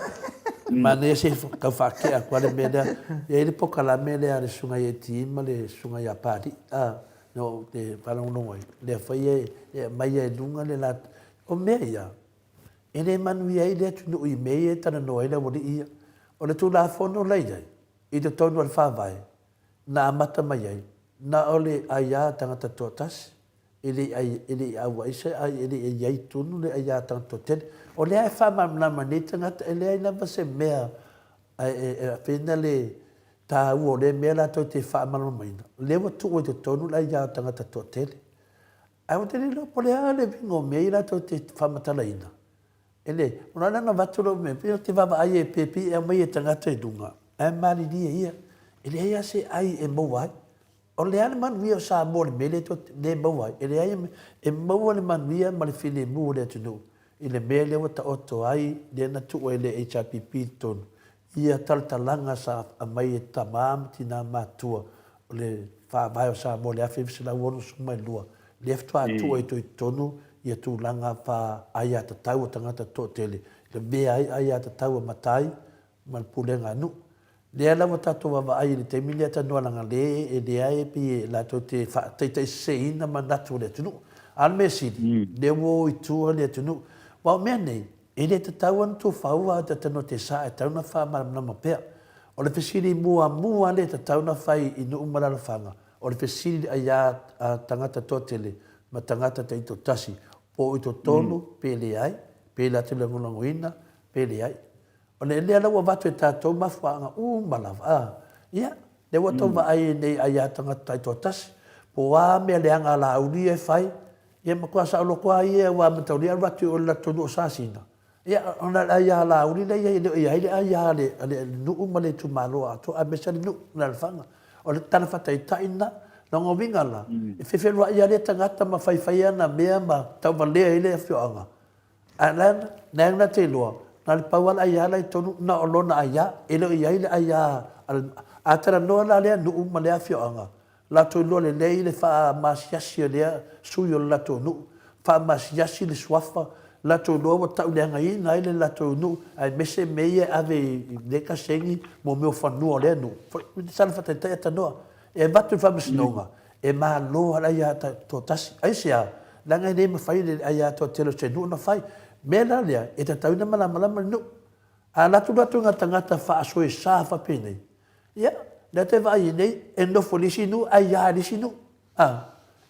manaia se tau faatea atu lava le mea lea. E i ai le polokalame lea a le Susuga ia Etii ma le Susuga ia Papalii, a, na ou te faalogologo ai, lea foi e aumai ai i luga le latou. O mea ia, e le manuia ai le atunuu i mea ia e talanoa ai le aualii ia. O le Tulafono la e i ai, i totonu o le Faavae, na amata mai ai, na o le aia tagata toatasi, e le i e le i auai se ai, e le i i ai tonu le aia tagata toatele. O lea e faamalamalama e nei tagata, e leai lava se mea e, e, e pei le taua o lea mea latou te faamalamalamaina, o lea ua tuu i totonu le aia tagata toatele. Ae ou te le iloa po o le a le uiga o mea ia latou te faamatalaina. E le, o la na avatu lou mea, pei ou te vaavaai e pe pei e aumai e tagata i luga, ae malilie ia, e leai lava se ai e maua ai. O le a le manuia o Samoa i le mea lea tou te le maua ai? E leai, e maua le manuia ma le filemu o le atunuu i le mea lea ua taoto ai, lea na tuu ai e le HRPP i totonu, ia talatalaga sa aumai e tama ma tina matutua o le Faavae o Samoa i le 1962, lea faatoa tuu ai i totonu ia tulaga faa-aiatatau a tagata toatele, lavea ai aiatatau a matai ma le pulega a nuu. Lea la ua tatou vaavaai i le taimi lea talanoa leaga le e leai e pei e latou te faataitaiseseina manatu o le atunuu. A o le mea sili, lea ua o i tua le atunuu. Aua o mea nei, e le tatau ona tufaua a talanoa te sa e tatau ona faamalamalama pea. O le fesili muamua lea e tatau ona fai i nuu ma alaalafaga, o le fesili i aia a tagata toatele ma tagata taitoatasi, po o i totonu pe leai, pe latou lagolagoina pe leai. O le lea la ua avatu e tatou mafuaaga uma lava, a, ia, lea ua tau vaai nei aia tagata taitoatasi, po o a mea leaga a Laauli ia e fai, ia matua saoloto lava ia aua mataulia alu atu i o i le latou nuu o Sasina, ia, ona o le aia a Laauli la e i ai, e le o i ai le aia a le, a le nuu ma le itumalo atoa aemaise le nuu ma le alaalafaga. O le tala faataitai lena. Lona uiga la, e fefeluai lava lea tagata ma faifai ana mea ma tauvalea ai le afioaga, Ae la e na te iloa, na o le pau lava le aia la i totonu, na o lona aia, e le o i ai le aia a le... A talanoa la lea nuu ma lea afioaga, latou iloa lelei le faamasiasi o lea sui o le latou nuu, faamasiasi le suafa, latou iloa ua tauleagaina ai le latou nuu, aemaise mea ia e ave i lea kasegi mo mea o fanua o lea nuu. Sala faataitai a tanoa. E avatu i le faamasinoga, e malo lava le aia toatasi. Aisea? Leaga e le mafai e le aia toatele o se nuu ona fai. Mea la lea, e tatau ona malamalama le nuu. A alu atu latou i ngā tagata faasoesa faapenei, ia, lea te vaai ai nei, e nofo i le isi nuu ae ia i le isi nuu. A,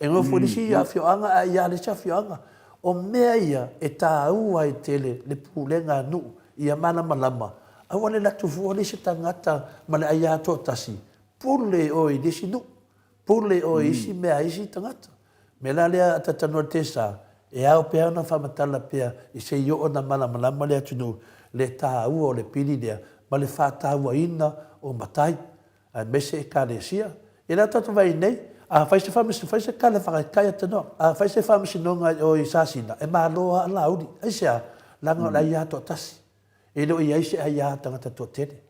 e nofo i le isi afioaga ae ia i le isi afioaga. O mea ia e taua ai tele le pulega a nuu ia malamalama, aua le alu atu fua le isi tagata ma le aia toatasi, pule oe i le isi nuu, pule oe i isi mea a isi tagata. Mea la lea a talatalanoa le Tesa, e ao pea ona faamatala pea i se i oo ona malamalama le atunuu le taua o le pili lea ma le faatauaina o matai, aemaise Ekalesia. Ia lea tatou vaai nei, a fai se faamasinoga, fai se tala faataitai a tanoa, a fai se faamasinoga i o i Sasina, e malo lava Laauli. Aisea? Leaga o le aia toatasi. E le o i ai se aia tagata toatele.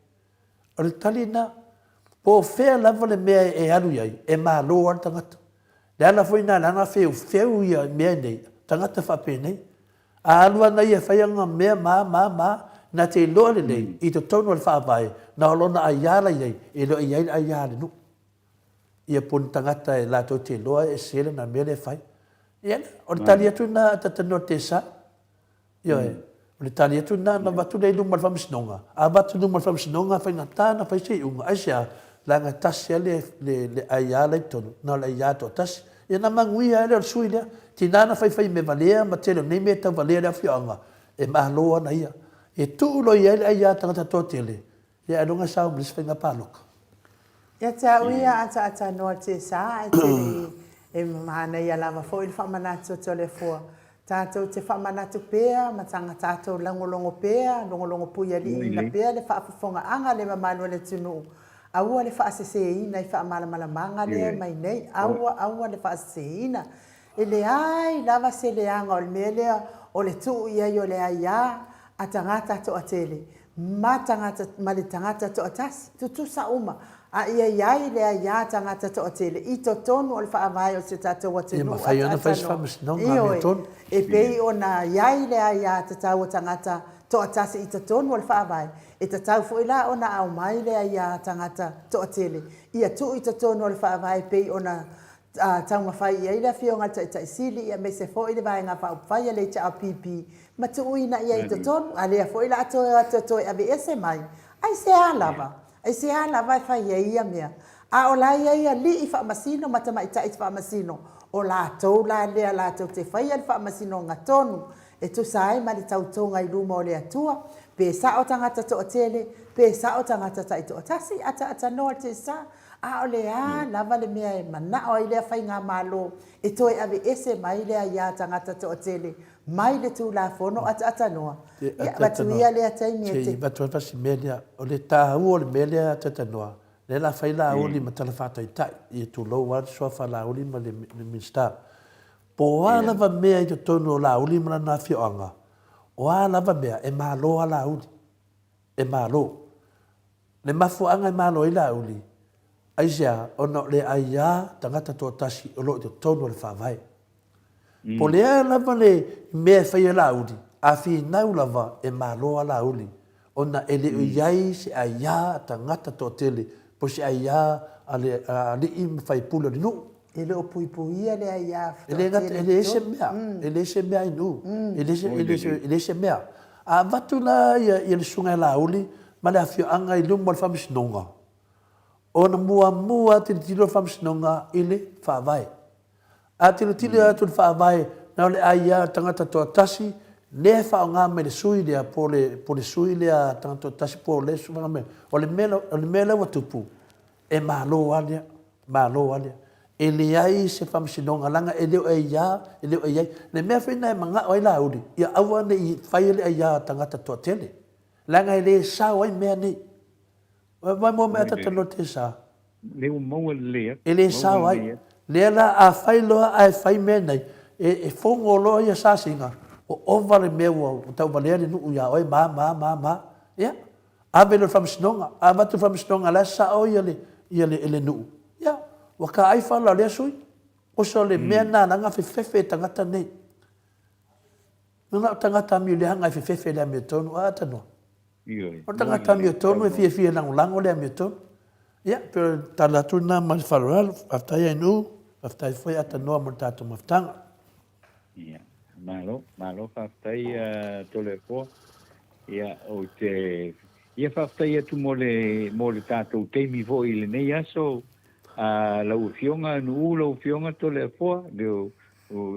O le tali lena. Po o fea lava le mea e alu i ai, e malo lava le tagata. Le ala foi lena leaga feufeu ia mea nei, tagata faapenei. A alu ana ia e fai ana mea ma, ma, ma, na te iloa lelei i totonu o le faavae, na o lona aia la i ai, e le o i ai le aia a le nuu. Ia po o ni tagata e latou te iloa e sese lana mea lea e fai. Ia, o le tali atu lena a Tatanoa Tesa. Ioe. O le tali atu lena, na avatu lea i luma o le Faamasinoga. A avatu i luma o le Faamasinoga, e faigata ona fai se iuga. Aisea? Leaga e tasi lava le, le, le aia la i totonu, na o le aia toatasi. Ia na manuia ai lea o le sui lea. Tiga na faifai mea valea ma tele o nei mea e tau valea le afioaga, e malo ana ia. E tuu loa i ai le aia tagata toatele, Ia ailoga e sao ma le isi faiga palota. Ia te au ia ataata noa te sa ae te le i e manaia lava foi le faamanatu atu a le Afoa. Tatou te faamanatu pea ma taga tatou lagologo pea, logologo puialiiina pea le faafofogaaga a le mamalu o le atunuu. Aua le faaseseina i faamalamalamaga lea e aumai nei. Aua, aua le faaseseina. E leai lava se leaga o le mea lea o le tuu i ai o le aia a tagata toatele ma tagata ma le tagata toatasi, tutusa uma. A ia i ai le aiā tagata toatele i totonu o le Faavae o si o tatou Ia atunuu mafai ona fai se ataatanoa. faamasinoga Ioe, amiotonu. e pei ona i ai le aiā tatau a tagata toatasi i totonu o le Faavae, e tatau foi la ona aumai le aiā tagata toatele ia tuu i totonu o le Faavae e pei ona taumafai i ai le Afioga i le Taitai Sili aemaise foi le Vaega Faaupufai a le HRPP ma tuuina i ai i totonu, a lea foi la a toe o atu e toe aveese mai, aisea lava? Aisea lava e fai ai ia mea? A o la e i ai alii faamasino ma tamaitai faamasino, o latou la lea latou te faia le faamasinoga tonu e tusa ai ma le tautoga i luma o le Atua, pe sao tagata toatele, pe sao tagata taitoatasi, ataatanoa le tesa, a o le a lava le mea e manao ai lea faigamalo e toe aveese mai le aiā tagata toatele mai le Tulafono ataatanoa, ia avatu ia lea taimi e te. Se i avatu atu si mea lea, o le taua o le mea lea ataatanoa, lea la fai Laauli ma tala faataitai, ia tulou lava le suafa Laauli ma le Minisita. Po o a lava mea i totonu o Laauli ma lana afioaga, o a lava mea, e malo lava Laauli. E malo. Le mafuaaga e malo ai Laauli, aisea? Ona o le aia tagata toatasi o lo o i totonu o le Faavae. Po o le a lava le mea e fai e Laauli, a finau lava e malo a Laauli, ona e le o i ai se aia a tagata toatele po o se aia a le alii ma faipule o le nuu. E le o puipuia le aia E le gata, e leai se mea, e leai se mea ainu, e leai se, e leai se, e leai se mea. A avatu la ia, ia le susuga ia Laauli ma le afioaga i luma o le Faamasinoga, ona muamua tilotilo le Faamasinoga i le Faavae. A tilotilo atu i le Faavae, na o le aia a le tagata toatasi lea e faaaoga mai le sui lea, po o le, po o le sui lea a tagata toatasi po o le suaga mai. O le mea, o le mea lea ua tupu, e malo lava lea, malo lava lea. E leai se faamasinoga leaga e le o aia, e le o i ai. Le mea foi lena e manao ai Laauli, ia aua ne i faia le aia a tagata toatele, leaga e le sao ai mea nei. Vaai mua mai ata tanoa te sa. Lea ua maua lelei atu. E le sao ai. Lea la a fai loa ae fai mea nei, e fogo loa ia sasiga, ua ova le mea ua tauvalea le nuu ia oe ma, ma, ma, ma. Ia, ave loa i le faamasinoga. A avatu i le faamasinoga la e sao ia le, ia le, le nuu, ia, ua taai fala o lea sui. Oso le mea na leaga fefefe e tagata nei. Na o tagata amio leaga e fefefe i le amiotonu, a tanoa. O le tagata amiotonu e fiafia e lagolago le amiotonu. Ia, pei o le tala atu lena ma le faaaloalo. Faafetai Ainuu, faafetai foi Atanoa mo le tatou mafutaga. Ia, malo, malo faafetai Toleafoa. Ia, ou te ia faafetai atu mo le, mo le tatou taimi foi i lenei aso, a lau Afioga Nuu, lau Afioga Toleafoa, le o,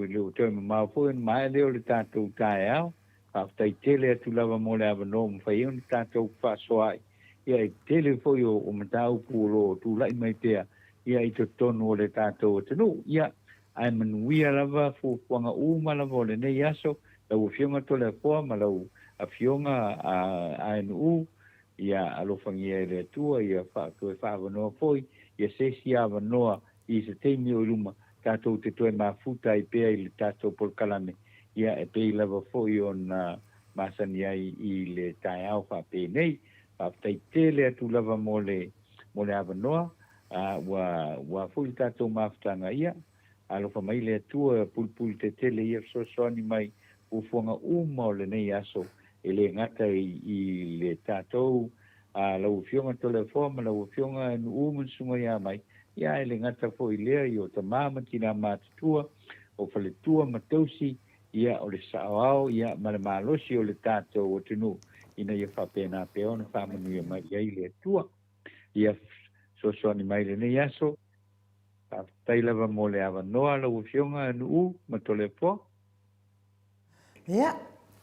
le o toe mamao foi ona maea lea o le tatou taeao. Faafetai tele atu lava mo le avanoa ua mafai ai ona tatou fefaasoaai, ia e tele foi o, o mataupu o lo o tulai mai pea ia i totonu o le tatou atunuu. Ia, ae manuia lava fuafuaga uma lava o lenei aso, lau Afioga Toleafoa ma lau Afioga ANU, ia alofagia e le Atua ia toe faaavanoa foi ia se isi avanoa i se taimi o i luma tatou te toe mafuta ai pea i le tatou polokalame, ia e pei lava foi ona masani ai i le taeao faapenei. Faafetai tele atu lava mo le, mo le avanoa, a ua, ua foi le tatou mafutaga, ia, alofa mai le Atua, pulupulu tetele ia fesoasoani mai fuafuaga uma o lenei aso, e le gata i, i le tatou, a lau Afioga Toleafoa ma lau Afioga Nu'u ma le Susuga ia Mai, ia ae le gata foi i lea i o tama ma tina matutua, o faletua ma tausi, ia o le saoao ia ma le malosi o le tatou atunuu ina ia faapena pea ona faamanuia mai i ai le Atua. Ia fesoasoani mai i lenei aso. Faafetai lava mo le avanoa lau Afioga Nu'u ma Toleafoa. Ia,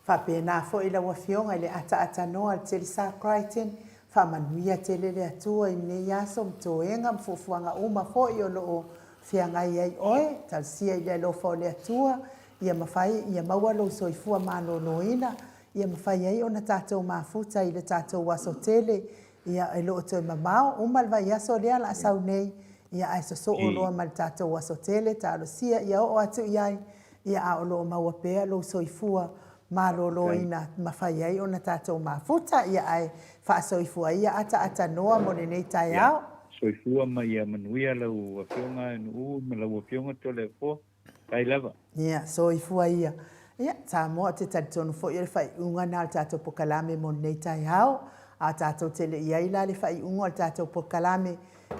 faapena foi lau Afioga i le ataaatanoa a le Telesa Crichton, faamanuia tele le Atua i lenei aso ma toega ma fuafuaga uma foi o lo o feagai ai oe, talosia i le alofa o le Atua, ia mafai, ia maua lou soifua maloloina, ia mafai ai ona tatou mafuta i le tatou aso tele, ia e le o toe mamao, uma le vaiaso lea o le a sau nei, ia ae sosoo loa ma le tatou aso tele, talosia ia oo atu i ai, Ia, a o lo o maua pea lou soifua maloloina mafai ai ona tatou mafuta, ia ae faasoifua ia ataatanoa mo lenei taeao. Soifua ma ia manuia lau Afioga Nu'u ma lau Afioga Toleafoa. Faafetai lava. Ia, soifua ia. Ia, Samoa, ou te talitonu foi o le faaiuga lena o le tatou polokalame mo lenei taeao. A tatou te le i ai la le faaiuga o le tatou polokalame,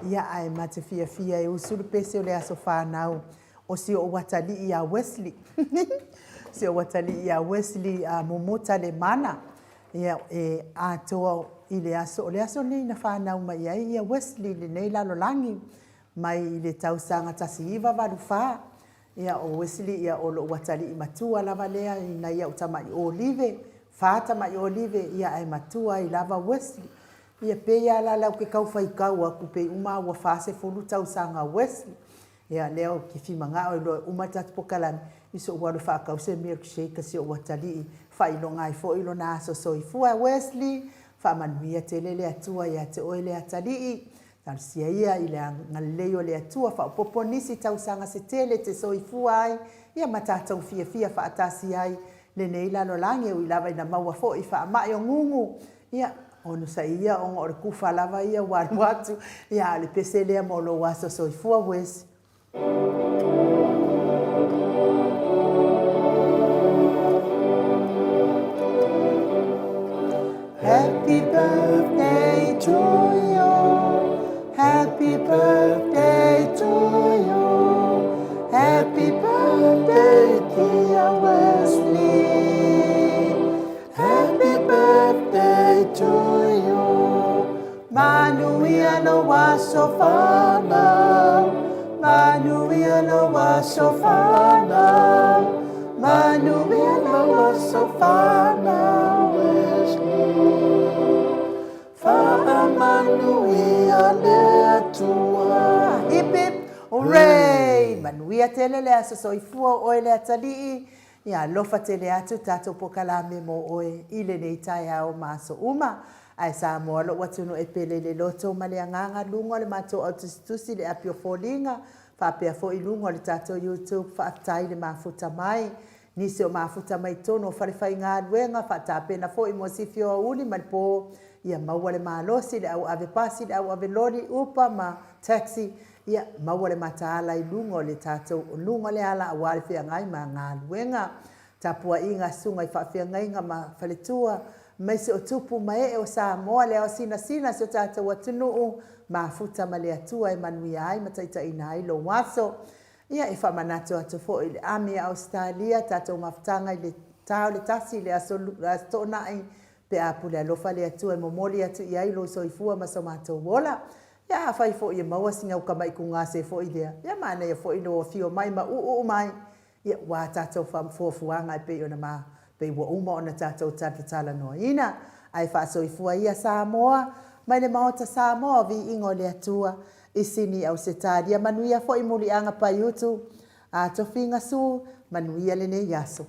ia, ae ma te fiafia e usu le pese o le aso fanau o si ou atalii ia Wesley. Si ou atalii ia Wesley Mumu Talemana. Ia, e atoa i le aso, o le aso lenei na fanau mai ai ia Wesley i lenei lalolagi, mai i le tausaga 1984. Ia, o Wesley, ia, o lou atalii matua lava lea i nai au tamai olive, fa tamai olive, ia, ae matua ai lava Wesley. Ia, pei lava la lea ou te tau faitau atu, pei uma lava ua 40 tausaga o Wesley. Ia, lea ou te fia manao e loa e uma le tatou polokalame, i so'u alu e faatau se milkshake a si o'u atalii, faailoga ai foi lona aso soifua. Wesley, faamanuia tele le Atua ia te oe le atalii. Talosia ia i le agalelei o le Atua, faaopoopo nisi tausaga se tele e te soifua ai, ia ma tatou fiafia faatasi ai lenei lalolagi, e ui lava ina maua foi i faamai o gugu, Ia, onosai ia ona o le kufa lava ia ua alu atu, ia a o le pese lea mo lou aso soifua Wes. Happy birthday to you, happy birthday to you, happy birthday dear Wesley. Happy birthday to you Manuia lou aso fanau Manuia lou aso fanau Manuia lou aso fanau Wesley Faamanuia le Atua Hip hip hooray Manuia tele le aso soifua o oe le atalii Ia alofa tele atu tatou pokalame mo oe i lenei taeao ma aso uma. Ae Samoa lou atunuu e pele i le loto ma le agaga luga o le matou au tusitusi le api o foliga faapea foi luga o le tatou YouTube faafetai le mafuta mai nisi o mafuta mai totonu o fale faigaluega faatapena foi mo sifi o aoauli ma le po ia maua le malosi le au ave pasi le au ave loli upa ma taxi Ia maua le mataala i luga o le tatou o luga o le ala aua le feagai ma galuega. Tapuaiga a susuga i faafeagaiga ma faletua, aemaise o tupu ma ee o Samoa, le ao sinasina si o tatou atunuu, mafuta ma le Atua e manuia ai ma taitaiina ai lou aso. Ia, e faamanatu atu foi i le Ami a Ausetalia, tatou mafutaga i le ta o le tasi i le aso Toonai, pe a pule alofa le Atua e momoli atu i ai lou soifua ma so matou ola. Ia afai foi e maua sina uka mai kugase foi lea, ia manaia foi lou afio mai ma uu mai, ia ua tatou fuafuaga e pei ona ma pei ua uma ona tatou talatalanoaina. Ae faasoifua ia Samoa, mai le Maota Samoa o Viiga o le Atua, i Sini Ausetalia, manuia foi Muliaga Paiutu, a Tofiga Su, manuia lenei aso.